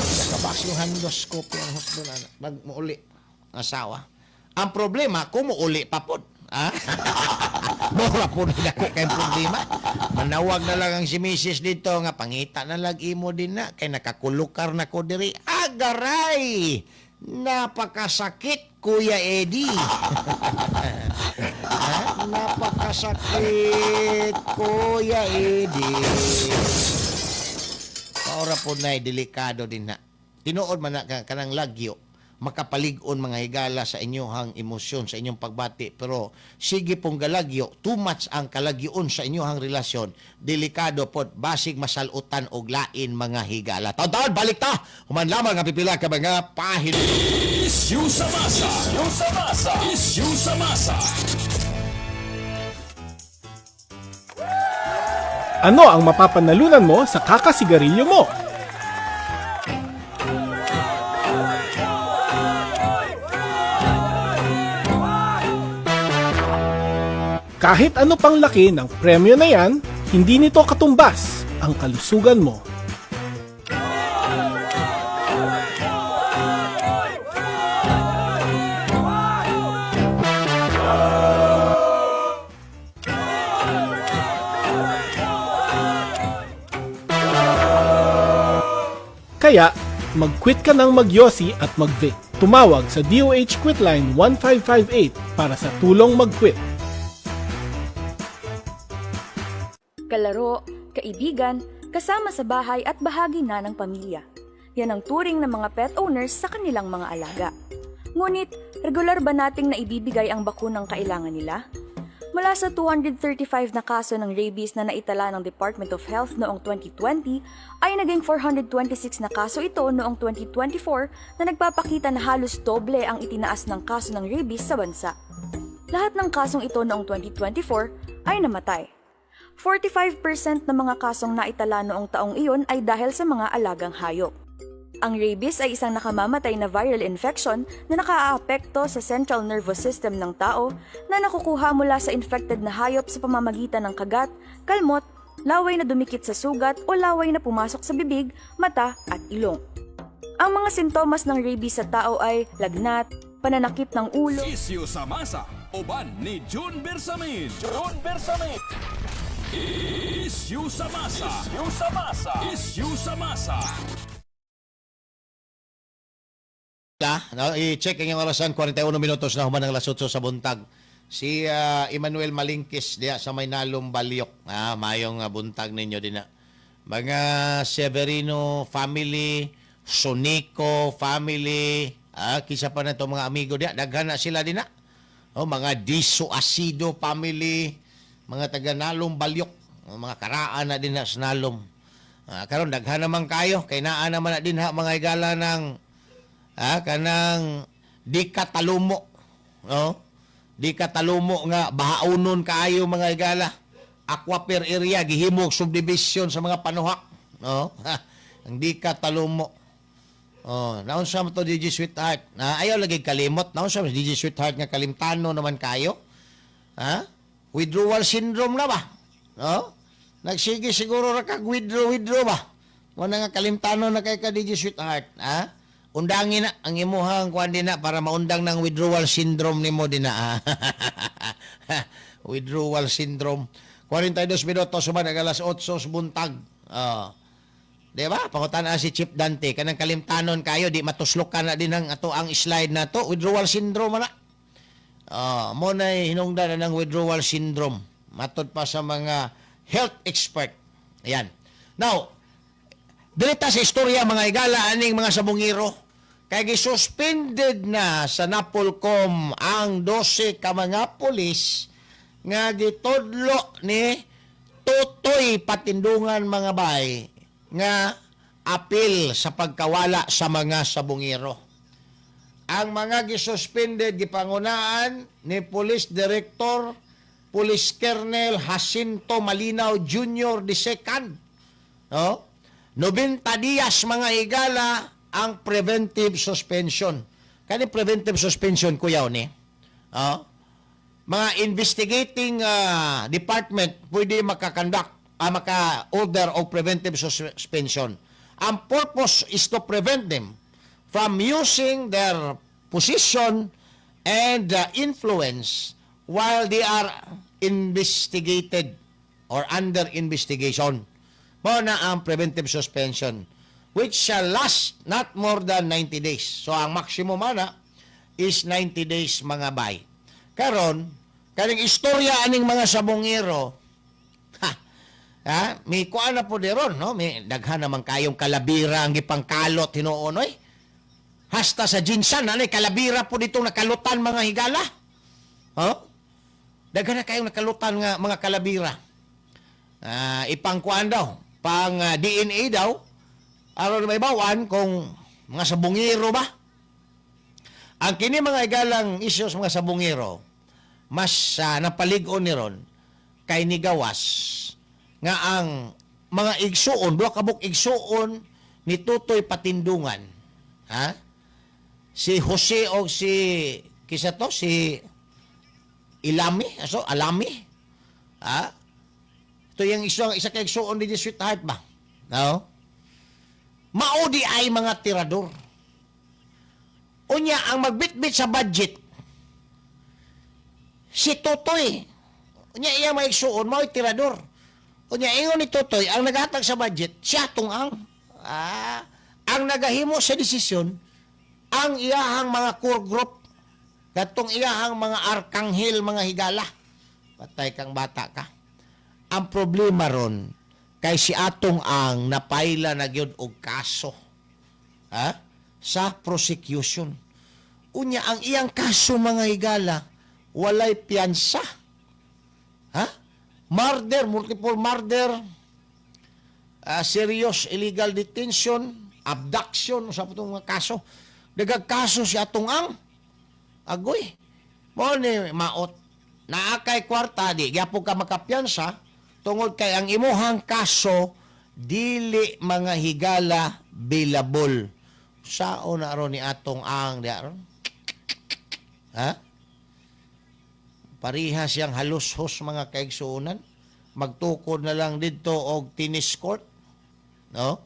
Isa ka box yung handos kopi ang hotdon ana. Mag muuli. Asawa. Ang problema, kumuuli pa pod. Ha? Mura po na ko kay problema. Manawag na lang ang si Mrs. dito nga pangita na lang imo din na kay nakakulukar na ko diri. Agaray! Napakasakit, Kuya Eddie. Ha? Napakasakit, Kuya Eddie. Paora po na delikado din na. Tinuod man na kanang lagyo, makapalig-on mga higala sa inyong emosyon, sa inyong pagbati. Pero sige pong galagyo, too much ang kalagyoon sa inyong relasyon, delikado po, basig masalutan og lain mga higala. Taon-taon, balik ta! Human lamang ang pipila ka mga pahin. Issue sa masa. Issue sa masa. Issue sa masa. Ano ang mapapanalunan mo sa kakasigarilyo mo? Kahit ano pang laki ng premyo na yan, hindi nito katumbas ang kalusugan mo. Kaya, mag-quit ka ng magyosi at mag-vape. Tumawag sa DOH Quitline 1558 para sa tulong mag-quit. Kalaro, kaibigan, kasama sa bahay at bahagi na ng pamilya. Yan ang turing ng mga pet owners sa kanilang mga alaga. Ngunit, regular ba nating naibibigay ang bakunang kailangan nila? Mula sa 235 na kaso ng rabies na naitala ng Department of Health noong 2020, ay naging 426 na kaso ito noong 2024 na nagpapakita na halos doble ang itinaas ng kaso ng rabies sa bansa. Lahat ng kasong ito noong 2024 ay namatay. 45% ng mga kasong naitala noong taong iyon ay dahil sa mga alagang hayop. Ang rabies ay isang nakamamatay na viral infection na nakaaapekto sa central nervous system ng tao na nakukuha mula sa infected na hayop sa pamamagitan ng kagat, kalmot, laway na dumikit sa sugat o laway na pumasok sa bibig, mata at ilong. Ang mga sintomas ng rabies sa tao ay lagnat, pananakip ng ulo, Issue sa masa. Uban ni June Bersamin. June Bersamin. Issue sa masa. Issue sa masa. Issue sa masa. No, i-check ang iyong orasan, 41 minutos na human ang alas 8 sa buntag. Si Emmanuel Malingkis diya sa may Nalum Balyok. Mayong buntag ninyo din na. Mga Severino family, Sonico family, kisa pa na itong mga amigo diya, daghan na sila din na. Oh, mga Diso Asido family, mga taga Nalum Balyok, oh, mga karaan na din na sa Nalum. Karon daghan naman kayo, kay naa naman na din ha mga higala ng kanang di ka talumo, no? Di ka talumo nga bahaunon kaayo mga higala. Aquaper area gihimog subdivision sa mga panuhak, no? Ang di ka talumo. Oh, naunsa mo to DJ Sweetheart? Na ayaw lagi kalimot. Naunsa mo DJ Sweetheart nga kalimtano naman kayo? Ha? Withdrawal syndrome na ba? No? Nagsige siguro ra kag withdraw withdraw ba? Mo na nga kalimtano na kay ka DJ Sweetheart, ha? Undangin na ang imuhang kuan din na para maundang ng withdrawal syndrome nimo din na. Ha? Withdrawal syndrome. 42 minutos suman ang alas 8 sa buntag. Oh. Di ba? Pangutan si Chief Dante kanang kalimtanon kayo di matuslokan na din ang ato ang slide na to withdrawal syndrome na. Ah, mo na hinungdan na ng withdrawal syndrome. Matod pa sa mga health expert. Ayan. Now, direta sa istorya mga higala aning mga sabungiro. Kay gisuspended na sa Napolcom ang 12 ka mga pulis nga gitudlo ni Totoy Patindungan mga bay nga apil sa pagkawala sa mga sabungiro. Ang mga gisuspended gipangunaan ni Police Director Police Colonel Jacinto Malinaw Jr. II. No? 90 dias mga higala ang preventive suspension. Kani preventive suspension kuyaw ni? Oh? Mga investigating department pwede makakandak, maka-order og preventive suspension. Ang purpose is to prevent them from using their position and influence while they are investigated or under investigation. Mao na ang preventive suspension, which shall last not more than 90 days. So ang maximum ana is 90 days, mga bay. Karon, kaning istorya aning mga sabongero, ha, ha, may kuan na po ron, no? May daghan naman kayong kalabira ang gipangkalot hinuon, oy. Hasta sa GenSan, ano, kalabira po dito nakalutan, mga higala. Oh? Daghan na kayong nakalutan nga mga kalabira. Ah, ipangkuan daw, pang DNA daw, aron may bawan kung mga sabungero ba. Ang kini, mga higalang issues mga sabungero, mas napalig-on ni ron kay nigawas nga ang mga igsuon, duha ka buok igsuon ni Totoy Patindungan. Ha? Si Jose o si kisa to si Ilami, aso Alami. Ha? Ito yung isa kay igsuon ni sweetheart ba? No? Mao di ay mga tirador. Unya, ang magbitbit sa budget si Totoy. Unya, iya mga igsuon mao'y tirador. Unya, ingon ni Totoy, ang naghatag sa budget siya tong ang nagahimo sa desisyon ang iyahang mga core group, katong iyahang mga arkanghel, mga higala. Patay kang bata ka. Ang problema ron kay si atong ang napaila na gyud og kaso, ha, sa prosecution. Unya, ang iyang kaso, mga higala, walay piyansa, ha. Murder, multiple murder, serious illegal detention, abduction, sa itong mga kaso. Dagag kaso si atong ang agoy. Mo ni maot. Naa kay kwarta, di gyapon ka makapiyansa tungod kay ang imuhang kaso dili, mga higala, bailable. Sao na ron ni atong ang di aron? Ha? Pareha siyang halos-hos, mga kaigsuonan. Magtukod na lang dito og tennis court. No?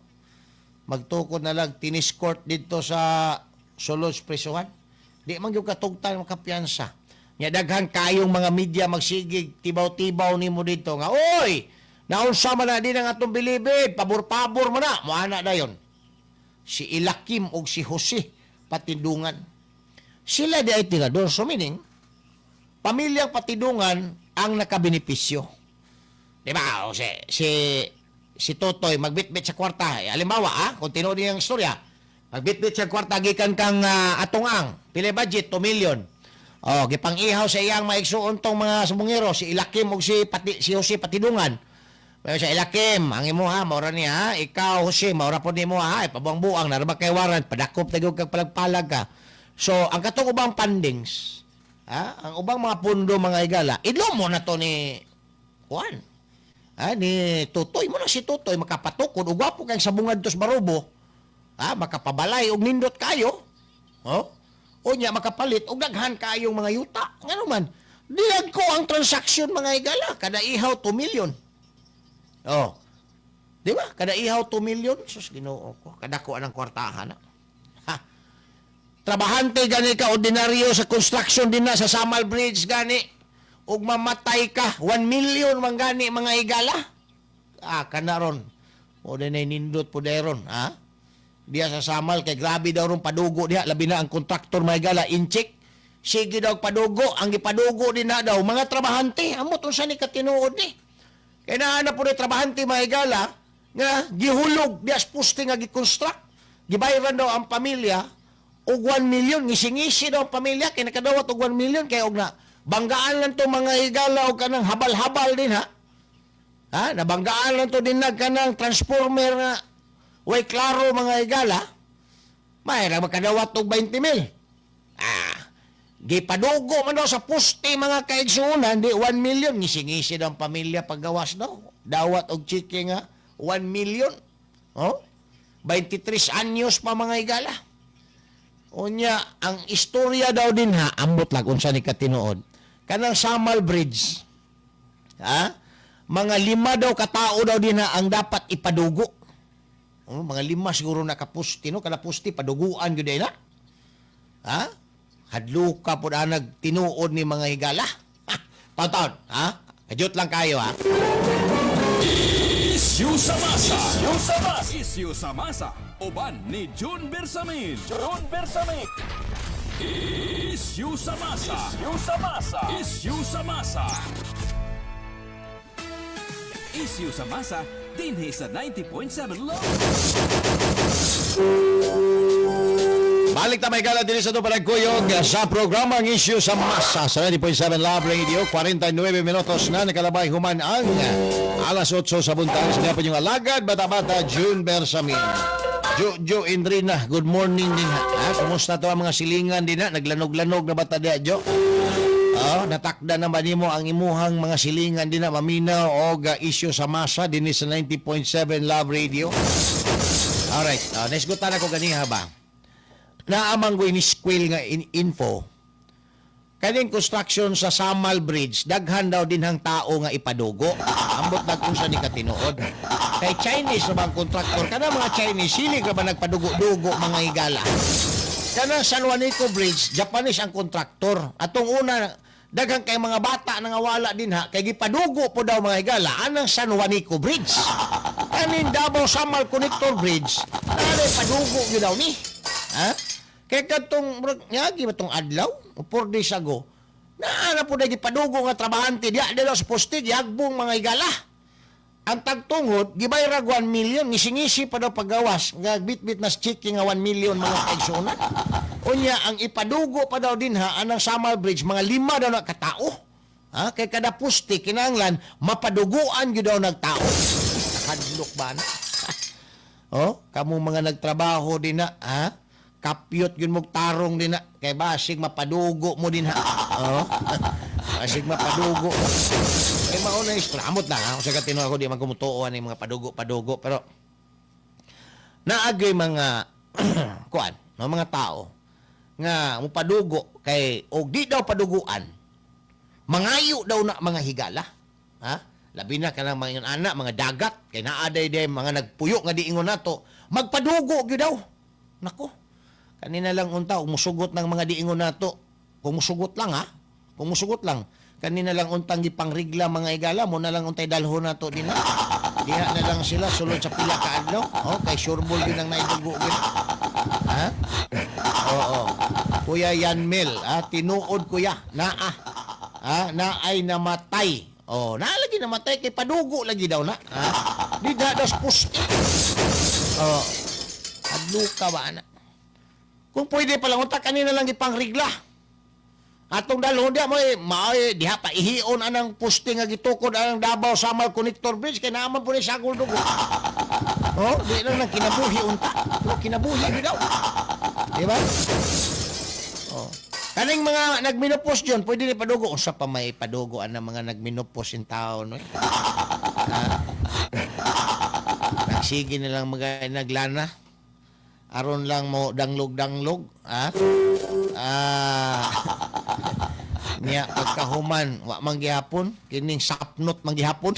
Magtukod na lang tennis court dito sa sulod prisuhan. Di man gyud katugtan makapiyansa. Nya daghan kayong mga media magsigig tibaw-tibaw nimo dito nga, "Oy, naunsa man na din ang atong bilibid, pabor-pabor man na." Moana dayon. Si Ilakim og si Jose Patindungan. Sila di ay tirador. So meaning, pamilyang Patidungan ang nakabenepisyo. Di ba? O si Totoy magbitbit sa kwarta. Eh, halimbawa, ah, kung tinuod niyang istorya, magbitbit sa kwarta gikan kang atong ang, pila budget? 2 million. Oh, gipang-ihaw sa iyang maigsuon tong mga sabungero, si Ilakim ug si Jose Patidungan. Pero sa Ilakim, ang imo ha, maura niya ha, ikaw Jose, maura po nimo ha, ay pabuang-buang, naraba kay warrant, padakop tayo kag palagpalag ka. So, ang katong ubang fundings, ha, ang ubang mga pundo, mga higala, idlo mo na to ni Juan. Ha, ni Totoy mo na si Totoy makapatukod og gwapo kay sabungad tos Barobo. Ha, makapabalay og nindot kayo. Oh? Unya makapalit og daghan kayong mga yuta. Ngano man, dilag ko ang transaction, mga higala, kada ihaw 2 million. Oh. Di ba? Kada ihaw 2 million, sus Ginoo ko, kadako ang kwartahan na. Ha. Trabahante gani ka ordinaryo sa construction din na sa Samal Bridge gani ug mamatay ka, 1 million man gani, mga higala. Ah, kana ron. O din ay nindot po ron, ha? Diya sa Samal kay grabe daw ron padugo diha, labi na ang kontraktor, mga higala, inchik. Sige daw padugo, ang gipadugo din na daw mga trabahante. Amot unsa ni katinuod ni. Kay naa na po ni trabahante, mga higala, nga gihulog diya sa poste nga giconstruct. Gibayaran daw ang pamilya og 1 million, ngisingisi daw ang pamilya kay nakadawat og 1 million kay og na banggaan lang to, mga higala, og kanang habal-habal din ha. Ha, nabanggaan lang to din na kanang transformer nga way klaro, mga higala. May ra makadawat og 20 mil. Ah, gipadugo man daw sa poste, mga kaigsuonan, di 1 million, ngisingisi daw ang pamilya paggawas daw. Dawat og chike nga 1 million. Oh? 23 anyos pa, mga higala. Unya, ang istorya daw din ha, ambot lang unsa ni katinuod. Kanang Samal Bridge. Ha? Mga lima daw katao daw din ha ang dapat ipadugo. Oh, mga lima siguro nakapusti, no? Kada pusti, paduguan gyud na. Ha? Hadluka pud anag tinuod ni mga higala. Taon-taon, ha? Kajut lang kayo, ha? Issue sa masa. Issue sa masa. Issue sa masa. Uban ni June Bersamin. June Bersamin. Issue sa masa. Issue sa masa. Issue sa masa. Issue sa masa dinhi sa 90.7 Love. Balik ta may gala diri sa itong panagkuyog sa programang Issue sa Masa sa 90.7 Love Radio. 49 minutos na nakalabay human ang alas 8 sa buntag. Sa yung alagad, bata-bata, June Bersamin. Jo, Jo Indrina, good morning din ha. Ha? Kumusta to ang mga silingan din ha? Naglanog-lanog na bata diya, Jo? Oh, natakda na ba nimo ang imuhang mga silingan din na maminaw og issue sa masa dinhi sa 90.7 Love Radio? Alright, next go ko ganiha ba? Naamang ko ini-squeal nga info. Kaning construction sa Samal Bridge, daghan daw din hang tao nga ipadugo. Ambot na kung sa ni katinuod. Kay Chinese na bang kontraktor? Kana mga Chinese, sili ka ba nagpadugo-dugo mga higala? Kanang San Juanico Bridge, Japanese ang kontraktor. Atong una, daghan kay mga bata nang wala din ha, kay gipadugo po daw mga higala anang San Juanico Bridge. Kaning Davao Samal Connector Bridge, naanay padugo gyud daw ni. Ha? Kay kadtong murag nyagi ba tong adlaw? O 4 days ago. Naa na po na gipadugo nga trabahante diya dito sa poste gihagbong mga higala. Ang tagtungod, gibayrag 1 million, ngisi-ngisi pa daw paggawas, nga bit-bit na chiki nga 1 million mga kaigsunan. Unya, ang ipadugo pa daw din ha, anang Samal Bridge, mga lima daw na katao. Ha? Kay kada poste, kinahanglan, mapaduguan gyud daw nagtao. Nakadlok ba na? Oh, kamo mga nagtrabaho din na, ha? Kapyot yun mong tarong din na. Kay basig mapadugo mo din ha. Oh. Basig mapadugo. Kay mao na istorya. Amot lang ha. Kung sa tinuod ako di man kumutuo ani mga padugo-padugo pero naagay mga kuan, no, mga tao nga mupadugo kay og di daw paduguan mangayo daw na mga higala. Ha? Labi na kanang mga anak, mga dagat, kay naa day day mga nagpuyo nga diingon nato, magpadugo gyud daw. Nako. Kanina lang unta ug musugot ng mga diingon nato. Kung musugot lang ha. Kung musugot lang. Kanina lang untang gipangrigla mga higala mo na lang untay dalhon nato din ha. Diha na lang sila sulod sa pila ka adlaw. Oh, kay sureball gyud ang naidugo gyud. Ha? Oo. Kuya Yanmel, ha, tinuod kuya, naa. Ha, naay namatay. Oh, naa lagi namatay kay padugo lagi daw na. Ha? Di da das pusti. Oh. Adluka ba ana? Kung pwede pa lang unta kanina lang ipangrigla. Atong dalhon diha mo eh, maoy diha pa ihion anang puste nga gitukod anang Davao Samal Connector Bridge kay naaman po ni sagol dugo. Oh, di lang nang kinabuhi unta. Pero kinabuhi gyud daw. Di ba? Oh. Kaning mga nagminopos diyon, pwede ni padugo. Unsa pa may padugo ang mga nagminopos in taon, oy? Ha? Nagsige na lang mga naglana. Aron lang mo danglog-danglog, ha? Ah. Niya pagkahuman, wa man gihapon, kining sapnot man gihapon.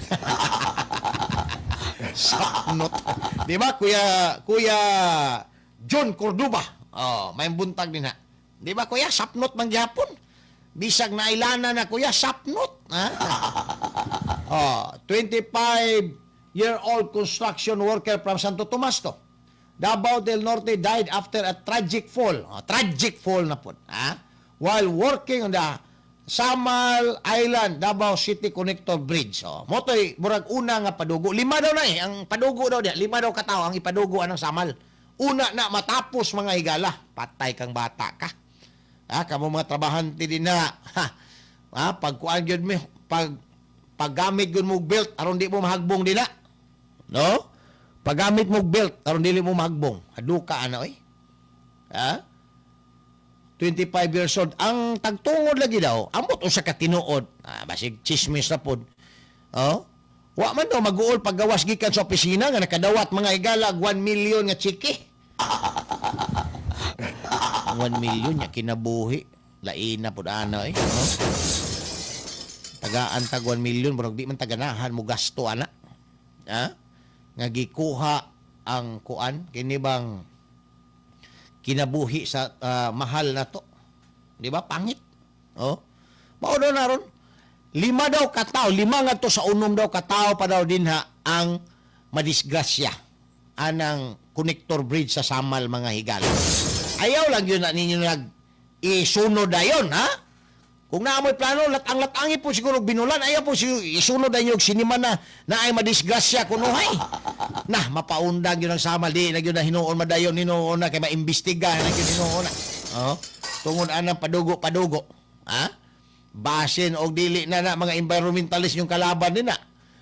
Sapnot. Di ba Kuya Kuya John Cordoba? Oh, may buntag din ha. Di ba kuya, sapnot man gihapon? Bisag nailana na kuya, sapnot. Ha? Oh, 25-year-old construction worker from Santo Tomas to. Davao del Norte died after a tragic fall. Oh, tragic fall na po. Ha? While working on the Samal Island, Davao City Connector Bridge. Oh, motoy murag una nga padugo. Lima daw na eh. Ang padugo daw diya. Lima daw katao ang ipadugo anang Samal. Una na matapos mga higala. Patay kang bata ka. Ha, kamo mga trabahante din na. Ha, ha pagkuan gyud mi, pag paggamit gyud mo og belt aron di mo mahagbong din na. No? Paggamit mo og belt aron dili mo mahagbong. Haduka ana oy. Ha? 25 years old. Ang tagtungod lagi daw, ambot usa ka tinuod. Ah, basig chismis na pod. Oh? Wa man daw maguol paggawas gikan sa opisina nga nakadawat mga higala 1 million nga chiki. 1 million nya kinabuhi. Laina pod ana eh. No? Tagaan tag 1 million murag di man taganahan mo gasto ana. Ha? Nga gikuha ang kuan kini bang kinabuhi sa mahal na to. Di ba? Pangit. Oh. Mao daw na ron. 5 daw katao, 5 ngadto sa 6 daw katao pa daw dinha ang madisgrasya anang connector bridge sa Samal, mga higala. Ayaw lang yun na ninyo nag isunod dayon, ha? Kung naamoy plano, latang-latangi po siguro binulan, ayaw po siguro isunod dayon yung sinima na na ay madisgrasya kunuhay. Na, mapaundang yun ang Samal, di na yun na hinuon madayon, hinuon na, kay maimbestiga na yun hinuon na. Oh, tungod anang padugo-padugo. Ha? Basin og dili na na mga environmentalist yung kalaban din na.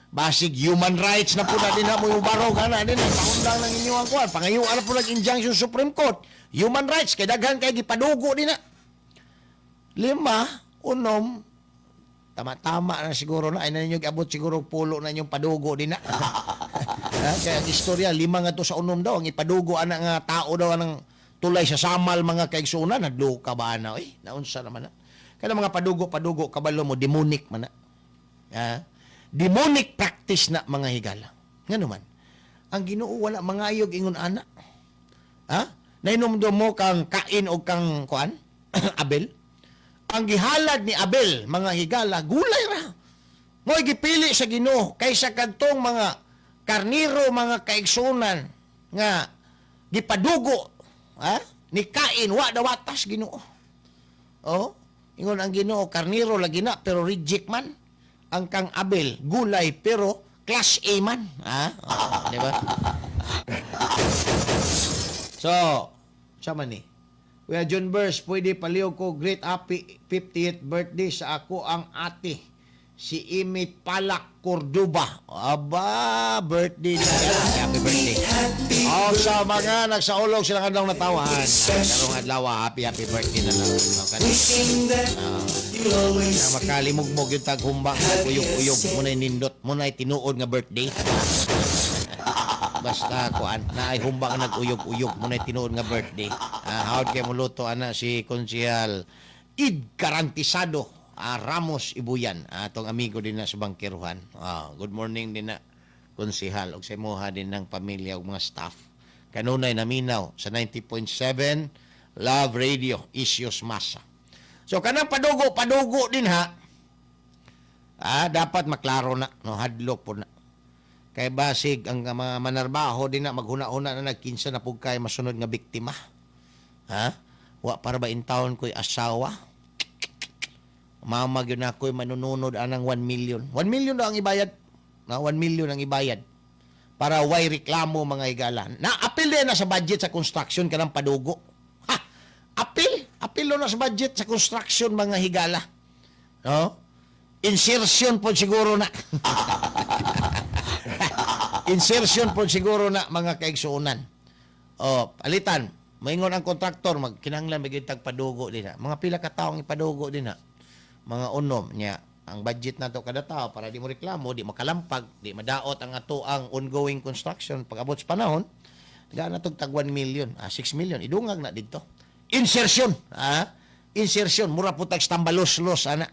Basig human rights na po na din na mo yung barog na din na paundang ng inyong kuan. Pangayuan na po ng injunction Supreme Court. Human rights kay daghan kay gipadugo din na. 5, 6, tama-tama na siguro na ay na ninyo giabot siguro pulo na inyong padugo din na. Ha? Kaya ang istorya 5 nga to sa 6 daw ang ipadugo ana nga tao daw anang tulay sa Samal mga kaigsuonan, nadluka ba na oy, naunsa naman na. Kada mga padugo-padugo kabalo mo demonic man na. Ha? Demonic practice na mga higala. Ngano man? Ang Ginoo wala mangayog ingon ana. Ha? Nainomdom mo kang Kain o kang kuan? Abel? Ang gihalad ni Abel mga higala gulay ra. Mo'y gipili sa Ginoo kaysa kadtong mga karniro mga kaigsunan nga gipadugo, ha? Ni Kain wa dawatas Ginoo. Oh, ingon ang Ginoo karniro lagi na pero reject man. Ang kang Abel gulay pero class A man, ha? Oh, di ba? So, sa man ni? Kuya John Burns, pwede paliw ko great happy 50th birthday sa ako ang ate, si Amy Palak Cordoba. Aba, birthday na yan. Happy birthday. O sa mga nagsaulog silang adlaw natawahan. Karong adlaw, happy happy birthday na lang. Na makalimugmog yung taghumbang, uyog-uyog, muna'y nindot, muna'y tinuod nga birthday. Basta kuan na ay humbang nag-uyog-uyog muna'y tinuod nga birthday. Hawd kay muluto ana si Konsehal Id Garantisado Ramos Ibuyan, atong amigo din na sa bangkeruhan. Good morning din na konsehal ug sa imuha din ng pamilya ug mga staff. Kanunay naminaw sa 90.7 Love Radio Isyos Masa. So kanang padugo-padugo din ha. Dapat maklaro na, no, hadlok po na. Kay basig ang mga manarbaho din na maghuna-huna na nagkinsa na pug kay masunod nga biktima. Ha? Wa para ba in town ko'y asawa? Mama gyud na ako'y manununod anang 1 million. 1 million daw ang ibayad. Na 1 million ang ibayad. Para way reklamo mga higala. Na apil din na sa budget sa construction kanang padugo. Ha? Apil? Apil na sa budget sa construction mga higala. No? Insertion po siguro na. Insertion po siguro na mga kaigsuonan. O, palitan. Maingon ang kontraktor, magkinahanglan may tag padugo din na. Mga pila ka taong ipadugo din na. Mga unom niya. Ang budget na to kada tao para di mo reklamo, di makalampag, di madaot ang ato ang ongoing construction pag abot sa panahon. Tagaan na tog tag 1 million, 6 million idungag na didto. Insertion, ha? Insertion, mura po tag stambalos-los ana.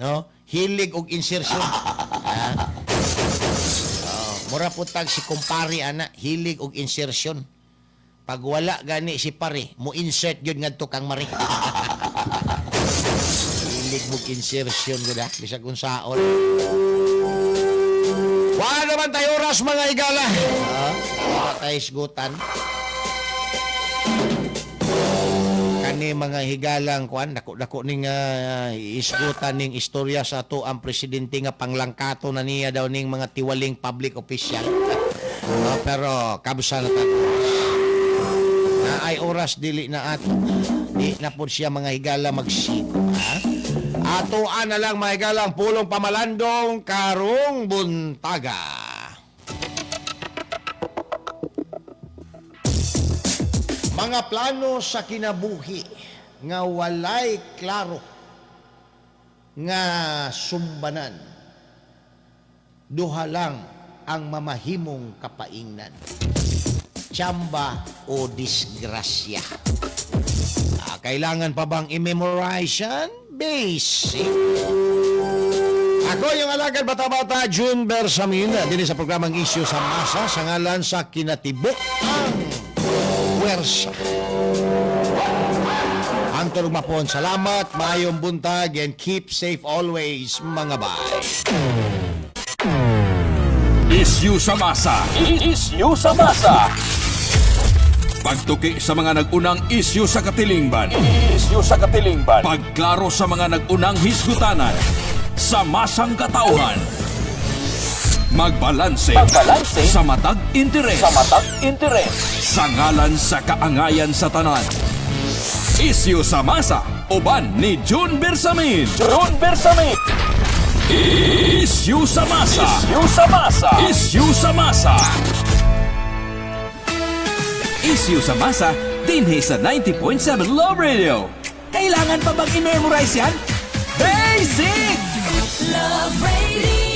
No? Hilig og insertion. Ha? Oh, mura po tag si kumpare ana, hilig og insertion. Pag wala gani si pare, mo insert gyud ngadto kang mare. Hilig mo insertion gud ha, bisag unsaon. Wala naman tayo oras mga igala. Wala tayo isgutan. Kani mga higalang kuan, dako-dako ning isgutan ning istorya sa ato ang presidente nga panglangkato na niya daw ning mga tiwaling public official. Pero kabsa na ta. Na ay oras dili na ato. Di na po siya mga higala magsiko, ha? Atoan na lang mga higala ang pulong pamalandong karong buntaga. Mga plano sa kinabuhi nga walay klaro nga sumbanan, duha lang ang mamahimong kapaingnan, tsamba o disgrasya. Kailangan pa bang i-memorize yan? Basic. Ako yung alagad bata-bata, June Bersamin, din sa programang Isyu sa Masa, sa ngalan sa kinatibuk ang puwersa. Ang Hangtod ugma pod. Salamat, maayong buntag, and keep safe always, mga bay. Issue sa masa. Issue sa masa. Pagtuki sa mga nag-unang isyu sa katilingban. Issue sa katilingban. Pagklaro sa mga nag-unang hisgutanan. Sa masang katauhan. Magbalanse. Magbalanse. Sa matag interes. Sa matag interes. Sa ngalan sa kaangayan sa tanan. Isyu sa masa. Uban ni June Bersamin. June Bersamin. Issue sa masa. Issue sa masa. Issue sa masa. Issue sa masa, dinhi sa 90.7 Love Radio. Kailangan pa bang i-memorize yan? Basic! Love Radio.